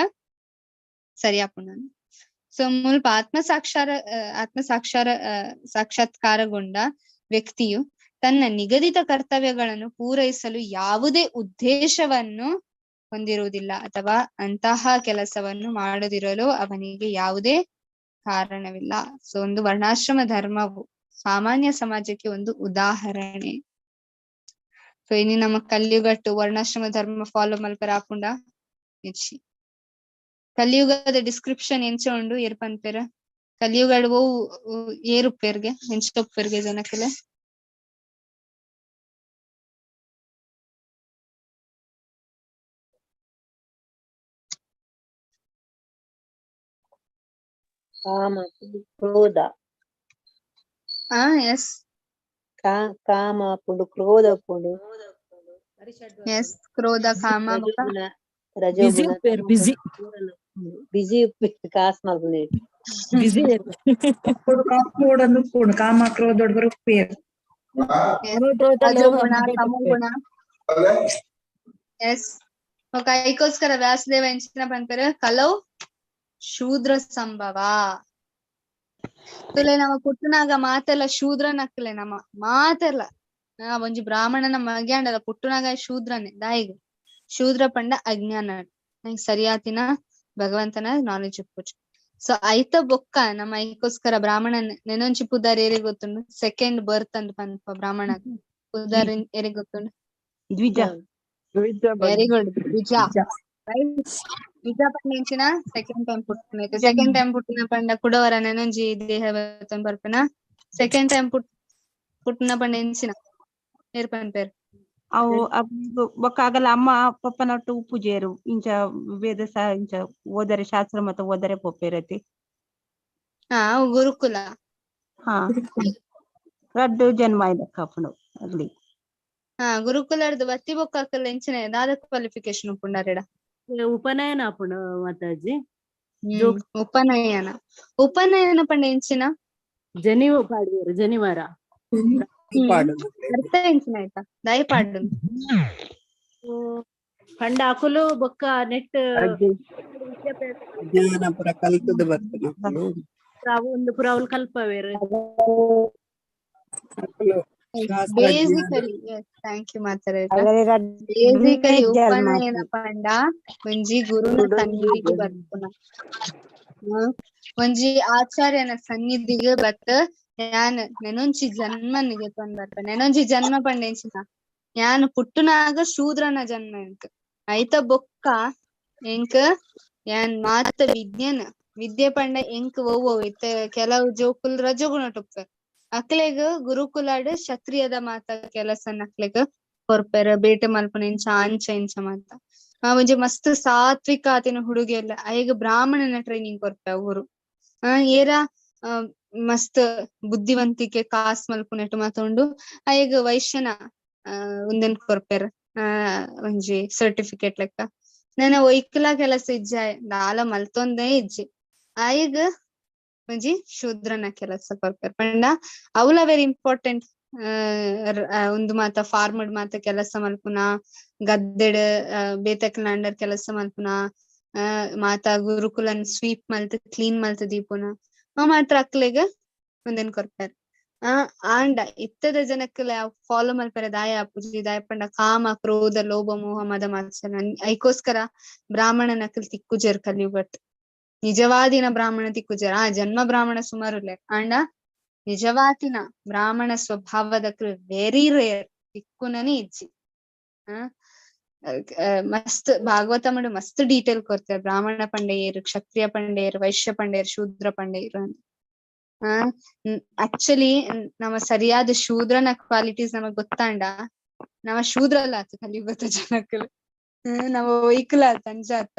ಸರಿಯಾಪುಂಡು. ಸೊ ಮುಲ್ಪ ಆತ್ಮ ಸಾಕ್ಷಾತ್ಕಾರಗೊಂಡ ವ್ಯಕ್ತಿಯು ತನ್ನ ನಿಗದಿತ ಕರ್ತವ್ಯಗಳನ್ನು ಪೂರೈಸಲು ಯಾವುದೇ ಉದ್ದೇಶವನ್ನು ಹೊಂದಿರುವುದಿಲ್ಲ ಅಥವಾ ಅಂತಹ ಕೆಲಸವನ್ನು ಮಾಡದಿರಲು ಅವನಿಗೆ ಯಾವುದೇ ಕಾರಣವಿಲ್ಲ. ಸೊ ಒಂದು ವರ್ಣಾಶ್ರಮ ಧರ್ಮವು ಸಾಮಾನ್ಯ ಸಮಾಜಕ್ಕೆ ಒಂದು ಉದಾಹರಣೆ. ಸೊ ಇನಿ ನಮ್ಮ ಕಲಿಯುಗಟ್ಟು ವರ್ಣಾಶ್ರಮ ಧರ್ಮ ಫಾಲೋ ಮಲ್ಪರ ಆಪುಂಡ ಇಜ್ಜಿ. ಕಲಿಯುಗದ ಡಿಸ್ಕ್ರಿಪ್ಷನ್ ಎಂಚ ಉಂಡು ಏರ್ ಪನ್ಪೆರ್? ಕಲಿಯುಗಡ್ ಓ ಏರುಪ್ಪೆರ್ಗೆ ಎಂಚ ಉಪ್ಪೆರ್ಗೆ ಜನಕ್ಲೆ? ಕಾಮ ಕ್ರೋಧ. ಎಸ್ ಕಾಮ ಪುಂಡು ಕ್ರೋಧ ಪುಂಡು. ಎಸ್ ಕ್ರೋಧ ಕಾಮ ರಜೋಗುಣ ಬಿಸಿ ಬಿಸಿ ಕಾಸ್ ಮಲ್ಪುಂಡು ಬಿಸಿ ಕಾಮ ಕ್ರೋಧ ಉಪ್ಪೇರು ರಜೋಗುಣ ತಮೋಗುಣ. ಎಸ್ ಓಕೆ ಐಕೋಸ್ಕರ ವ್ಯಾಸದೇವ ಎಂಚಿನ ಪನ್ಪೆರ್ ಕಲೌ ಶೂದ್ರ ಸಂಭವ. ತುಲೆ ನಮ್ಮ ಪುಟ್ಟುನಾಗ ಮಾತೆಲ್ಲ ಶೂದ್ರನಕ್ಲೆ ನಮ್ಮ ಮಾತೆಲ್ಲ ಒಂಜಿ ಬ್ರಾಹ್ಮಣನ ಮಗೆ ಅಂಡಲ ಪುಟ್ಟುನಾಗ ಶೂದ್ರನೇ ದಾಯಿಗ್ ಶೂದ್ರ ಪಂಡ ಅಜ್ಞಾನ ನಂಗೆ ಸರಿಯಾತಿನ ಭಗವಂತನ ನಾಲೆಜ್ ಉಪ್ಪುಜಿ. ಸೊ ಐತ ಬೊಕ್ಕ ನಮ್ಮ ಐಕೋಸ್ಕರ ಬ್ರಾಹ್ಮಣ ನೆನೊಂಚಿ ಪುದಾರ್ ಏರಿ ಗೊತ್ತುಂಡು? ಸೆಕೆಂಡ್ ಬರ್ತ್ ಅಂತ ಪನ್ಪ ಬ್ರಾಹ್ಮಣ ಪುದಾರ್ ಏರಿ ಗೊತ್ತುಂಡು? ದ್ವಿಜ. ವೆರಿ ಗುಡ್ ದ್ವಿಜ. ದ್ವಿಜ ಪಂಡ ಎಂಚಿನ ಸೆಕೆಂಡ್ ಟೈಮ್ ಪುಟ್ಟಿನ. ಸೆಕೆಂಡ್ ಟೈಮ್ ಪುಟ್ಟಿನ ಪಂಡ ಕುಡವರ ನೆನೊಂಜಿ ದೇಹ ಬರ್ಪುನ. ಸೆಕೆಂಡ್ ಟೈಮ್ ಪುಟ್ಟಿನ ಪಂಡ ಎಂಚಿನ ಏರ್ ಪನ್ಪೇರ್? ಅವು ಬೊಕ್ಕ ಆಗಲ್ಲ ಅಮ್ಮ ಪಪ್ಪನೊಟ್ಟು ಉಪ್ಪುಜೇರು ಇಂಚ ವೇದ ಇಂಚ ಓದರೆ ಶಾಸ್ತ್ರ ಮತ್ತ ಓದರೆ ಪೋಪೇರತಿ. ಗುರುಕುಲ. ಹಾ ರಡ್ಡು ಜನ್ಮ ಕಾಪುಂಡು ಅಲ್ಲಿ. ಗುರುಕುಲರ್ದು ಬತ್ತಿ ಬೊಕ್ಕ ಅಕಲ್ ಎಂಚಿನ ದಾದ ಕ್ವಾಲಿಫಿಕೇಶನ್ ಉಪ್ಪುಂಡಾರೆಡ? ಉಪನಯನ ಆಪುಂಡು ಮಾತಾಜಿ. ಉಪನಯನ. ಉಪನಯನ ಪಂಡ ಎಂಚಿನ? ಜನಿವು ಪಾಡುವರು ಜನಿವಾರ. ಅರ್ಥ ಎಂಚಿನ ಆಯ್ತಾ? ದಯ ಪಾಡು ಪಂಡ ಅಕುಲು ಬೊಕ್ಕ ನೆಟ್ ಜ್ಞಾನ ಪುರ ಕಲ್ತದ ಬರ್ತನ ಒಂದು ಪುರ ಅವ್ಲು ಕಲ್ಪವೇರು. ಬೇಸಿಕಲಿ thank you ಮಾತಾಡ. ಬೇಸಿಕಲಿ ಉಪನಯನ ಪಂಡ ಒಂಜಿ ಗುರುನ ಸನ್ನಿಧಿಗೆ ಬರ್ಪುನ, ಒಂಜಿ ಆಚಾರ್ಯನ ಸನ್ನಿಧಿಗೆ ಬತ್ ಯಾನ್ ನೆನೊಂಜಿ ಜನ್ಮ ನಿಗೆತೊಂದು ಬರ್ಪ. ನೆನೊಂಜಿ ಜನ್ಮ ಪಂಡ ಎಂಚಿನ? ಯಾನ್ ಪುಟ್ಟುನಾಗ ಶೂದ್ರನ ಜನ್ಮ ಎಂಕ್. ಐತ ಬೊಕ್ಕ ಎಂಕ್ ಯಾನ್ ಮಾತ ವಿಜ್ಞಾನ ವಿದ್ಯೆ ಪಂಡ ಎಂಕ್ ಒವ್ವು ಇತ್ತೆ ಕೆಲವು ಜೋಕುಲ್ ರಜೋಗುಣಟ್ ಅಕ್ಲೆಗ್ ಗುರುಕುಲಾಡ್ ಕ್ಷತ್ರಿಯದ ಮಾತ ಕೆಲಸ ಅಕ್ಲೆಗ್ ಕೊರ್ಪೆರ್ ಬೇಟೆ ಮಲ್ಪುನ ಇಂಚ ಅಂಚ ಇಂಚ ಮಾತ. ಆ ಒಂಜಿ ಮಸ್ತ್ ಸಾತ್ವಿಕ ಆತಿನ ಹುಡುಗಿ ಎಲ್ಲ ಅಯ್ಗ್ ಬ್ರಾಹ್ಮಣನ ಟ್ರೈನಿಂಗ್ ಕೊರ್ಪೆ ಊರು. ಆ ಏರ ಮಸ್ತ್ ಬುದ್ಧಿವಂತಿಕೆ ಕಾಸ್ ಮಲ್ಪುನೆಟ್ ಮಾತ ಉಂಡು ಅಯ್ಗ್ ವೈಶ್ಯನ ಉಂದೆನ್ ಕೊರ್ಪೆರ್ ಒಂಜಿ ಸರ್ಟಿಫಿಕೇಟ್ ಲೆಕ್ಕ. ನನ ಒಯ್ಕ್ಲ ಕೆಲಸ ಇಜ್ಜ ದಾಲ ಮಲ್ತೊಂದೇ ಇಜ್ಜಿ ಅಯ್ಗ್ ಒಂಜಿ ಶೂದ್ರನ ಕೆಲಸ ಕೊರ್ಪೆರ್ ಪಂಡ ಅವ್ಲ ವೆರಿ ಇಂಪಾರ್ಟೆಂಟ್. ಉಂದು ಮಾತ ಫಾರ್ಮಡ್ ಮಾತ ಕೆಲಸ ಮಲ್ಪುನ ಗದ್ದೆಡ್ ಬೇತಕ್ಲ್ನ ಅಂಡರ್ ಕೆಲಸ ಮಲ್ಪುನ ಮಾತ ಗುರುಕುಲನ್ ಸ್ವೀಪ್ ಮಲ್ತ್ ಕ್ಲೀನ್ ಮಲ್ತ್ ದೀಪುನ ಅವ್ ಮಾತ್ರ ಅಕ್ಲೆಗ್ ಉಂದೆನ್ ಕೊರ್ಪೆರ್. ಆಂಡ ಇತ್ತದ ಜನಕ್ಲೆ ಫಾಲೋ ಮಲ್ಪೆರೆ ದಾಯ ಆಪುಜಿ ದಾಯ ಪಂಡ ಕಾಮ ಕ್ರೋಧ ಲೋಭ ಮೋಹ ಮದ ಮಾತ್ಸರ ಐಕೋಸ್ಕರ ಬ್ರಾಹ್ಮಣನಕ್ಲ್ ತಿಕ್ಕುಜೆರ್ ಕಲಿಯುಗಟ್. ನಿಜವಾದಿನ ಬ್ರಾಹ್ಮಣ ತಿಕ್ಕುಜೆರ್. ಆ ಜನ್ಮ ಬ್ರಾಹ್ಮಣ ಸುಮಾರುಲ್ಲೆ ಆಂಡ ನಿಜವಾತಿನ ಬ್ರಾಹ್ಮಣ ಸ್ವಭಾವದಕ್ಲು ವೆರಿ ರೇರ್ ತಿಕ್ಕುನನೇ ಇಜ್ಜಿ. ಮಸ್ತ್ ಭಾಗವತ ಮಸ್ತ್ ಡೀಟೇಲ್ ಕೊರ್ತಾರೆ ಬ್ರಾಹ್ಮಣ ಪಂಡೆಯರು ಕ್ಷತ್ರಿಯ ಪಂಡೆಯರು ವೈಶ್ಯ ಪಂಡೆಯರು ಶೂದ್ರ ಪಂಡೆಯರು ಅಂತ. ಆಕ್ಚುಲಿ ನಮ್ಮ ಸರಿಯಾದ ಶೂದ್ರನ ಕ್ವಾಲಿಟೀಸ್ ನಮಗ್ ಗೊತ್ತಾಂಡ ನಮ್ಮ ಶೂದ್ರ ಅಲ್ಲ ಆತ ಕಲಿಯುಗದ ಜನಕ್ಕಲು ನಮ್ಮ ವೈಕುಲ ಆತ ಅಂಜಾತ.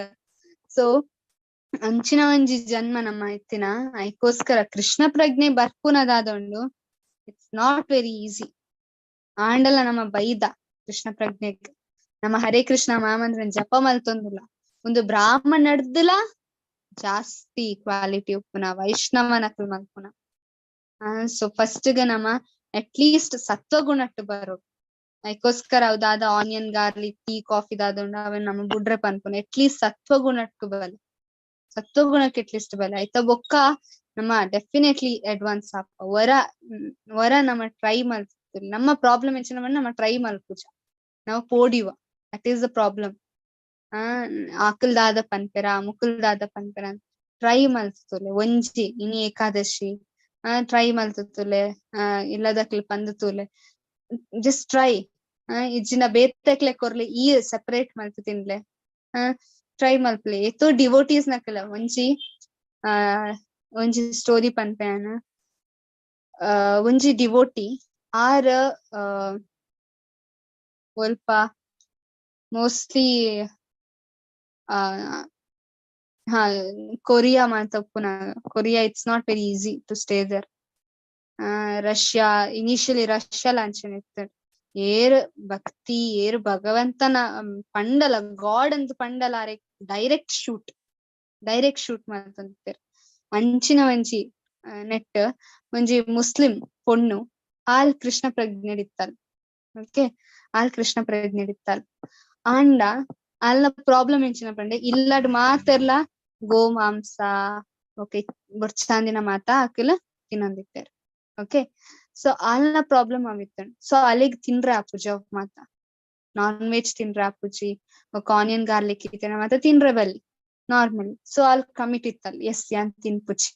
ಸೊ ಅಂಚಿನ ಒಂಜಿ ಜನ್ಮ ನಮ್ಮ ಇತ್ತಿನ ಐಕೋಸ್ಕರ ಕೃಷ್ಣ ಪ್ರಜ್ಞೆ ಬರ್ಪುನದಾದೊಂಡು it's not very easy. ಆಂಡಲ ನಮ್ಮ ಬೈದ ಕೃಷ್ಣ ಪ್ರಜ್ಞೆ ನಮ್ಮ ಹರೇ ಕೃಷ್ಣ ಮಾಮಂದ್ರ ಜಪ ಮಲ್ತೊಂದುಲ್ಲ ಒಂದು ಬ್ರಾಹ್ಮಣರ್ದಲ ಜಾಸ್ತಿ ಕ್ವಾಲಿಟಿ ಉಪ್ಪುನ ವೈಷ್ಣವನಕ್ಲು ಮಲ್ಪುನ. ಸೊ ಫಸ್ಟ್ ಗೆ ನಮ್ಮ ಅಟ್ಲೀಸ್ಟ್ ಸತ್ವಗುಣಟ್ಟು ಬರೋ ಐಕೋಸ್ಕರ ಅವ್ ಆನಿಯನ್ ಗಾರ್ಲಿಕ್ ಟೀ ಕಾಫಿ ದಾದ ಅವನ್ ನಮ್ಮ ಬುಡ್ರೆ ಪನ್ಪುನ ಅಟ್ಲೀಸ್ಟ್ ಸತ್ವಗುಣಟ್ಟು ಬಲ ಸತ್ವಗುಣಕ್ಕೆ ಅಟ್ಲೀಸ್ಟ್ ಬಲ ಆಯ್ತಾ ಬೊಕ್ಕ ನಮ್ಮ ಡೆಫಿನೆಟ್ಲಿ ಅಡ್ವಾನ್ಸ್ ಆಪ ವರ ವರ ನಮ್ಮ ಟ್ರೈ ಮಲ್ತು ನಮ್ಮ ಪ್ರಾಬ್ಲಮ್ ಎಂಚಿನ ನಮ್ಮ ಟ್ರೈ ಮಲ್ಪುಜ ನಾವು ಪೋಡಿವ that is the problem. ಆಕಲ್ದಾದ ಪನ್ಪೆರ ಮುಕುಲ್ದಾದ ಪನ್ಪೆರ ಟ್ರೈ ಮಲ್ತುಲೆ ಒಂಜಿ ಇನಿ ಏಕಾದಶಿ ಟ್ರೈ ಮಲ್ತುಲೆ ಇಲ್ಲದಕ್ಲೆ ಪಂದುತುಲೆ ಜಸ್ಟ್ ಟ್ರೈ ಇಜ್ಜಿನ ಬೇತಕ್ಲೆ ಕೊರ್ಲೆ ಈ ಸೆಪರೇಟ್ ಮಲ್ತು ತಿನ್ಲೆ ಟ್ರೈ ಮಲ್ಪಲೆ ಏತೋ ಡಿವೋಟೀಸ್ ನಕಲ ಒಂಜಿ ಒಂಜಿ ಸ್ಟೋರಿ ಪನ್ಪೆ ಯಾನ್. ಒಂಜಿ ಡಿವೋಟಿ ಆರ್ ಒಲ್ಪ ಮೋಸ್ಟ್ಲಿ ಹಾ ಕೊರಿಯಾ ಮಾತ ಉಪ್ಪುನ Korea it's not very easy to stay there. Russia initially Russia ಲಾಂಛನ ಇತ್ತು ಏರ್ ಭಕ್ತಿ ಏರ್ ಭಗವಂತನ ಪಂಡಲ ಗಾಡ್ ಅಂತ ಪಂಡಲ ಆರೆ ಡೈರೆಕ್ಟ್ ಶೂಟ್ ಡೈರೆಕ್ಟ್ ಶೂಟ್ ಮಲ್ತೊಂದಿತ್ತೆರ್. ಅಂಚಿನ ಒಂಜಿ ನೆಟ್ ಒಂಜಿ ಮುಸ್ಲಿಂ ಪೊಣ್ಣು ಆಲ್ ಕೃಷ್ಣ ಪ್ರಜ್ಞೆಡಿತ್ತಲ್. ಓಕೆ ಆಲ್ ಕೃಷ್ಣ ಪ್ರಜ್ಞೆಡಿತ್ತಲ್ ಆಂಡ ಅಲ್ಲ ಪ್ರಾಬ್ಲಮ್ ಎಂಚಿನ ಪಂಡೆ ಇಲ್ಲಡ್ ಮಾತೆರ್ಲ ಗೋಮಾಂಸ ಓಕೆ ಬೊಡ್ಚಾಂದಿನ ಮಾತ ಅಕ್ಲ್ ತಿನ್ನೊಂದಿತ್ತೆರ್. ಓಕೆ ಸೊ ಅಲ್ನ ಪ್ರಾಬ್ಲಮ್ ಆವಿತ್ತು. ಸೊ ಅಲ್ಲಿಗ್ ತಿನ್ರೆ ಆಪುಜಿ ಅವ್ ಮಾತ ನಾನ್ ವೆಜ್ ತಿನ್ರೆ ಆಪುಜಿ ಆನಿಯನ್ ಗಾರ್ಲಿಕ್ ಇತ್ತಿನ ಮಾತ ತಿನ್ರೆ ಬಲ್ಲಿ ನಾರ್ಮಲಿ. ಸೊ ಅಲ್ಲಿ ಕಮಿಟ್ ಇತ್ತಲ್ ಎಸ್ ಯಾನ್ ತಿನ್ಪುಜಿ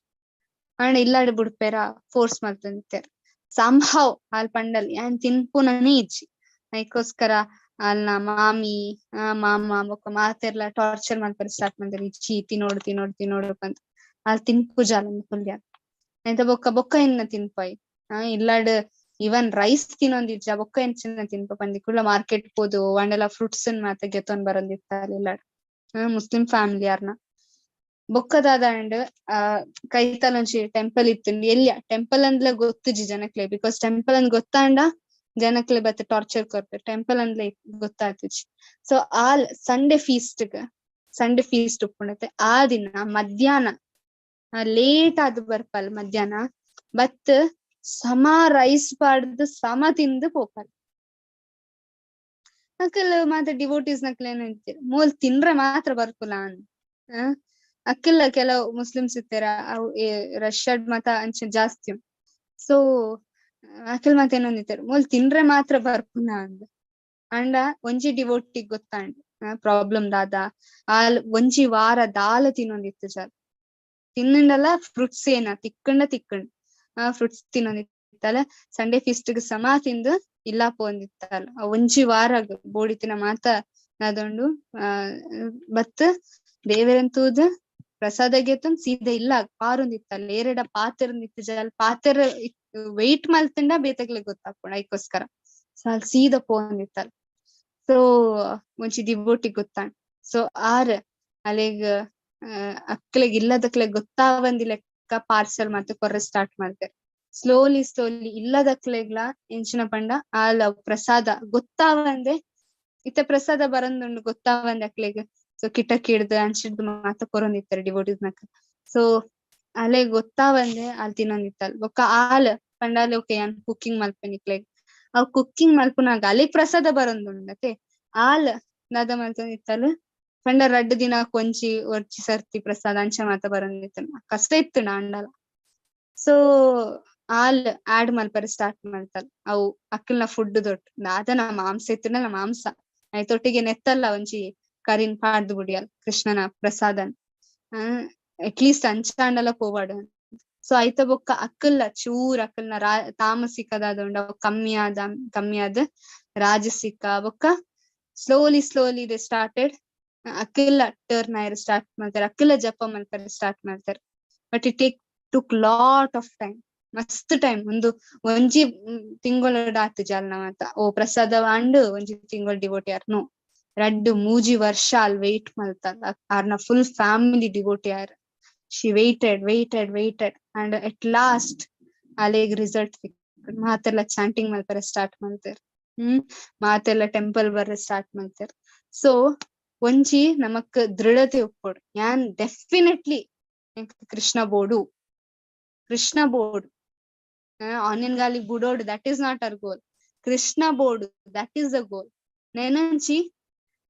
ಅಂಡ್ ಇಲ್ಲಾಡ್ ಬುಡ್ಪೆರ ಫೋರ್ಸ್ ಮಲ್ತೊಂದಿತ್ತೆರ್. ಸಂಹವ್ ಅಲ್ ಪಂಡಲ್ ಯಾನ್ ತಿನ್ಪುನನೇ ಇಜ್ಜಿ ಐಕೋಸ್ಕರ ಅಲ್ನ ಮಾಮಿ ಮಾಮ ಬೊಕ್ಕ ಮಾತೆರ್ಲ ಟಾರ್ಚರ್ ಮಲ್ಪೆರೆ ಸ್ಟಾರ್ಟ್ ಮಲ್ತೆರ್ ಇಜ್ಜಿ ತಿನ್ನೋಡು ತಿನ್ನೋಡು ತಿನ್ನೋಡು ಪಂದ್ ಅಲ್ ತಿನ್ಪುಜಾಲ ಕುಲ್ಯ ಐತ ಬೊಕ್ಕ ಬೊಕ್ಕ ಎನ್ನ ತಿನ್ಪಾಯಿ ಇಲ್ಲಾಡ್ ಇವನ್ ರೈಸ್ ತಿನ್ನೊಂದಿಜ್ಜ ಬೊಕ್ಕ ಎಂಚಿನ ತಿನ್ಪ ಪಂದಿ ಕುಲ್ಲ ಮಾರ್ಕೆಟ್ ಪೋದು ಅಂಡೆಲ ಫ್ರೂಟ್ಸ್ ಮಾತ ಗೆತೊಂದ್ ಬರೊಂದಿತ್ತ ಇಲ್ಲಾಡ್ ಮುಸ್ಲಿಂ ಫ್ಯಾಮಿಲಿ ಯಾರ್ನ. ಬೊಕ್ಕದಾದ ಕೈತಲ್ ಒಂಜಿ ಟೆಂಪಲ್ ಇತ್ತು ಎಲ್ಲಿಯ ಟೆಂಪಲ್ ಅಂದ್ಲ ಗೊತ್ತುಜಿ ಜನಕ್ಲೆ because temple ಅಂದ್ ಗೊತ್ತಾಂಡ ಜನಕ್ಲೆ ಬತ್ತೆ ಟಾರ್ಚರ್ ಕೊರ್ಪೆರ್ ಟೆಂಪಲ್ ಅಂದ್ಲೆ ಗೊತ್ತಾತುಜಿ. ಸೊ ಆಲ್ ಸಂಡೇ ಫೀಸ್ಟ್ ಸಂಡೇ ಫೀಸ್ಟ್ ಉಪ್ಪುಂಡತೆ ಆ ದಿನ ಮಧ್ಯಾಹ್ನ ಲೇಟ್ ಆದ್ ಬರ್ಪಲ್ ಮಧ್ಯಾಹ್ನ ಬತ್ ಸಮ ರೈಸ್ ಪಾಡ್ದು ಸಮ ತಿಂದು ಪೋಪಲ್. ಅಕಲ್ ಮಾತ ಡಿವೋಟೀಸ್ ನಕಲ್ ಏನ್ ಮೂಲ್ ತಿಂದ್ರೆ ಮಾತ್ರ ಬರ್ಪುಲ ಅಂದ್. ಅಕ್ಕಿಲ್ಲ ಕೆಲವು ಮುಸ್ಲಿಮ್ಸ್ ಇತ್ತೆರ ಅವು ರಷ್ಯಾಡ್ ಮಾತ ಅಂಚ ಜಾಸ್ತಿ. ಸೊ ಅಕಿಲ್ ಮಾತ ಏನೊಂದಿತ್ತೆರ್ ಮೂಲ್ ತಿಂದ್ರೆ ಮಾತ್ರ ಬರ್ಪುನ ಅಂದ್. ಅಂಡ ಒಂಜಿ ಡಿವೋಟಿ ಗೊತ್ತಾಂಡ್ ಪ್ರಾಬ್ಲಮ್ ದಾದ ಆಲ್ ಒಂಜಿ ವಾರ ದಾಲ ತಿನ್ನೊಂದಿತ್ತು ಜಾಲ್ ತಿನ್ನಂಡಲ ಫ್ರೂಟ್ಸ್ ಏನ ತಿಕ್ಕಂಡ ತಿಕ್ಕಂಡ್ ಫ್ರೂಟ್ಸ್ ತಿನ್ನೊಂದಿತ್ತಲ್ಲ ಸಂಡೇ ಫೀಸ್ಟ್ ಸಮ ತಿಂದು ಇಲ್ಲ ಪೋಂದಿತ್ತಲ್ಲ ಒಂಜಿ ವಾರ ಬೋಡಿತಿನ ಮಾತ ಅದೊಂಡು ಬತ್ ದೇವರನ್ ತೂದ್ ಪ್ರಸಾದ ಗೆತ್ತೊಂದ್ ಸೀದಾ ಇಲ್ಲ ಪಾರೊಂದಿತ್ತಲ್ಲ ಏರೆಡ ಪಾತೆರೊಂದಿತ್ತು ಜಲ್ ಪಾತೆರ ವೆಯ್ಟ್ ಮಲ್ತಂಡ ಬೇತಗ್ಲೆ ಗೊತ್ತಾಪುಂಡು ಐಕೋಸ್ಕರ. ಸೊ ಅಲ್ಲಿ ಸೀದಾ ಪೋಂದಿತ್ತಲ್. ಸೊ ಒಂಜಿ ದಿವೋಟಿ ಗೊತ್ತಾಂಡ್. ಸೊ ಆರ್ ಅಲೆಗ್ ಅಕ್ಲೆಗ್ ಇಲ್ಲದಕ್ಲೆಗ್ ಗೊತ್ತಾವಂದಿ ಲೆಕ್ಕ ಪಾರ್ಸೆಲ್ ಮಾತ ಕೊರ್ರೆ ಸ್ಟಾರ್ಟ್ ಮಲ್ತೆರ್. ಸ್ಲೋಲಿ ಸ್ಲೋಲಿ ಇಲ್ಲದಕ್ಲೆಗ್ಲಾ ಎಂಚಿನ ಪಂಡ ಆಲ್ ಪ್ರಸಾದ ಗೊತ್ತಾವಂದೆ ಇತ್ತೆ ಪ್ರಸಾದ ಬರಂದುಂಡು ಗೊತ್ತಾವಂದೆ ಅಕ್ಲೆಗ್. ಸೊ ಕಿಟಕಿಡ್ದ್ ಅಂಚಿಡ್ದ್ ಮಾತ ಕೊರೊಂದಿತ್ತೆರ್ ಡಿವೋಟೀಸ್ ನಕ. ಸೊ ಅಲೆ ಗೊತ್ತಾವಂದೆ ಆಲ್ ತಿನ್ನೊಂದಿತ್ತಲ್. ಬೊಕ್ಕ ಆಲ್ ಪಂಡಾಲೆ ಓಕೆ ಯಾನ್ ಕುಕ್ಕಿಂಗ್ ಮಲ್ಪೆ ನಿಕ್ಲೆಗ್. ಅವ್ ಕುಕ್ಕಿಂಗ್ ಮಲ್ಪುನಾಗ ಅಲೆಗ್ ಪ್ರಸಾದ ಬರೊಂದುಂಡತೆ ಆಲ್ ದಾದ ಮಲ್ತೊಂದಿತ್ತಲ್ ಪಂಡ ರಡ್ಡ್ ದಿನ ಒಂಜಿ ಒರ್ಚಿ ಸರ್ತಿ ಪ್ರಸಾದ ಅಂಚ ಮಾತ ಬರೊಂದಿತ್ತು. ಕಷ್ಟ ಇತ್ತು ಆಂಡಲ. ಸೊ ಆಲ್ ಆಡ್ ಮಲ್ಪರೆ ಸ್ಟಾರ್ಟ್ ಮಲ್ತಲ್ ಅವು ಅಕ್ಕಲ್ನ ಫುಡ್ ದೊಟ್ಟು ದಾದನ ಮಾಂಸ ಇತ್ತುಂಡಲ ಮಾಂಸ ಐತೊಟ್ಟಿಗೆ ನೆತ್ತಲ್ಲ ಒಂಜಿ ಕರಿನ್ ಪಾಡ್ದು ಬುಡಿಯಲ್ ಕೃಷ್ಣನ ಪ್ರಸಾದನ್ ಅಟ್ಲೀಸ್ಟ್ ಅಂಚಾಂಡಲ ಪೋವಾಡು. ಸೊ ಐತ ಬೊಕ್ಕ ಅಕ್ಕಲ್ಲ ಚೂರ್ ಅಕ್ಕಲ್ನ ತಾಮಸಿಕದಾದ ಕಮ್ಮಿ ಆದ ಕಮ್ಮಿ ಆದ ರಾಜಸಿಕ ಬೊಕ್ಕ ಸ್ಲೋಲಿ ಸ್ಲೋಲಿ they started ಅಕ್ಕೆಲ್ಲ ಟರ್ನ್ ಆಯ್ರ ಸ್ಟಾರ್ಟ್ ಮಾಡ್ತಾರೆ, ಅಕ್ಕೆಲ್ಲ ಜಪ ಮಲ್ಪರೆ ಸ್ಟಾರ್ಟ್ ಮಾಡ್ತಾರೆ. But it took lot of time, ಮಸ್ತ್ ಟೈಮ್. ಒಂದು ಒಂಜಿ ತಿಂಗಳ್ ಆತು ಜಾಲ್ನ ಮಾತ ಓ ಪ್ರಸಾದ ಅಂಡ್ ಒಂಜಿ ತಿಂಗಳ್ ಡಿವೋಟಿ ಆರ್ನು ರಡ್ಡ್ ಮೂಜಿ ವರ್ಷ ಅಲ್ಲಿ ವೆಯ್ಟ್ ಮಲ್ತಲ್ಲ ಆರ್ನ full family devotee R. She waited waited waited and at last ಅಲೆಗ್ ರಿಸಲ್ಟ್ ಮಾತೆಲ್ಲ ಚಾಂಟಿಂಗ್ ಮಲ್ಪರೆ ಸ್ಟಾರ್ಟ್ ಮಾಡ್ತಾರೆ. ಮಾತೆಲ್ಲ ಟೆಂಪಲ್ ಬರ್ರೆ ಸ್ಟಾರ್ಟ್ ಮಾಡ್ತಾರೆ. ಸೊ ಒಂಜಿ ನಮಕ್ ದೃಢತೆ ಉಪ್ಪೊಡು, ಯಾನ್ ಡೆಫಿನೆಟ್ಲಿ ಕೃಷ್ಣ ಬೋಡು, ಕೃಷ್ಣ ಬೋಡು, ಆನಿಯನ್ ಗಾಲಿ ಬುಡೋಡು, that is not our goal. Krishna ಬೋಡು, that is the goal. ನೆನಂಚಿ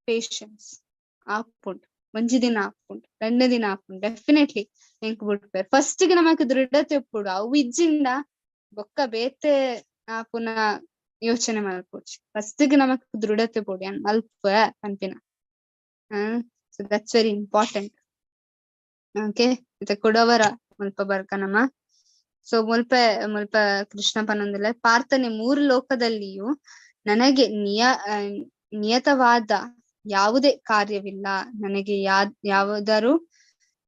patience ಆಪುಂಡು, ಒಂಜಿ ದಿನ ಆಪುಂಡು, ರಡ್ಡ್ ದಿನ ಆಪುಂಡು, ಡೆಫಿನೆಟ್ಲಿ ಎಂಕ್ ಬುಡ್ಪೇರ್. ಫಸ್ಟ್ ಗೆ ನಮಕ್ ದೃಢತೆ ಉಪ್ಪೊಡು, ಅವು ಇಜ್ಜಿಂಡ ಬೊಕ್ಕ ಬೇತೆ ಆಪುನ ಯೋಚನೆ ಮಲ್ಪೊಡ್ಚಿ. ಫಸ್ಟ್ ಗೆ ನಮಕ್ ದೃಢತೆ ಬೋಡು, ಯಾನ್ ಮಲ್ಪ ಪನ್ಪಿನ. So that's very important. Okay, ಇತ್ತೆ ಕೊಡವರ ಮುಲ್ಪ ಬರ್ಕ ನಮ. ಸೊ ಮುಲ್ಪ ಮುಲ್ಪ ಕೃಷ್ಣ ಪನೊಂದುಲ್ಲೆ, ಪಾರ್ಥನೆ ಮೂರು ಲೋಕದಲ್ಲಿಯೂ ನನಗೆ ನಿಯತವಾದ ಯಾವುದೇ ಕಾರ್ಯವಿಲ್ಲ, ನನಗೆ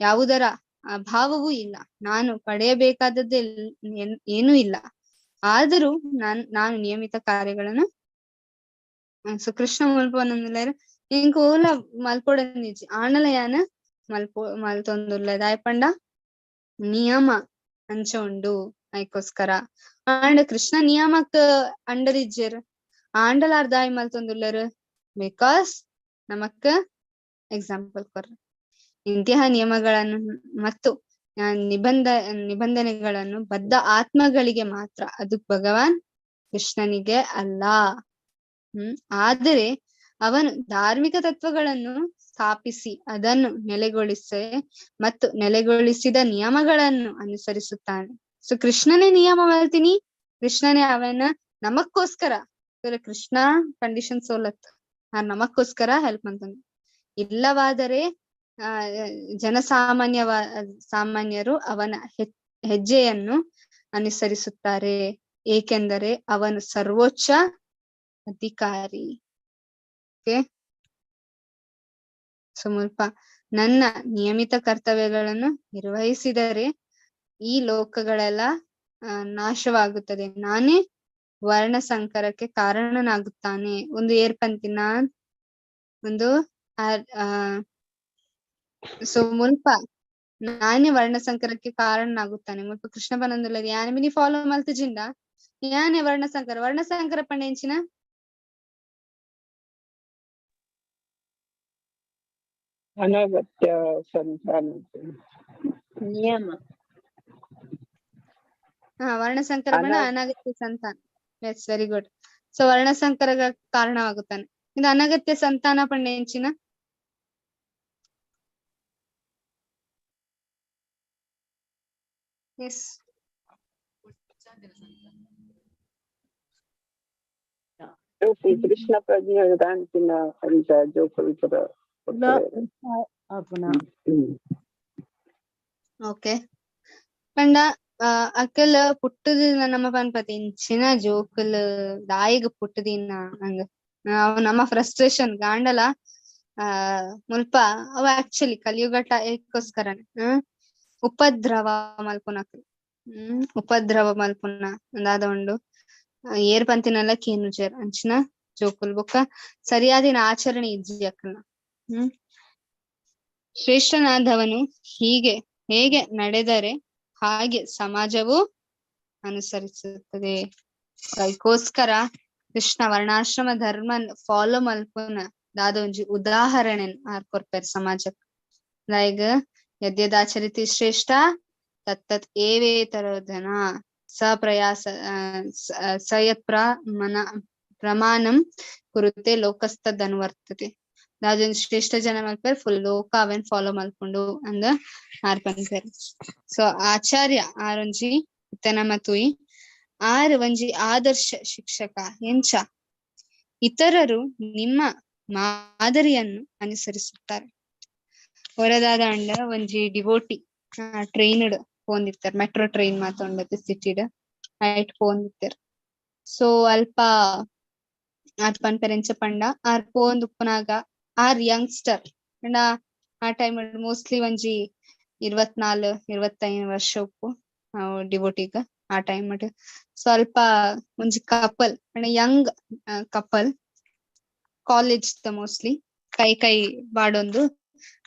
ಯಾವುದರ ಅಭಾವವೂ ಇಲ್ಲ, ನಾನು ಪಡೆಯಬೇಕಾದದ್ದು ಏನೂ ಇಲ್ಲ, ಆದರೂ ನಾನು ನಿಯಮಿತ ಕಾರ್ಯಗಳನ್ನು. ಸೊ ಕೃಷ್ಣ ಮುಲ್ಪ ಪನೊಂದುಲ್ಲೆರ್ ಎಂಕ್ ಓಲ ಮಲ್ಪೊಡಂದಿಜ್ಜಿ, ಆಂಡಲ ಯಾನ್ ಮಲ್ತೊಂದುಲ್ಲೆ, ದಾಯೆ ಪಂಡ ನಿಯಮ ಅಂಚ ಉಂಡು ಐಕೋಸ್ಕರ. ಆಂಡ ಕೃಷ್ಣ ನಿಯಮಕ್ ಅಂಡರ್ ಇಜ್ಜೆರ್, ಆಂಡಲ ಆರ್ ದಾಯೆ ಮಲ್ತೊಂದುಲ್ಲೆರ್? Because ನಮಕ್ ಎಕ್ಸಾಂಪಲ್ ಕೊರ್ರೆ ಇಂತಹ ನಿಯಮಗಳನ್ನು ಮತ್ತು ನಿಬಂಧನೆಗಳನ್ನು ಬದ್ಧ ಆತ್ಮಗಳಿಗೆ ಮಾತ್ರ, ಅದು ಭಗವಾನ್ ಕೃಷ್ಣನಿಗೆ ಅಲ್ಲ. ಆದರೆ ಅವನು ಧಾರ್ಮಿಕ ತತ್ವಗಳನ್ನು ಸ್ಥಾಪಿಸಿ ಅದನ್ನು ನೆಲೆಗೊಳಿಸಿ ಮತ್ತು ನೆಲೆಗೊಳಿಸಿದ ನಿಯಮಗಳನ್ನು ಅನುಸರಿಸುತ್ತಾನೆ. ಸೊ ಕೃಷ್ಣನೇ ನಿಯಮ ಮಾಡ್ತೀನಿ, ಕೃಷ್ಣನೇ ಅವನ ನಮಕ್ಕೋಸ್ಕರ, ಕೃಷ್ಣ ಕಂಡೀಷನ್ ಸೋಲತ್ ನಮಕ್ಕೋಸ್ಕರ ಹೆಲ್ಪ್ ಅಂತಂದ. ಇಲ್ಲವಾದರೆ ಜನಸಾಮಾನ್ಯ ಸಾಮಾನ್ಯರು ಅವನ ಹೆಜ್ಜೆಯನ್ನು ಅನುಸರಿಸುತ್ತಾರೆ, ಏಕೆಂದರೆ ಅವನು ಸರ್ವೋಚ್ಚ ಅಧಿಕಾರಿ. ಓಕೆ, ಸೊ ಮುಲ್ಪ ನನ್ನ ನಿಯಮಿತ ಕರ್ತವ್ಯಗಳನ್ನು ನಿರ್ವಹಿಸಿದರೆ ಈ ಲೋಕಗಳೆಲ್ಲ ನಾಶವಾಗುತ್ತದೆ, ನಾನೇ ವರ್ಣ ಸಂಕರಕ್ಕೆ ಕಾರಣನಾಗುತ್ತಾನೆ. ಒಂದು ಏರ್ಪಂತಿನ ಒಂದು ಸೊ ಮುಲ್ಪ ನಾನೇ ವರ್ಣ ಸಂಕರಕ್ಕೆ ಕಾರಣನಾಗುತ್ತಾನೆ. ಮುಲ್ಪ ಕೃಷ್ಣ ಪನೊಂದುಲ್ಲೆರ್ ಯಾನ್ ಮಿನಿ ಫಾಲೋ ಮಲ್ತಿಜಿಂಡ ಯಾನೇ ವರ್ಣ ಸಂಕರ. ವರ್ಣ ಸಂಕರ ಪಂಡ ಎಂಚಿನ? ಅನಗತ್ಯ ಸಂತಾನ ನಿಯಮ. ವರ್ಣ ಸಂಕರ ಪಂಡ ಅನಗತ್ಯ ಸಂತಾನ. Yes, very good. So ವರ್ಣ ಸಂಕರ ಕಾರಣವಾಗುತ್ತಾನೆ. ಇದು ಅನಗತ್ಯ ಸಂತಾನ ಪಂಡ ಎಂಚಿನ? ಎಸ್, ಕೃಷ್ಣ ಪ್ರಜ್ಞೆ ದಾಂತಿನ ಅಂಚ ಜೋಕುಲು ಪೂರ. ಓಕೆ, ಪಂಡ ಅಕಲ್ ಪುಟ್ಟುದಿನ ನಮ್ಮ ಪನ್ಪತಿ ಇಂಚಿನ ಜೋಕುಲು ದಾಯಿಗ್ ಪುಟ್ಟುದಿನ ಅಂದ್. ಅವು ನಮ್ಮ ಫ್ರಸ್ಟ್ರೇಷನ್ ಗಾಂಡಲ ಆ ಮುಲ್ಪ ಅವ ಆಕ್ಚುಲಿ ಕಲಿಯುಗ ಏಕೋಸ್ಕರನೇ. ಉಪದ್ರವ ಮಲ್ಪುನಕ್ಲು ಉಪದ್ರವ ಮಲ್ಪುನ ದಾದ ಉಂಡು ಏರ್ ಪಂತಿನಲ್ಲ ಕೇನುಜೆರ್ ಅಂಚಿನ ಜೋಕುಲ್ ಬೊಕ್ಕ ಸರಿಯಾದಿನ ಆಚರಣೆ ಇಜ್ಜಿ ಅಕ್ಕಲ್ನ. ಶ್ರೇಷ್ಠನಾದವನು ಹೀಗೆ ಹೇಗೆ ನಡೆದರೆ ಹಾಗೆ ಸಮಾಜವು ಅನುಸರಿಸುತ್ತದೆ. ಅದಕ್ಕೋಸ್ಕರ ಕೃಷ್ಣ ವರ್ಣಾಶ್ರಮ ಧರ್ಮ ಫಾಲೋ ಮಲ್ಪುನ ದಾದ ಒಂಜಿ ಉದಾಹರಣೆ ಆರ್ ಕೊರ್ಪೆರ್ ಸಮಾಜಕ್. ಲೈಕ್ ಯದ್ಯದಾಚರಿತಿ ಶ್ರೇಷ್ಠ ತತ್ತತ್ ಏವೇತರೋಧನ ಸ ಪ್ರಯಾಸ ಸ ಯತ್ ಪ್ರಮನ ಪ್ರಮಾಣಂ ಕುರುತೆ ಲೋಕಸ್ತದನುವರ್ತತೆ. ದಾದೊಂಜಿ ಶ್ರೇಷ್ಠ ಜನ ಮಲ್ಪೆರ್ ಫುಲ್ ಲೋಕ ಅವೆನ್ ಫಾಲೋ ಮಲ್ಪುಂಡು ಅಂದ್ ಆರ್ ಪನ್ಪೆರ್. ಸೊ ಆಚಾರ್ಯ ಆರೊಂಜಿ ಇತ್ತೆ ನಮ ತೂಯಿ ಆರ್ ಒಂಜಿ ಆದರ್ಶ ಶಿಕ್ಷಕ ಎಂಚ ಇತರರು ನಿಮ್ಮ ಮಾದರಿಯನ್ನು ಅನುಸರಿಸುತ್ತಾರೆ. ಹೊರದಾದ ಅಂಡ ಒಂಜಿ ಡಿವೋಟಿ ಟ್ರೈನ್ ಪೋಂದಿತ್ತೆರ್, ಮೆಟ್ರೋ ಟ್ರೈನ್ ಮಾತೊಂಡತೆ ಸಿಟಿಡ್ ಐಟ್ ಪೋಂದಿತ್ತೆರ್. ಸೊ ಅಲ್ಪ ಆರ್ ಪನ್ಪೆರ್ ಎಂಚ ಪಂಡ ಆರ್ ಪೋಂದು ಉಪ್ಪುನಾಗ ಆರ್ ಯಂಗ್ಸ್ಟರ್ ಅಂಡ ಆ ಟೈಮ್ ಮೋಸ್ಟ್ಲಿ ಒಂಜಿ 24 25 ವರ್ಷ ಉಪ್ಪು ಡಿವೋಟಿಗ ಆ ಟೈಮ್. ಸ್ವಲ್ಪ ಒಂಜಿ ಕಪಲ್ ಅಂಡ Young couple college the mostly ಕೈ ಕೈ ಬಾಡೊಂದು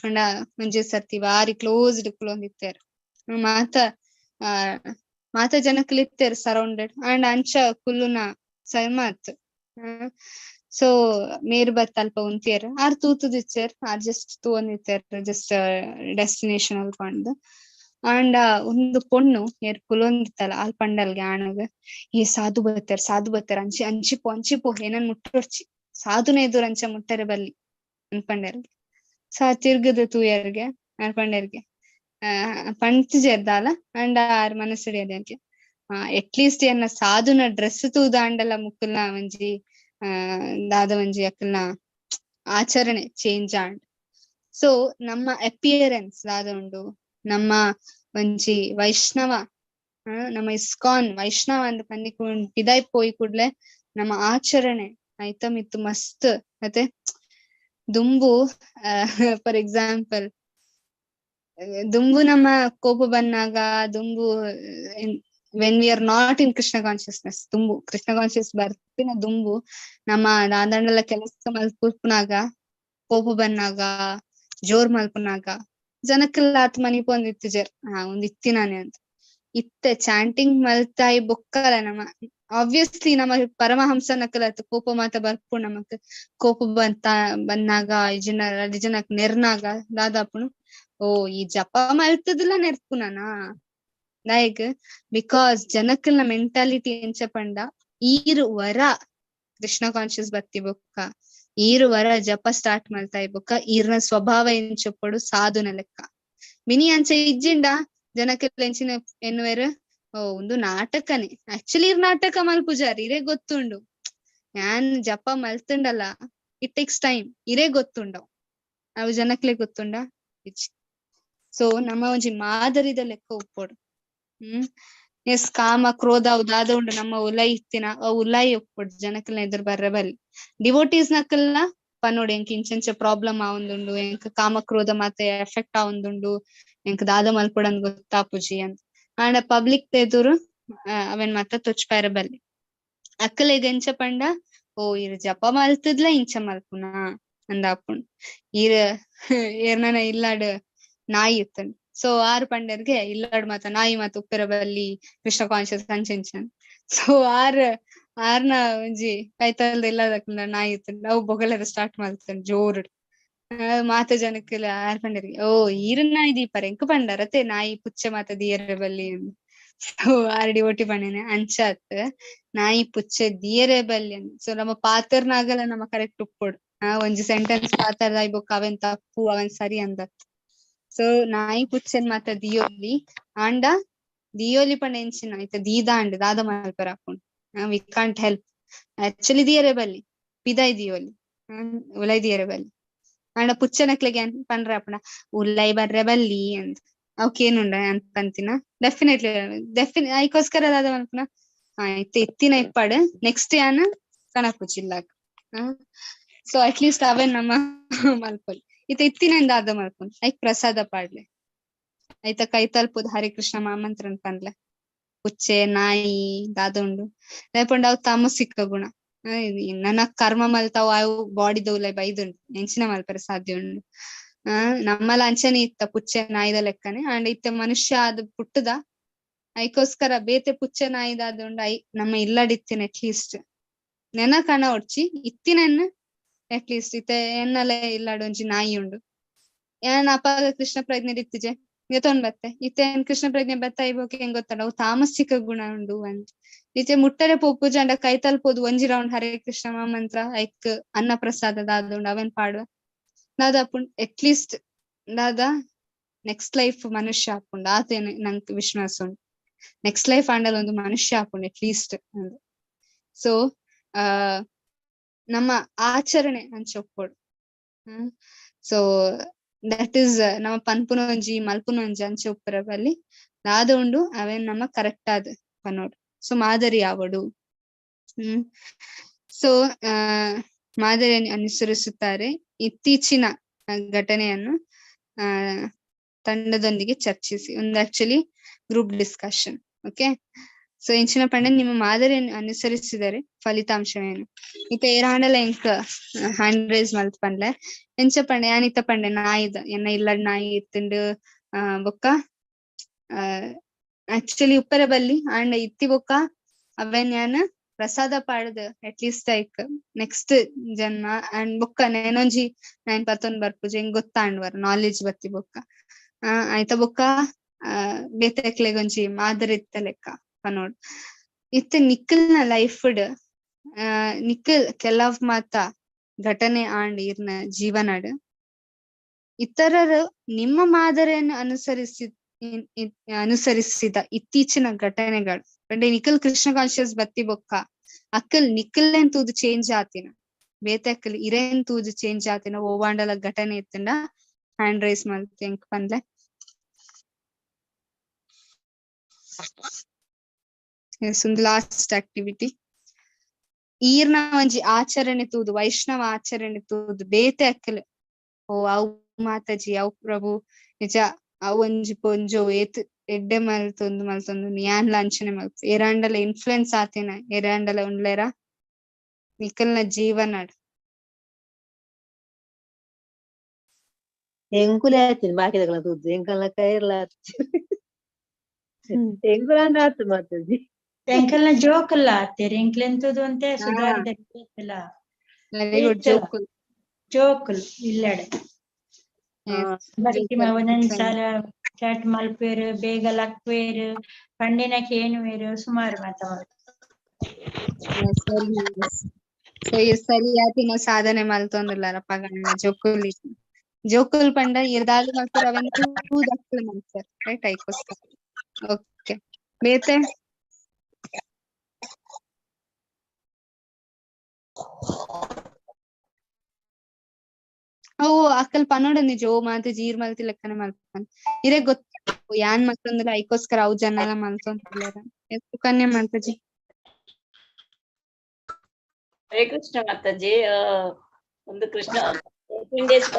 ಅಂಡ ಒಂಜಿ ಸರ್ತಿ ಬಾರಿ ಕ್ಲೋಸ್ಡ್ ಕುಲೊಂದಿತ್ತೆರ್. ಮಾತ ಮಾತ ಜನಕ್ಲ್ ಇತ್ತೆರ್ ಸರೌಂಡೆಡ್ ಅಂಡ್ ಅಂಚ ಕುಲ್ಲುನ ಸೈಮಾತ್. ಸೊ ಮೇರ್ ಬತ್ ಅಲ್ಪ ಉಂತಿಯೆರ್ ಆರ್ ತೂತುದಿತ್ತೆರ್, ಆರ್ ಜಸ್ಟ್ ತೂವೊಂದಿತ್ತೆರ್ ಜಸ್ಟ್ ಡೆಸ್ಟಿನೇಷನ್ ಅಲ್ಪ ಪಂದ್. ಅಂಡ ಒಂದು ಪೊಣ್ಣು ಏರ್ ಕುಲೊಂದಿತ್ತಲ್ಲ ಆಲ್ ಪಂಡಲ್ಗೆ ಆಣಗ್, ಏ ಸಾಧು ಬತ್ತೆರ್ ಸಾಧು ಬತ್ತೆರ್ ಅಂಚಿ ಅಂಚಿಪೋ ಅಂಚಿಪೋ ಏನನ್ ಮುಟ್ಟೊಡ್ಚಿ ಸಾಧುನ ಎದುರು ಅಂಚ ಮುಟ್ಟರೆ ಬಲ್ಲಿ ಅನ್ಪಂಡೆರ್. ಸೊ ಆ ತಿರ್ಗದ ತೂಯರ್ಗೆ ಆರ್ ಪಂಡೆರ್ಗೆ ಪಂತಿಜೆರ್ ದಾಲ ಅಂಡ ಆರ್ ಮನಸ್ಸುಡಿ ಅದೇರ್ಗೆ ಅಟ್ಲೀಸ್ಟ್ ಎನ್ನ ಸಾಧುನ ಡ್ರೆಸ್ ತೂದಾಂಡಲ ಮುಕ್ಕುಲ್ನ ಒಂಜಿ ದಾದ ಒಂಜಿ ಅಕ್ಕಲ್ನ ಆಚರಣೆ ಚೇಂಜ್ ಆಂಡ್. ಸೊ ನಮ್ಮ ಅಪಿಯರೆನ್ಸ್ ದಾದ ಉಂಡು ನಮ್ಮ ಒಂಜಿ ವೈಷ್ಣವ ನಮ್ಮ ಇಸ್ಕಾನ್ ವೈಷ್ಣವ ಅಂದ್ ಪನ್ನಿ ಪಿದಾಯ್ ಪೋಯಿ ಕೂಡ್ಲೆ ನಮ್ಮ ಆಚರಣೆ ಆಯ್ತಾ ಮಿತ್ತು ಮಸ್ತ್. ಮತ್ತೆ ದುಂಬು ಫಾರ್ ಎಕ್ಸಾಂಪಲ್ ದುಂಬು ನಮ್ಮ ಕೋಪ ಬಂದಾಗ ದುಂಬು when we are not in Krishna consciousness ದುಂಬು ಕೃಷ್ಣ ಕಾನ್ಶಿಯಸ್ ಬರ್ತಿನ ದುಂಬು ನಮ್ಮ ದಾದಂಡಲ ಕೆಲಸ ಮಲ್ಪುನಾಗ ಕೋಪ ಬಂದಾಗ ಜೋರ್ ಮಲ್ಪುನಾಗ ಜನಕ್ಕೆಲ್ಲ ಆತ್ ಮನಿಪೊಂದಿತ್ತಿಜೆರ್ ಒಂದ್ ಇತ್ತಿನಾನೆ ಅಂತ. ಇತ್ತೆ ಚಾಂಟಿಂಗ್ ಮಲ್ತಾಯಿ ಬೊಕ್ಕಲ ನಮ್ಮ ಆಬ್ವಿಯಸ್ಲಿ ನಮ್ಮ ಪರಮಹಂಸ ನಕಲತ್ ಕೋಪ ಮಾತ ಬರ್ಪು ನಮಕ್ ಕೋಪ ಬಂತ ಬಂದಾಗ ಇಜನ ಜನಕ್ ನೆರ್ನಾಗ ದಾದಾಪುನು ಓ ಈ ಜಪ ಮಲ್ತದಲ್ಲ ನೆರ್ಪುನನಾ ಲೈಕ್ because ಜನಕ್ಕಲ್ನ ಮೆಂಟಾಲಿಟಿ ಎಂಚ ಪಂಡ ಈರು ವರ ಕೃಷ್ಣ ಕಾನ್ಶಿಯಸ್ ಬತ್ತಿ ಬೊಕ್ಕ ಈರು ವರ ಜಪ ಸ್ಟಾರ್ಟ್ ಮಲ್ತಾಯಿ ಬೊಕ್ಕ ಈರ್ನ ಸ್ವಭಾವ ಎಂಚೊಪ್ಪಡು ಸಾಧುನ ಲೆಕ್ಕ ಮಿನಿ ಅಂಚ ಇಜ್ಜಿಂಡ ಜನಕ್ಕೆಲ್ಲ ಎಂಚಿನ ಎನ್ನುವೆರ್ ಓ ಒಂದು ನಾಟಕನೇ ಆಕ್ಚುಲಿ ಇರ್ ನಾಟಕ ಮಲ್ಪುಜಾರ್ ಇರೇ ಗೊತ್ತುಂಡು ಯಾನ್ ಜಪ ಮಲ್ತುಂಡಲ್ಲ it takes time ಇರೇ ಗೊತ್ತುಂಡವು ಅವು ಜನಕ್ಲೆ ಗೊತ್ತುಂಡ. ಸೊ ನಮ್ಮ ಒಂಜಿ ಮಾದರಿದ ಲೆಕ್ಕ ಉಪ್ಪೊಡು. ಎಸ್ ಕಾಮ ಕ್ರೋಧ ಅವು ದಾದ ಉಂಡು ನಮ್ಮ ಉಲೈ ಇತ್ತಿನ ಅವು ಉಲೈ ಉಪ್ಪೊಡು ಜನಕ್ಲೆನ ಎದುರು ಬರ್ರೆ ಬಲ್ಲಿ. ಡಿವೋಟೀಸ್ ನಕಲ್ನ ಪನೋಡು ಎಂಕ್ ಇಂಚಂಚ ಪ್ರಾಬ್ಲಮ್ ಆವೊಂದುಂಡು ಎಂಕ್ ಕಾಮ ಕ್ರೋಧ ಮಾತ ಎಫೆಕ್ಟ್ ಆವೊಂದುಂಡು ಎಂಕ್ ದಾದ ಮಲ್ಪೊಡಂದ್ ಗೊತ್ತಾಪುಜಿ ಅಂತ. ಆಂಡ ಪಬ್ಲಿಕ್ ಎದುರು ಅವೆನ್ ಮಾತ ತೊಚ್ಪಾರ ಬಲ್ಲಿ. ಅಕ್ಕಲೆಗ್ ಎಂಚ ಪಂಡ ಓ ಇರ್ ಜಪ ಮಲ್ತದ್ಲ ಇಂಚ ಮಲ್ಪುನ ಅಂದಾಪುಂಡು ಈರ್ ಏರ್ನನ ಇಲ್ಲಾಡ್ ನಾಯಿ ಇತ್ತಂಡ್. ಸೊ ಆರ್ ಪಂಡರ್ಗೆ ಇಲ್ಲಾಡ್ ಮಾತ ನಾಯಿ ಮಾತ ಉಪ್ಪೆರ ಬಲ್ಲಿ ಕೃಷ್ಣ ಕಾನ್ಶಿಯಸ್ ಅಂಚೆಂಚ. ಸೊ ಆರ್ ಆರ್ನ ಒಂಜಿ ಕೈತಲ್ದ ಇಲ್ಲದಕ್ಲ ನಾಯಿ ಇತ್ತಂಡ್ ಅವು ಬೊಗಳೆರ ಸ್ಟಾರ್ಟ್ ಮಲ್ತಂಡ್ ಜೋರು ಮಾತ ಜನಕ್ಕೆಲ್ಲ ಆರ್ ಪಂಡರ್ಗೆ ಓ ಈರ್ ನಾಯಿ ದೀಪರ ಎಂಕ್ ಪಂಡರತೆ ನಾಯಿ ಪುಚ್ಚೆ ಮಾತ ದಿಯರೆ ಬಲ್ಲಿ. ಸೊ ಆರ್ ಡಿವೋಟಿ ಪಂಡೇನೆ ಅಂಚಾತ್ ನಾಯಿ ಪುಚ್ಚೆ ದಿಯರೆ ಬಲ್ಲಿ. ಸೊ ನಮ್ಮ ಪಾತರ್ನಾಗಲ ನಮ್ಮ ಕರೆಕ್ಟ್ ಉಪ್ಪೊಡು. ಒಂಜಿ ಸೆಂಟೆನ್ಸ್ ಪಾತರ್ದಾಯ್ ಬೊಕ್ಕ ಅವೆನ್ ತಪ್ಪು ಅವೆನ್ ಸರಿ ಅಂದತ್. ಸೊ ನಾಯಿ ಪುಚ್ಚೆನ್ ಮಾತ ದಿಯೋಲಿ ಆಂಡ ದಿಯೋಲಿ ಪಂಡ ಎಂಚಿನ ಐತ ದೀದಾಂಡ್ ದಾದ ಮಲ್ಪೆರ ಆಪುಂಡು we can't help actually ದಿಯರೆ ಬಲ್ಲಿ ಪಿದಾಯ್ ದಿಯೋಲಿ ಉಲೈ ದಿಯರೆ ಬಲ್ಲಿ. ಆಂಡ ಪುಚ್ಚನಕ್ಲೆಗೆ ಪಂಡ್ರೆ ಆಪುಂಡ ಉಲೈ ಬರ್ರೆ ಬಲ್ಲಿ ಅಂದ್ ಅವಕ್ಕೇನುಂಡ ಅಂತ ಪಂತಿನ ಡೆಫಿನೆಟ್ಲಿ ಐಕೋಸ್ಕರ ದಾದ ಮಲ್ಪುನ ಇತ್ತೆ ಇತ್ತಿನ ಇಪ್ಪಾಡು ನೆಕ್ಸ್ಟ್ ಯಾನ್ ಕಣಪುಜಿ ಇಲ್ಲಾಗ. ಸೊ ಅಟ್ಲೀಸ್ಟ್ ಅವೇ ನಮ್ಮ ಮಲ್ಪೊಲಿ. ಇತ್ತೆ ಇತ್ತಿನ ದಾದ ಮಲ್ಪೊನ್ ಐಕ್ ಪ್ರಸಾದ ಪಾಡ್ಲೆ, ಐತ ಕೈ ತಲ್ಪುದ್ ಹರಿ ಕೃಷ್ಣ ಮಾಮಂತ್ರನ್ ಪನ್ಲೆ. ಪುಚ್ಚೆ ನಾಯಿ ದಾದ ಉಂಡು ದಾಯೆಪಂಡ ಅವು ತಾಮಸಿಕ ಗುಣ. ನನ್ನ ಕರ್ಮ ಮಲ್ತಾವ್ ಅವು ಬಾಡಿ ದೌಲೆ ಬೈದುಂಡು, ಎಂಚಿನ ಮಲ್ಪರೆ ಸಾಧ್ಯ ಉಂಡು. ನಮ್ಮಲ ಅಂಚನೆ ಇತ್ತ ಪುಚ್ಚೆ ನಾಯಿದ ಲೆಕ್ಕನೆ. ಅಂಡ್ ಇತ್ತೆ ಮನುಷ್ಯ ಅದು ಪುಟ್ಟದ ಐಕೋಸ್ಕರ ಬೇತೆ ಪುಚ್ಚೆ ನಾಯಿದಾದ ಉಂಡು. I ನಮ್ಮ ಇಲ್ಲಡಿತ್ತಿನ ಅಟ್ಲೀಸ್ಟ್ ನೆನ ಕಣ ಒಡ್ಚಿ ಇತ್ತಿನನ್ನ ಅಟ್ಲೀಸ್ಟ್ ಇತ್ತೆ ಎನ್ನಲೆ ಇಲ್ಲಡ್ ಒಂಜಿ ನಾಯಿ ಉಂಡು. ಏನ್ ಅಪಾಗ ಕೃಷ್ಣ ಪ್ರಜ್ಞೆ ಇತ್ತಿಜೆ ಎತ್ತೊಂಡ್ ಬತ್ತೆ. ಇತ್ತೆ ಏನ್ ಕೃಷ್ಣ ಪ್ರಜ್ಞೆ ಬತ್ತ ಇಬೋಕೆ ಹೆಂಗ್ ಗೊತ್ತಲ್ಲ ಅವು ತಾಮಸಿಕ ಗುಣ ಉಂಡು ಅಂತ. ಇತ್ತೆ ಮುಟ್ಟರೆ ಪೋಪುಜ ಅಂಡ ಕೈ ತಲ್ಪೋದು ಒಂಜಿ ರೌಂಡ್ ಹರೇ ಕೃಷ್ಣ ಮಹಾಮಂತ್ರ ಐಕ್ ಅನ್ನ ಪ್ರಸಾದ ದಾದ ಉಂಡು ಅವೇನ್ ಪಾಡುವ ದಾದ ಅಪುಂಡ್. ಅಟ್ಲೀಸ್ಟ್ ದಾದ ನೆಕ್ಸ್ಟ್ ಲೈಫ್ ಮನುಷ್ಯ ಆಪುಂಡು ಆತೇನೆ ನಂಕ್ ವಿಶ್ವಾಸ ಉಂಡು. ನೆಕ್ಸ್ಟ್ ಲೈಫ್ ಆಂಡಲ ಒಂದು ಮನುಷ್ಯ ಆಪುಂಡು ಅಟ್ಲೀಸ್ಟ್. ಸೊ ನಮ್ಮ ಆಚರಣೆ ಅಂಚ ಒಪ್ಪೊಡು. ಸೊ that is ನಮ್ಮ ಪನ್ಪುನ ಒಂಜಿ ಮಲ್ಪುನ ಒಂಜಿ ಅಂಚ ಉಪ್ಪರ ಬಲ್ಲಿ ದಾದ ಉಂಡು ಅವೇನ್ ನಮ್ಮ ಕರೆಕ್ಟ್ ಆದ್ ಪನೋಡು. ಸೊ ಮಾದರಿ ಆವಡು. ಸೊ ಮಾದರಿಯನ್ನು ಅನುಸರಿಸುತ್ತಾರೆ. ಇತ್ತೀಚಿನ ಘಟನೆಯನ್ನು ತಂಡದೊಂದಿಗೆ ಚರ್ಚಿಸಿ. ಒಂದು actually group discussion. Okay. So ಇಂಚಿನ ಪಂಡ ನಿಮ್ಮ ಮಾದರಿಯನ್ನು ಅನುಸರಿಸಿದರೆ ಫಲಿತಾಂಶವೇನು? ಇತ್ತ ಏರಾಂಡಲ ಎಂಕ್ ಹ್ಯಾಂಡ್ ರೈಸ್ ಮಲ್ತ್ ಪನ್ಲೆ ಎಂಚ ಪಂಡೆ ಯಾನ್ ಇತ್ತ ಪಂಡೆ ನಾಯಿದ ಎನ್ನ ಇಲ್ಲಡ್ ನಾಯಿ ಇತ್ತುಂಡು ಬೊಕ್ಕ ಆಕ್ಚುಲಿ ಉಪ್ಪರ ಬಲ್ಲಿ ಆಂಡ ಇತ್ತಿ ಬೊಕ್ಕ ಅವೇನ್ ಯಾನ್ ಪ್ರಸಾದ ಪಾಡ್ದ್ ಅಟ್ಲೀಸ್ಟ್ ಐಕ್ ನೆಕ್ಸ್ಟ್ ಜನ್ಮ ಅಂಡ್ ಬೊಕ್ಕ ನೇನೊಂಜಿ ನಾನ್ ಪತ್ತೊಂದ್ ಬರ್ಪುಜಿ ಎಂಕ್ ಗೊತ್ತಾಂಡ್ವರ್ ನಾಲೆಜ್ ಬತ್ತಿ ಬೊಕ್ಕ ಆಯ್ತ ಬೊಕ್ಕ ಬೇತೆಕ್ಲೆಗೊಂಜಿ ಮಾದರಿ ಇತ್ತ ಲೆಕ್ಕ ಪನೋಡ್. ಇತ್ತೆ ನಿಖಿಲ್ನ ಲೈಫ್ ನಿಖಿಲ್ ಕೆಲವ್ ಮಾತ ಘಟನೆ ಆಂಡ್ ಇರ್ನ ಜೀವನಡ್ ಇತರರು ನಿಮ್ಮ ಮಾದರಿಯನ್ನು ಅನುಸರಿಸಿದ ಇತ್ತೀಚಿನ ಘಟನೆಗಳು ಪಂಡೆ ನಿಖಿಲ್ ಕೃಷ್ಣ ಕಾನ್ಶಿಯಸ್ ಬತ್ತಿ ಬೊಕ್ಕ ಅಕ್ಕಲ್ ನಿಖಿಲ್ ಏನ್ ತೂದು ಚೇಂಜ್ ಆತಿನ ಬೇತೆ ಅಕ್ಕಲ್ ಇರೇನ್ ತೂದು ಚೇಂಜ್ ಆತಿನ ಓವಾಂಡಲ ಘಟನೆ ಇತ್ತಂಡ ಹ್ಯಾಂಡ್ ರೈಸ್ ಮಲ್ತ್ ಎಂಕ್ ಪನ್ಲೆ. ಎಸ್ ಒಂದು ಲಾಸ್ಟ್ ಆಕ್ಟಿವಿಟಿ. ಈರ್ನ ಒಂಜಿ ಆಚರಣೆ ತೂದು ವೈಷ್ಣವ ಆಚರಣೆ ತೂದು ಬೇತೆ ಅಕ್ಕಲ್ ಓ ಅವು ಮಾತಾಜಿ ಅವು ಪ್ರಭು ನಿಜ ಅವು ಒಂಜಿ ಪೊಂಜೋ ಏತ್ ಎಡ್ಡೆ ಮಲ್ತೊಂದು ಮಲ್ತೊಂದು ಯಾನ್ಲ ಅಂಚನೆ ಮಲ್ತು ಏರಾಂಡಲ ಇನ್ಫ್ಲುಯೆನ್ಸ್ ಆತಿನ ಏರಾಂಡಲ ಉಂಡ್ಲೇರ ನಿಖಲ್ನ ಜೀವನಡ್ ಎಂಕುಲೆ ಆಯ್ತೀನಿ ಬಾಕಿದಕಲ ತೂದು ಎಂಕಲ್ನ ಕೈರ್ಲ ಎಂಕುಲ ಆತು ಮಾತಾಜಿ ಎಂಕಲ್ನ ಜೋಕುಲ್ಲ ಆತೇರಿ ಎಂಕ್ಲೆಂತದು ಅಂತೆ ಸುಧಾರಿದ ವೆರಿ ಗುಡ್ ಜೋಕುಲ್ ಜೋಕುಲ್ ಇಲ್ಲಡೆ ಒಂದೊಂದ್ ಸಲ ಚಾಟ್ ಮಲ್ಪೇರು ಬೇಗ ಲಕ್ವೇರು ಪಂಡಿನ ಕೇನುವೇರು ಸುಮಾರು ಮಾತ ಸೊ ಈ ಸರಿಯಾತಿನ ಸಾಧನೆ ಮಲ್ತೊಂದುಲ್ಲಾರ ಪಗಣ್ಣ ಜೋಕುಲ್ ಜೋಕುಲ್ ಪಂಡ ಇರ್ದಾದ ಮಲ್ಪುರ ಅವೆನ್ ತೂದು ಮಲ್ಪೆರ್ ರೈಟ್ ಐಕೋಸ್ಕರ. ಓಕೆ ಬೇತೆ ಅವು ಅಕ್ಕಲ್ ಪನೋಡ ನಿಜ ಓ ಮಾತೆ ಜೀರ್ ಮಲ್ತಿ ಲೆಕ್ಕನೆ ಮಲ್ಪನ್ ಇರೇ ಗೊತ್ತ ಯಾನ್ ಮಲ್ತೊಂದುಲ್ಲ ಐಕೋಸ್ಕರ ಅವು ಜನಲ ಮಲ್ತೊಂದುಲ್ಲೆರ್. ಸುಕನ್ಯಾ ಮಾತಾಜಿ. ಹರೇ ಕೃಷ್ಣ ಮಾತಾಜಿ. ಒಂದು ಕೃಷ್ಣ 14 ಡೇಸ್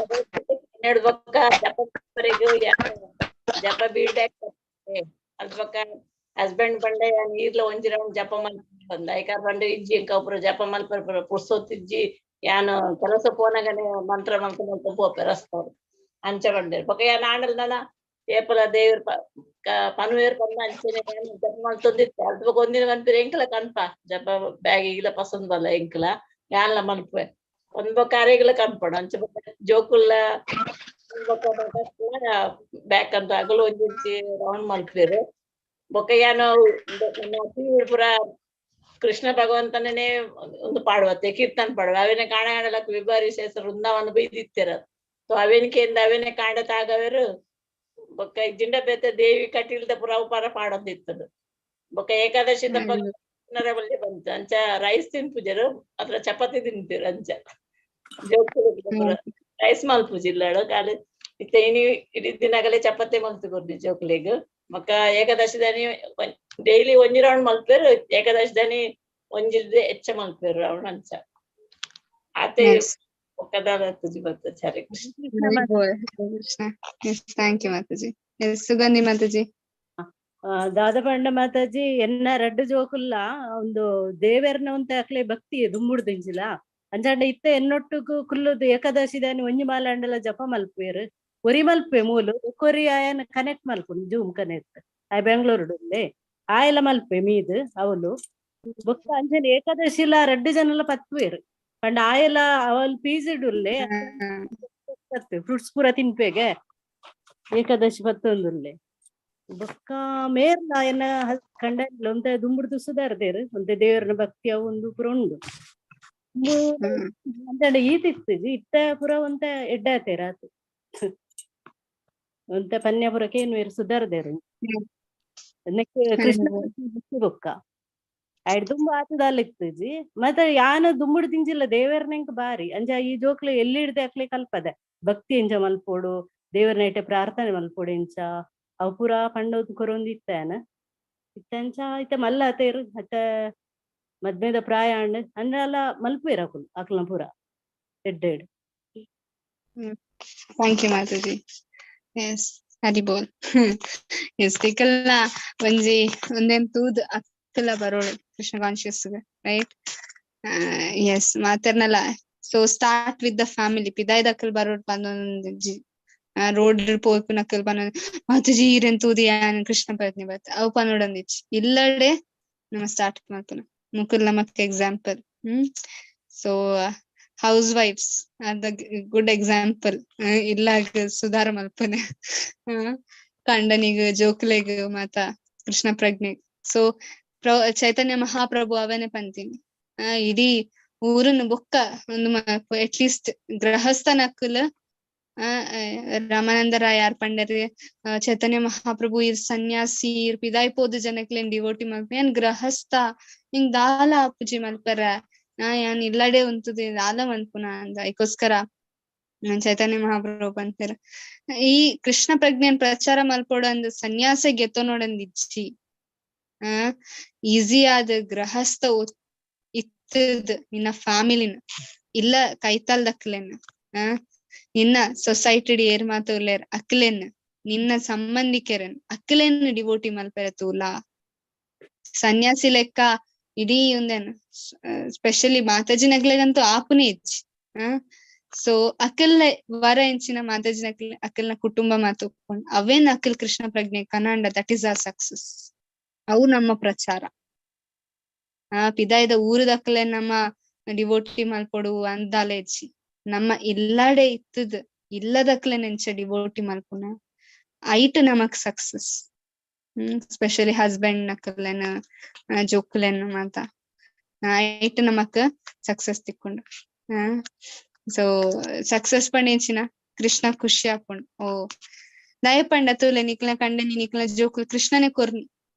ಬೊಕ್ಕ ಜಪ ಜಪ ಬೀಳ್ಯಾಕ್ ಅದ್ ಬೊಕ್ಕ ಹಸ್ಬೆಂಡ್ ಬಂಡೆ ನೀರ್ಲ ಒಂಜಿ ರೌಂಡ್ ಜಪ ಮಲ್ಪಂದ ಐಕಾರ ಬಂಡೆ ಇಜ್ಜಿ ಎಂಕ ಒಬ್ರು ಜಪ ಮಲ್ಪರ ಪುರ್ಸೊತ್ತಿಜ್ಜಿ ಯಾನ್ ಕೆಲಸ ಪೋನಗನೆ ಮಂತ್ರ ಮಲ್ತ ಮಲ್ತ ಪೋಪೆ ರಸ್ತವ್ರು ಅಂಚ ಬಂಡೇರು ಬೊಕ್ಕ ಯಾನ್ ಆಂಡಲ್ ನನ ಏಪಲ ದೇವ್ರ ಪನುವೇರ್ ಪಂದ ಅಂಚನೆ ಜಪ ಮಲ್ತೊಂದಿತ್ತೆ. ಅಲ್ತ ಬೊಕ್ಕ ಒಂದಿನ ಮನ್ಪಿರ ಎಂಕಲ ಕನ್ಪ ಜಪ ಬ್ಯಾಗ್ ಈಗ್ಲ ಪಸಂದ್ ಬಲ್ಲ ಎಂಕಲ ಯಾನ್ಲ ಮನ್ಪುವೆ ಒಂದ್ ಬೊಕ್ಕ ಅರೆಗ್ಲ ಕನ್ಪಡು ಅಂಚ ಬೊಕ್ಕ ಜೋಕುಲ್ಲ ಬ್ಯಾಕ್ ಅಂತ ಅಗಲು ಒಂಜಿ ರೌಂಡ್ ಮಲ್ಪುವೆರ್. ಬೊಕ್ಕ ಯಾನ್ ಪೂರ ಕೃಷ್ಣ ಭಗವಂತನೇ ಒಂದು ಪಾಡುವತ್ತೆ ಕೀರ್ತನ್ ಪಾಡುವ ಅವೇನೆ ಕಾಣ ಕಾಣಲಕ್ಕ ವಿಭಾರಿ ಶೇಷ ವೃಂದಾವನ ಬೈದಿತ್ತೆರ ಸೊ ಅವೇನಕೆಂದ ಅವೇನೆ ಕಾಂಡ ತಾಗವೇರು ಬೊಕ್ಕ ಜಿಂಡ ಬೇತೆ ದೇವಿ ಕಟೀಲ್ದ ಪುರ ಅವು ಪರ ಪಾಡೊಂದಿತ್ತದು. ಬೊಕ್ಕ ಏಕಾದಶಿ ಬಲ್ಲೆ ಬಂತು ಅಂಚ ರೈಸ್ ತಿನ್ಪುಜರು ಅದ್ರ ಚಪಾತಿ ತಿನ್ಪಿರು ಅಂಚ ಜೋಕುಲು ರೈಸ್ ಮಲ್ಪುಜಿಲ್ಲಾಡು ಕಾಲಿ ಇತ್ತೆ ಇನಿ ಇಡೀ ದಿನಗಲೇ ಚಪಾತಿ ಮಲ್ತು ಕೊರ್ನಿ ಜೋಕುಲೆಗ್. ಬೊಕ್ಕ ಏಕಾದಶಿ ದಾನಿ ಡೈಲಿ ಒಂಜಿ ರೌಂಡ್ ಮಲ್ಪೆರ್, ಏಕಾದಶಿ ದಾನಿ ಒಂಜಿರ್ದೆ ಹೆಚ್ಚ ಮಲ್ಪೆರ್ ರೌಂಡ್ ಅಂಚ. ಆತೆ. ಎಸ್. ಒಕ್ಕದಾರತ್ಜಿ ಬತ್ತ. Hare Krishna. Hari bol, Hare Krishna. Yes, thank you Mataji. S, Sugandhi Mataji. ದಾದ ಪಂಡ ಮಾತಾಜಿ, ಎನ್ನ ರಡ್ಡ್ ಜೋಕುಲ್ಲ ಒಂದು ದೇವೆರ್ನ ಒಂತೆ ಅಕ್ಲೆ ಭಕ್ತಿ ದುಂಬುಡ್ದಿಂಚಿಲ. ಅಂಚಾಂಡ ಇತ್ತೆ ಎನ್ನೊಟ್ಟುಗು ಕುಲ್ಲುದು ಏಕಾದಶಿ ದಾನಿ ಒಂಜಿ ಮಾಲಾಂಡಲ ಜಪ ಮಲ್ಪುವೆರ್. ಒರಿ ಮಲ್ಪೆ ಮೂಲು, ಕೊರಿ ಆಯನ ಕನೆಕ್ಟ್ ಮಲ್ಪುನು, ಜೂಮ್ ಕನೆಕ್ಟ್. ಆಯ್ ಬೆಂಗಳೂರುಡು ಉಲ್ಲೆ. ಆಯೆಲ ಮಲ್ಪೆ ಮೀದ್ ಅವಲು. ಬೊಕ್ಕ ಅಂಚನೆ ಏಕಾದಶಿಲ ರಡ್ಡ್ ಜನಲ ಪತ್ತುವೆರ್. ಪಂಡ ಆಯೆಲ ಅವಲ್ ಪೀಜಿಡ್ ಉಲ್ಲೆ, ಫ್ರೂಟ್ಸ್ ಪೂರ ತಿನ್ಪೆಗೆ ಏಕಾದಶಿ ಪತ್ತೊಂದುಲ್ಲೆ. ಬೊಕ್ಕ ಮೇರ್ಲ ಎನ್ನ ಕಂಡ ಒಂತೆ ದುಂಬುಡ್ದು ಸುಧಾರ್ದೇರ್, ಒಂತೆ ದೇವರನ ಭಕ್ತಿ ಅವು ಒಂದು ಪೂರ ಉಂಡು. ಅಂಚಂಡ ಈತ್ ಇತ್ತಿಜಿ, ಇತ್ತ ಪೂರ ಒಂತೆ ಎಡ್ಡೆ ಆತೇರ್ ಆತು. ಒಂತೆ ಪನ್ಯಪುರಕ್ಕೆ ಏನು ಸುಧಾರ್ದೇರು. ನೆಕ್ಸ್ಟ್ ಕೃಷ್ಣ ಬೊಕ್ಕ ಐಡ್ ದುಂಬು ಆತದಾಲ ಇತ್ತಿಜಿ. ಮತ್ತೆ ಯಾನ ದುಂಬುಡು ತಿಂಜಿಲ್ಲ ದೇವೆರ್ನೆಂಕ್ ಬಾರಿ. ಅಂಚ ಈ ಜೋಕ್ಲು ಎಲ್ಲಿ ಹಿಡ್ದೆ ಅಕ್ಲೆ ಕಲ್ಪದೆ ಭಕ್ತಿ ಎಂಚ ಮಲ್ಪೊಡು, ದೇವರ ಇಟ್ಟೆ ಪ್ರಾರ್ಥನೆ ಮಲ್ಪೊಡು ಎಂಚ, ಅವು ಪೂರ ಪಂಡೋದು ಕೊರೊಂದು ಇತ್ತಾನ ಇತ್ತಂಚ. ಇತ್ತ ಮಲ್ಲ ಆತೇರು ಅತ್ತ ಮದ್ಮೆದ ಪ್ರಾಯ ಅಂಡ್ ಅಂದ್ರೆ ಅಲ್ಲ ಮಲ್ಪುವೆರ್ ಅಕುಲು ಅಕ್ಲ್ನ ಪೂರ ಎಡ್ಡೆಡ್. Thank you Mataji. S, Hari bol. Yes, ತಿಕಲ್ನ ಒಂಜಿ ಒಂದೇನ್ ತೂದ್ ಅಕ್ಕಲ ಬರೋಳು ಕೃಷ್ಣ ಕಾನ್ಶಿಯಸ್, ರೈಟ್? ಎಸ್, ಮಾತೆರ್ನಲ. So start with the family. ಪಿದಾಯ್ದಕ್ಕಲ್ ಬರೋಡ್ ಬಂದೊಂದು ರೋಡ್ ಪೋಪುನಕ್ಕಲ್ ಪನ ಮಾತಾಜಿ ಈರೆನ್ ತೂದು ಯಾನ್ ಕೃಷ್ಣ ಪ್ರಜ್ಞೆ ಬತ್ತ ಅವು ಪನೋಡಂದಿಚ್ಚಿ. ಇಲ್ಲಡೆ ನಮ್ಮ ಸ್ಟಾರ್ಟ್ ಮಲ್ಪುನ, ಮುಕುಲ್ ನಮಕ್ example. So housewives are the good example. ಇಲ್ಲಾಗ ಸುಧಾರ ಮಲ್ಪುನೆ ಕಂಡನಿಗ್ ಜೋಕ್ಲೆಗ್ ಮಾತ ಕೃಷ್ಣ ಪ್ರಜ್ಞೆ. ಸೊ ಚೈತನ್ಯ ಮಹಾಪ್ರಭು ಅವನೇ ಪಂತೀನಿ, ಇಡೀ ಊರನ್ನು ಬೊಕ್ಕ ಒಂದು ಅಟ್ ಲೀಸ್ಟ್ ಗೃಹಸ್ಥನಕ್ಕುಲ್. ರಾಮಾನಂದ ರಾಯ್ ಯಾರ್ ಪಂಡರ್, ಚೈತನ್ಯ ಮಹಾಪ್ರಭು ಇರ್ ಸನ್ಯಾಸಿ, ಇರ್ ಪಿದಾಯ್ ಪೋದು ಜನಕ್ಲೆನ್ ಡಿವೋಟಿ ಮಲ್ಪೆ, ಏನ್ ಗೃಹಸ್ಥ ಹಿಂಗ್ ದಾಲ ಅಪ್ಪುಜಿ ಮಲ್ಪರ, ಯಾನ್ ಇಲ್ಲಡೆ ಉಂತುದು ದಾಲ ಮನ್ಪುನ ಅಂದ. ಐಕೋಸ್ಕರ ಚೈತನ್ಯ ಮಹಾಪ್ರಭು ಪಂತೆರ್, ಈ ಕೃಷ್ಣ ಪ್ರಜ್ಞೆನ್ ಪ್ರಚಾರ ಮಲ್ಪೊಡು ಅಂದ್ ಸನ್ಯಾಸ ಗೆತ್ತೊನೊಡಂದ್ ಇಜ್ಜಿ. ಈಸಿ ಆದ ಗೃಹಸ್ಥ ಇತ್ತದ್ ನಿನ್ನ ಫ್ಯಾಮಿಲಿನ ಇಲ್ಲ ಕೈತಲ್ದಕ್ಲೆನ್, ನಿನ್ನ ಸೊಸೈಟಿ ಏರ್ ಮಾತ ಉಲ್ಲೇರ್ ಅಕ್ಲೆನ್, ನಿನ್ನ ಸಂಬಂಧಿಕರನ್ ಅಕ್ಲೆನ್ ಡಿವೋಟಿ ಮಲ್ಪೆರೆ ತೂಲ. ಸನ್ಯಾಸಿ ಲೆಕ್ಕ ಇಡೀ ಒಂದೇನು ಸ್ಪೆಷಲಿ ಮಾತಾಜಿನಗ್ಲೆಗಂತೂ ಆಪುನೇ ಇಜ್ಜಿ. ಸೊ ಅಕಲ್ನ ವರ ಎಂಚಿನ ಮಾತಾಜಿನ ಅಕಲ್ನ ಕುಟುಂಬ ಮಾತು ಒಪ್ಕೊಂಡು ಅವೇನ್ ಅಕಲ್ ಕೃಷ್ಣ ಪ್ರಜ್ಞೆ Kannada, that is our success. ಅವು ನಮ್ಮ ಪ್ರಚಾರ. ಪಿದಾಯ್ದ ಊರುದಕ್ಲೆ ನಮ್ಮ ಡಿವೋಟಿ ಮಲ್ಪೊಡು ಅಂದಾಲೆ ಇಜ್ಜಿ. ನಮ್ಮ ಇಲ್ಲಾಡೆ ಇತ್ತದ ಇಲ್ಲದಕ್ಲೆ ನೆಂಚ ಡಿವೋಟಿ ಮಲ್ಪುನ ಐಟ್ ನಮಕ್ ಸಕ್ಸಸ್. ಸ್ಪೆಷಲಿ ಹಸ್ಬೆಂಡ್ ನಕಲೆನ ಜೋಕುಲೆನ ಮಾತ ಐಟ್ ನಮಕ್ ಸಕ್ಸಸ್ ತಿಕ್ಕೊಂಡು. ಸೊ ಸಕ್ಸಸ್ ಪಂಡ ಕೃಷ್ಣ ಖುಷಿ ಆಪುಂಡು. ಓ ದಯ ಪಂಡ ತೂಲೆ ನಿಕ್ಲ ಕಂಡನಿ ನಿಕ್ಲ ಜೋಕುಲು ಕೃಷ್ಣನೇ ಕೊರ್ನಿ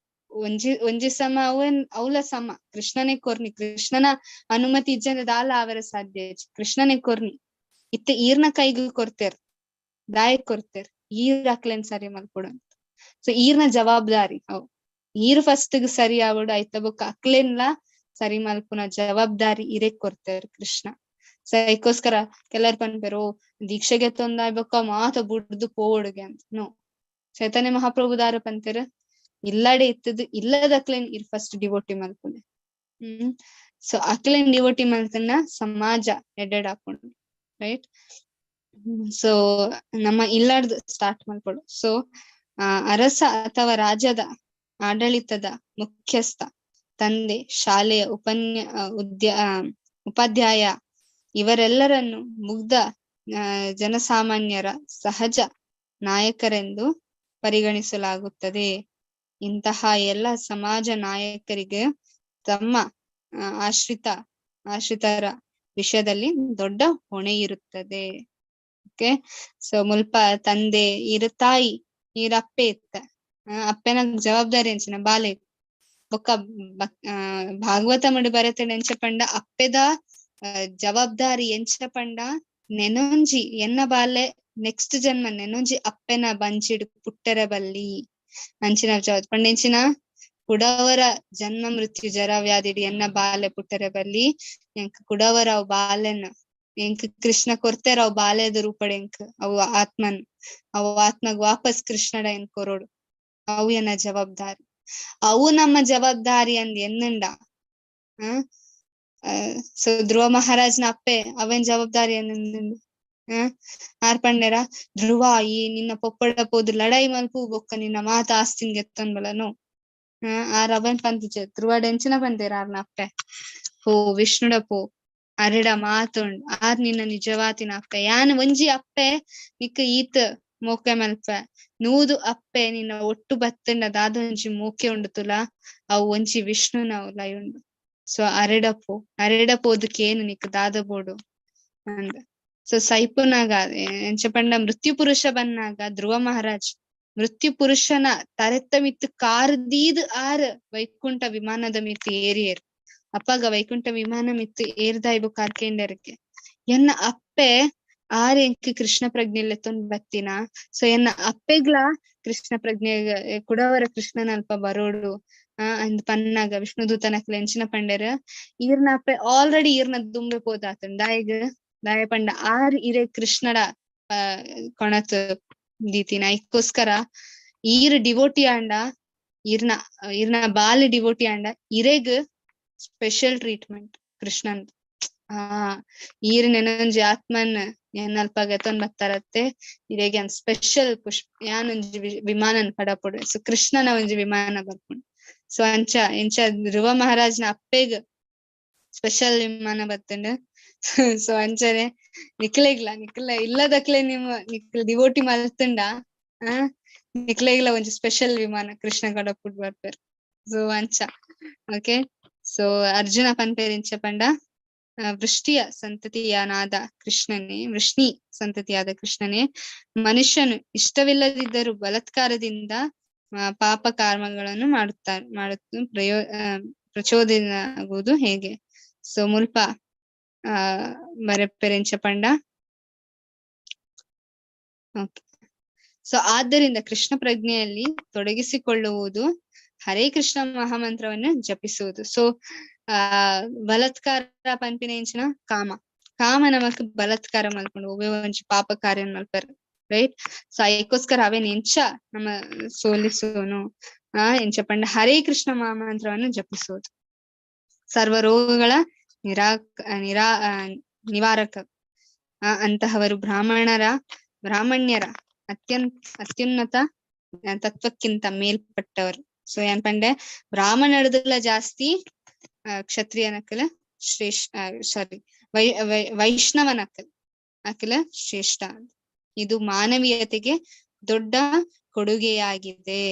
ಒಂಜಿ ಒಂಜಿ ಸಮ ಅವನ್ ಅವಲ ಸಮ ಕೃಷ್ಣನೇ ಕೊರ್ನಿ. ಕೃಷ್ಣನ ಅನುಮತಿ ಇಜ್ಜಂದೆ ದಾಲ ಆವರ ಸಾಧ್ಯ ಇಜ್ಜಿ. ಕೃಷ್ಣನೇ ಕೊರ್ನಿ ಇತ್ತೆ ಈರ್ನ ಕೈಗ್ ಕೊರ್ತೇರ್, ದಾಯ ಕೊರ್ತೇರ್, ಈರ್ ಅಕ್ಲೆನ್ ಸರಿ ಮಲ್ಪೊಡು ಅಂತ. ಸೊ ಈರ್ನ ಜವಾಬ್ದಾರಿ ಅವು, ಈರ್ ಫಸ್ಟ್ ಸರಿ ಆವಡು ಆಯ್ತ ಬೊಕ್ಕ ಅಕ್ಲೆನ್ಲ ಸರಿ ಮಲ್ಪುನ ಜವಾಬ್ದಾರಿ ಇರೇ ಕೊರ್ತೇರ್ ಕೃಷ್ಣ. ಸೊ ಐಕೋಸ್ಕರ ಕೆಲರ್ ಪನ್ಪೆರ್, ಓ ದೀಕ್ಷೆಗೆ ತೊಂದಾಯ್ಬೊಕ್ಕ ಮಾತ ಬುಡ್ದು ಪೋವೊಡುಗೆ ಅಂತ. ನೋ, ಚೈತನ್ಯ ಮಹಾಪ್ರಭು ದಾರ ಪಂತೆರ್ ಇಲ್ಲಡೆ ಇತ್ತದು ಇಲ್ಲದಕ್ಲೇನ್ ಇರ್ ಫಸ್ಟ್ ಡಿವೋಟಿ ಮಲ್ಪುನೆ. ಸೊ ಅಕ್ಲೇನ್ ಡಿವೋಟಿ ಮಲ್ತನ ಸಮಾಜ ಎಡೆಡ್ ಹಾಕೊಂಡು, ರೈಟ್? ಸೊ ನಮ್ಮ ಇಲ್ಲಾರ್ದು ಸ್ಟಾರ್ಟ್ ಮಲ್ಪೊಡು. ಸೊ ಅರಸ ಅಥವಾ ರಾಜ್ಯದ ಆಡಳಿತದ ಮುಖ್ಯಸ್ಥ, ತಂದೆ, ಶಾಲೆಯ ಉಪಾಧ್ಯಾಯ ಇವರೆಲ್ಲರನ್ನು ಮುಗ್ಧ ಜನಸಾಮಾನ್ಯರ ಸಹಜ ನಾಯಕರೆಂದು ಪರಿಗಣಿಸಲಾಗುತ್ತದೆ. ಇಂತಹ ಎಲ್ಲ ಸಮಾಜ ನಾಯಕರಿಗೆ ತಮ್ಮ ಆಶ್ರಿತರ ವಿಷಯದಲ್ಲಿ ದೊಡ್ಡ ಹೊಣೆ ಇರುತ್ತದೆ. ಓಕೆ, ಸೊ ಮುಲ್ಪ ತಂದೆ ಇರ ತಾಯಿ ಇರ ಅಪ್ಪೆ ಇತ್ತ, ಅಪ್ಪೆನ ಜವಾಬ್ದಾರಿ ಎಂಚಿನ ಬಾಲೆ ಬೊಕ್ಕ ಭಾಗವತ ಮಡು ಬರತೇನೆ ಎಂಚ ಪಂಡ ಅಪ್ಪೆದ ಜವಾಬ್ದಾರಿ ಎಂಚ ಪಂಡ ನೆನೊಂಜಿ ಎನ್ನ ಬಾಲೆ ನೆಕ್ಸ್ಟ್ ಜನ್ಮ ನೆನೊಂಜಿ ಅಪ್ಪೆನ ಬಂಚಿಡ್ ಪುಟ್ಟೆರೆ ಬಲ್ಲಿ ಅಂಚಿನ ಜವಾಬ್ದಾರಿ ಪಂಡ ಎಂಚಿನ ಕುಡವರ ಜನ್ಮ ಮೃತ್ಯು ಜರ ವ್ಯಾಧಿಡಿ ಎನ್ನ ಬಾಲೆ ಪುಟ್ಟರೆ ಬಲ್ಲಿ ಎಂಕ್ ಕುಡವರ ಬಾಲೆನ ಎಂಕ್ ಕೃಷ್ಣ ಕೊರ್ತೆರ್ ಅವ್ ಬಾಲೆದ ರೂಪಡ್ ಎಂಕ್ ಅವು ಆತ್ಮನ್, ಅವು ಆತ್ಮಗ್ ವಾಪಸ್ ಕೃಷ್ಣಡ ಏನ್ ಕೊರೋಡು, ಅವು ಎನ್ನ ಜವಾಬ್ದಾರಿ, ಅವು ನಮ್ಮ ಜವಾಬ್ದಾರಿ ಅಂದ್ ಎನ್ನುಂಡ. ಸೊ ಧ್ರುವ ಮಹಾರಾಜ್ನ ಅಪ್ಪೆ ಅವೇನ್ ಜವಾಬ್ದಾರಿ ಅಂದ್ ಆರ್ ಪಂಡೆರ ಧ್ರುವ ಈ ನಿನ್ನ ಪೊಪ್ಪಡ ಪೋದು ಲಡಾಯಿ ಮಲ್ಪು ಬೊಕ್ಕ ನಿನ್ನ ಮಾತ ಆಸ್ತಿನ್ ಗೆತ್ತೊನ್ ಬಲನು. ಆರ್ ಅವನ್ ಪಂತಿಜೆ ಧ್ರುವ ಡೆಂಚಿನ ಪಂದೇರ ಆರ್ನ ಅಪ್ಪೆ, ಪೋ ವಿಷ್ಣುಡ ಪೋ ಅರೆಡ ಮಾತುಂಡ್ ಆರ್ ನಿನ್ನ ನಿಜವಾತಿನ ಅಪ್ಪೆ, ಯಾನ್ ಒಂಜಿ ಅಪ್ಪೆ ನಿಕ್ಕ ಈತ್ ಮೋಕೆ ಮಲ್ಪೆ, ನೂದು ಅಪ್ಪೆ ನಿನ್ನ ಒಟ್ಟು ಬತ್ತಂಡ ದಾದೊಂಜಿ ಮೋಕೆ ಉಂಡು ತುಲ ಅವು ಒಂಜಿ ವಿಷ್ಣುನ ಉಲಾಯಿ ಉಂಡು. ಸೊ ಅರೆಡ ಪೋ, ಅರೆಡ ಪೋದಕ್ಕೇನು ನಿಕ್ ದಾದ ಬೋಡು ಅಂದ. ಸೊ ಸೈಪುನಾಗ ಎಂಚ ಪಂಡ ಮೃತ್ಯು ಪುರುಷ ಬನ್ನಾಗ ಧ್ರುವ ಮಹಾರಾಜ್ ಮೃತ್ಯು ಪುರುಷನ ತರೆತ್ತ ಮಿತ್ತು ಕಾರ್ ದೀದ್ ಆರ್ ವೈಕುಂಠ ವಿಮಾನದ ಮಿತ್ತು ಏರಿಯರ್. ಅಪ್ಪಾಗ ವೈಕುಂಠ ವಿಮಾನ ಮಿತ್ತು ಏರ್ದಾಯ್ಬು ಕಾರ್ಕೇಂಡರ್ಗೆ ಎನ್ನ ಅಪ್ಪೆ ಆರ್ ಎಂಕ್ ಕೃಷ್ಣ ಪ್ರಜ್ಞೆಲೆತ್ತೊಂದ್ ಬತ್ತಿನ, ಸೊ ಎನ್ನ ಅಪ್ಪೆಗ್ಲಾ ಕೃಷ್ಣ ಪ್ರಜ್ಞೆ ಕುಡವರ ಕೃಷ್ಣನ ಅಲ್ಪ ಬರೋಡು ಅಂದ್ ಪನ್ನಾಗ ವಿಷ್ಣುದೂತನಕ್ಲೆ ಎಂಚಿನ ಪಂಡೆರ್ ಈರ್ನ ಅಪ್ಪೆ ಆಲ್ರೆಡಿ ಈರ್ನ ದುಂಬೆ ಪೋದಾತನ್ ದಾಯಗ್ ದಾಯ ಪಂಡ ಆರ್ ಇರೆ ಕೃಷ್ಣಡ ಕೊಣತ್ ದೀತಿನ ಐಕ್ಕೋಸ್ಕರ ಈರ್ ಡಿವೋಟಿ ಆಂಡ ಈರ್ನ ಈರ್ನ ಬಾಲ್ ಡಿವೋಟಿ ಆಂಡ ಇರೆಗ್ ಸ್ಪೆಷಲ್ ಟ್ರೀಟ್ಮೆಂಟ್ ಕೃಷ್ಣನ್. ಈರ್ ನೆನೊಂಜಿ ಆತ್ಮನ್ ಎನ್ನಲ್ಪ ಗೆತೊಂದ್ ಬತ್ತಾರತ್ತೆ ಇರೆಗ್ ಯಾನ್ ಸ್ಪೆಷಲ್ ಪುಷ್ಪ ಯಾನೊಂಜಿ ವಿಮಾನನ್ ಕಡಪೊಡು. ಸೊ ಕೃಷ್ಣನ ಒಂಜಿ ವಿಮಾನ ಬರ್ಪುಂಡು. ಸೊ ಅಂಚ ಇಂಚ ಧ್ರುವ ಮಹಾರಾಜ್ನ ಅಪ್ಪೆಗ್ ಸ್ಪೆಷಲ್ ವಿಮಾನ ಬತ್ತಂಡ್. ಸೊ ಅಂಚನೆ ನಿಕ್ಲೆಗ್ಲ ನಿಕ್ಲೆ ಇಲ್ಲದಕ್ಲೆ ನಿಮ್ಮ ನಿಕ್ಲೆ ಡಿವೋಟಿ ಮಲ್ತುಂಡ ನಿಕ್ಲೆಗ್ಲ ಒಂಜಿ ಸ್ಪೆಷಲ್ ವಿಮಾನ ಕೃಷ್ಣ ಕಡಪುಡ್ ಬರ್ಪೆರ್. ಸೊ ಅಂಚ ಓಕೆ. ಸೊ ಅರ್ಜುನ ಪನ್ಪೇರ್ ಇಂಚ ಪಂಡ ವೃಷ್ಟಿಯ ಸಂತತಿಯನಾದ ಕೃಷ್ಣನೇ, ವೃಷ್ಣಿ ಸಂತತಿಯಾದ ಕೃಷ್ಣನೇ, ಮನುಷ್ಯನು ಇಷ್ಟವಿಲ್ಲದಿದ್ದರೂ ಬಲಾತ್ಕಾರದಿಂದ ಪಾಪ ಕರ್ಮಗಳನ್ನು ಮಾಡುತ್ತ ಪ್ರಚೋದನೆ ಆಗುವುದು ಹೇಗೆ? ಸೊ ಮುಲ್ಪ ಬರೆಪೆರೆಂಚ ಪಂಡ ಓಕೆ. ಸೊ ಆದ್ದರಿಂದ ಕೃಷ್ಣ ಪ್ರಜ್ಞೆಯಲ್ಲಿ ತೊಡಗಿಸಿಕೊಳ್ಳುವುದು ಹರೇ ಕೃಷ್ಣ ಮಹಾಮಂತ್ರವನ್ನು ಜಪಿಸುವುದು. ಸೊ ಬಲಾತ್ಕಾರ ಪನ್ಪಿನ ಇಂಚಿನ ಕಾಮ, ಕಾಮ ನಮಕ್ ಬಲಾತ್ಕಾರ ಮಲ್ಕೊಂಡು ಒವ್ವೆ ಒಂಜಿ ಪಾಪ ಕಾರ್ಯ ಮಲ್ಪರ್, ರೈಟ್? ಸೊ ಐಕೋಸ್ಕರ ಅವೇನ್ ಎಂಚ ನಮ್ಮ ಸೋಲಿಸೋನು ಎಂಚ ಪಂಡ ಹರೇ ಕೃಷ್ಣ ಮಹಾಮಂತ್ರವನ್ನು ಜಪಿಸುವುದು ಸರ್ವ ರೋಗಗಳ ನಿರಾ ನಿವಾರಕ. ಅಂತಹವರು ಬ್ರಾಹ್ಮಣ್ಯರ ಅತ್ಯುನ್ನತ ತತ್ವಕ್ಕಿಂತ ಮೇಲ್ಪಟ್ಟವರು. ಸೊ ಏನ್ ಪಂಡೆ ಬ್ರಾಹ್ಮಣರದಲ್ಲ ಜಾಸ್ತಿ ಕ್ಷತ್ರಿಯನಕಲ ಶ್ರೇಷ್ಠ, ಸಾರಿ ವೈ ವೈ ವೈಷ್ಣವನಕಲ್ ಅಕಲ ಶ್ರೇಷ್ಠ. ಇದು ಮಾನವೀಯತೆಗೆ ದೊಡ್ಡ ಕೊಡುಗೆಯಾಗಿದೆ,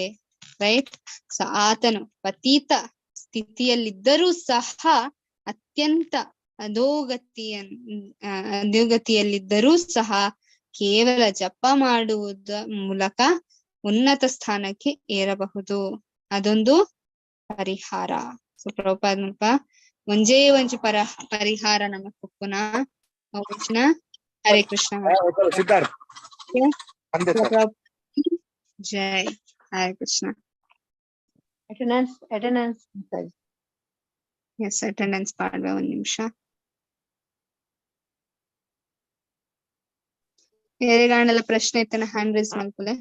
ರೈಟ್? ಸೊ ಆತನು ಪತೀತ ಸ್ಥಿತಿಯಲ್ಲಿದ್ದರೂ ಸಹ ಅತ್ಯಂತ ಅಧೋಗತಿಯಲ್ಲಿದ್ದರೂ ಸಹ ಕೇವಲ ಜಪ ಮಾಡುವುದ ಮೂಲಕ ಉನ್ನತ ಸ್ಥಾನಕ್ಕೆ ಏರಬಹುದು. ಅದೊಂದು ಪರಿಹಾರ. ಸೊ ಪ್ರಭುಪಾದ ಮುಲ್ಪ ಒಂಜೇ ಒಂಜಿ ಪರಿಹಾರ ನಮ್ಮ ಕುಪ್ಪುನ ಹರೇ ಕೃಷ್ಣ. ಜೈ Hare Krishna. Attendance attendance yes, attendance ಪಾಡ್ವೆ ಒಂದ್ ನಿಮಿಷ. ಏರೆಗಾಂಡಲ ಪ್ರಶ್ನೆ ಇತ್ತನ ಹ್ಯಾಂಡ್ ರೈಸ್ ಮಲ್ಪುಲೆ.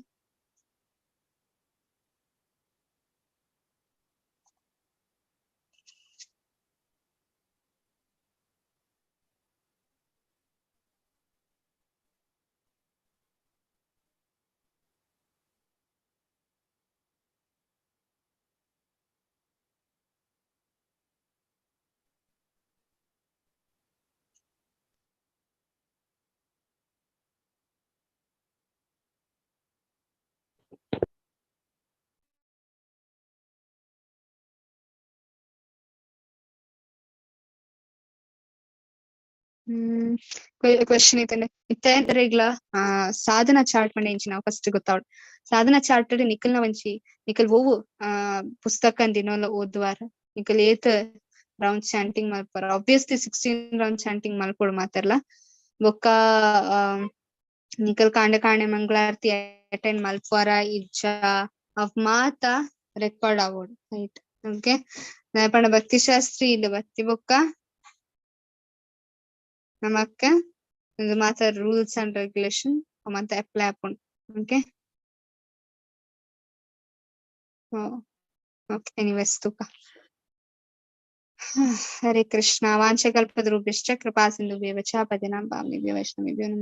ಕ್ವೆಶನ್ ಇತ್ತಂಡೆ ಇತ್ತೆ ಸಾಧನ ಚಾರ್ಟ್ ಪಂಡ ಎಂಚಿನ ಫಸ್ಟ್ ಗೊತ್ತಾವಡ್. ಸಾಧನ ಚಾರ್ಟ್ ನಿಕಲ್ನ ಒಂಜಿ ನಿಕಲ್ ಒವು ಪುಸ್ತಕ ದಿನೋಲ ಓದುವಾರ ನಿಕಲ್ ಏತ್ ರೌಂಡ್ ಚಾಂಟಿಂಗ್ ಮಲ್ಪರ, ಆಬ್ವಿಯಸ್ಲಿ 16 ರೌಂಡ್ ಚಾಂಟಿಂಗ್ ಮಲ್ಪೊಡು ಮಾತೆರ್ಲ. ಬೊಕ್ಕ ನಿಕಲ್ ಕಾಂಡೆ ಕಾಂಡೆ ಮಂಗಳಾರತಿ ಅಟೆಂಡ್ ಮಲ್ಪುವಾರ ಇಜ್ಜ ಅವ್ ಮಾತ ರೆಕಾರ್ಡ್ ಆವೊಡು, ರೈಟ್? ಓಕೆ, ಪಂಡ ಭಕ್ತಿಶಾಸ್ತ್ರಿ ಇಲ್ಲ ಭಕ್ತಿ ಬೊಕ್ಕ ನಮಕ್ ಉಂದು ಮಾತ ರೂಲ್ಸ್ ಅಂಡ್ ರೆಗ್ಯುಲೇಷನ್ ಮಾತ ಅಪ್ಲೈ ಆಪುಂಡು. ಓಕೆ. ಓಕೆ, ಎನಿವೇಸ್ ತೂಕ. ಹರೇ ಕೃಷ್ಣ. ವಾಂಛಕಲ್ಪತರುಭ್ಯಶ್ಚ ಕೃಪಾ ಸಿಂಧುಭ್ಯೇವ ಚ ಪತಿನಾಂ ಪಾವನೇಭ್ಯೋ ವೈಷ್ಣವೇಭ್ಯೋ ನಮೋ.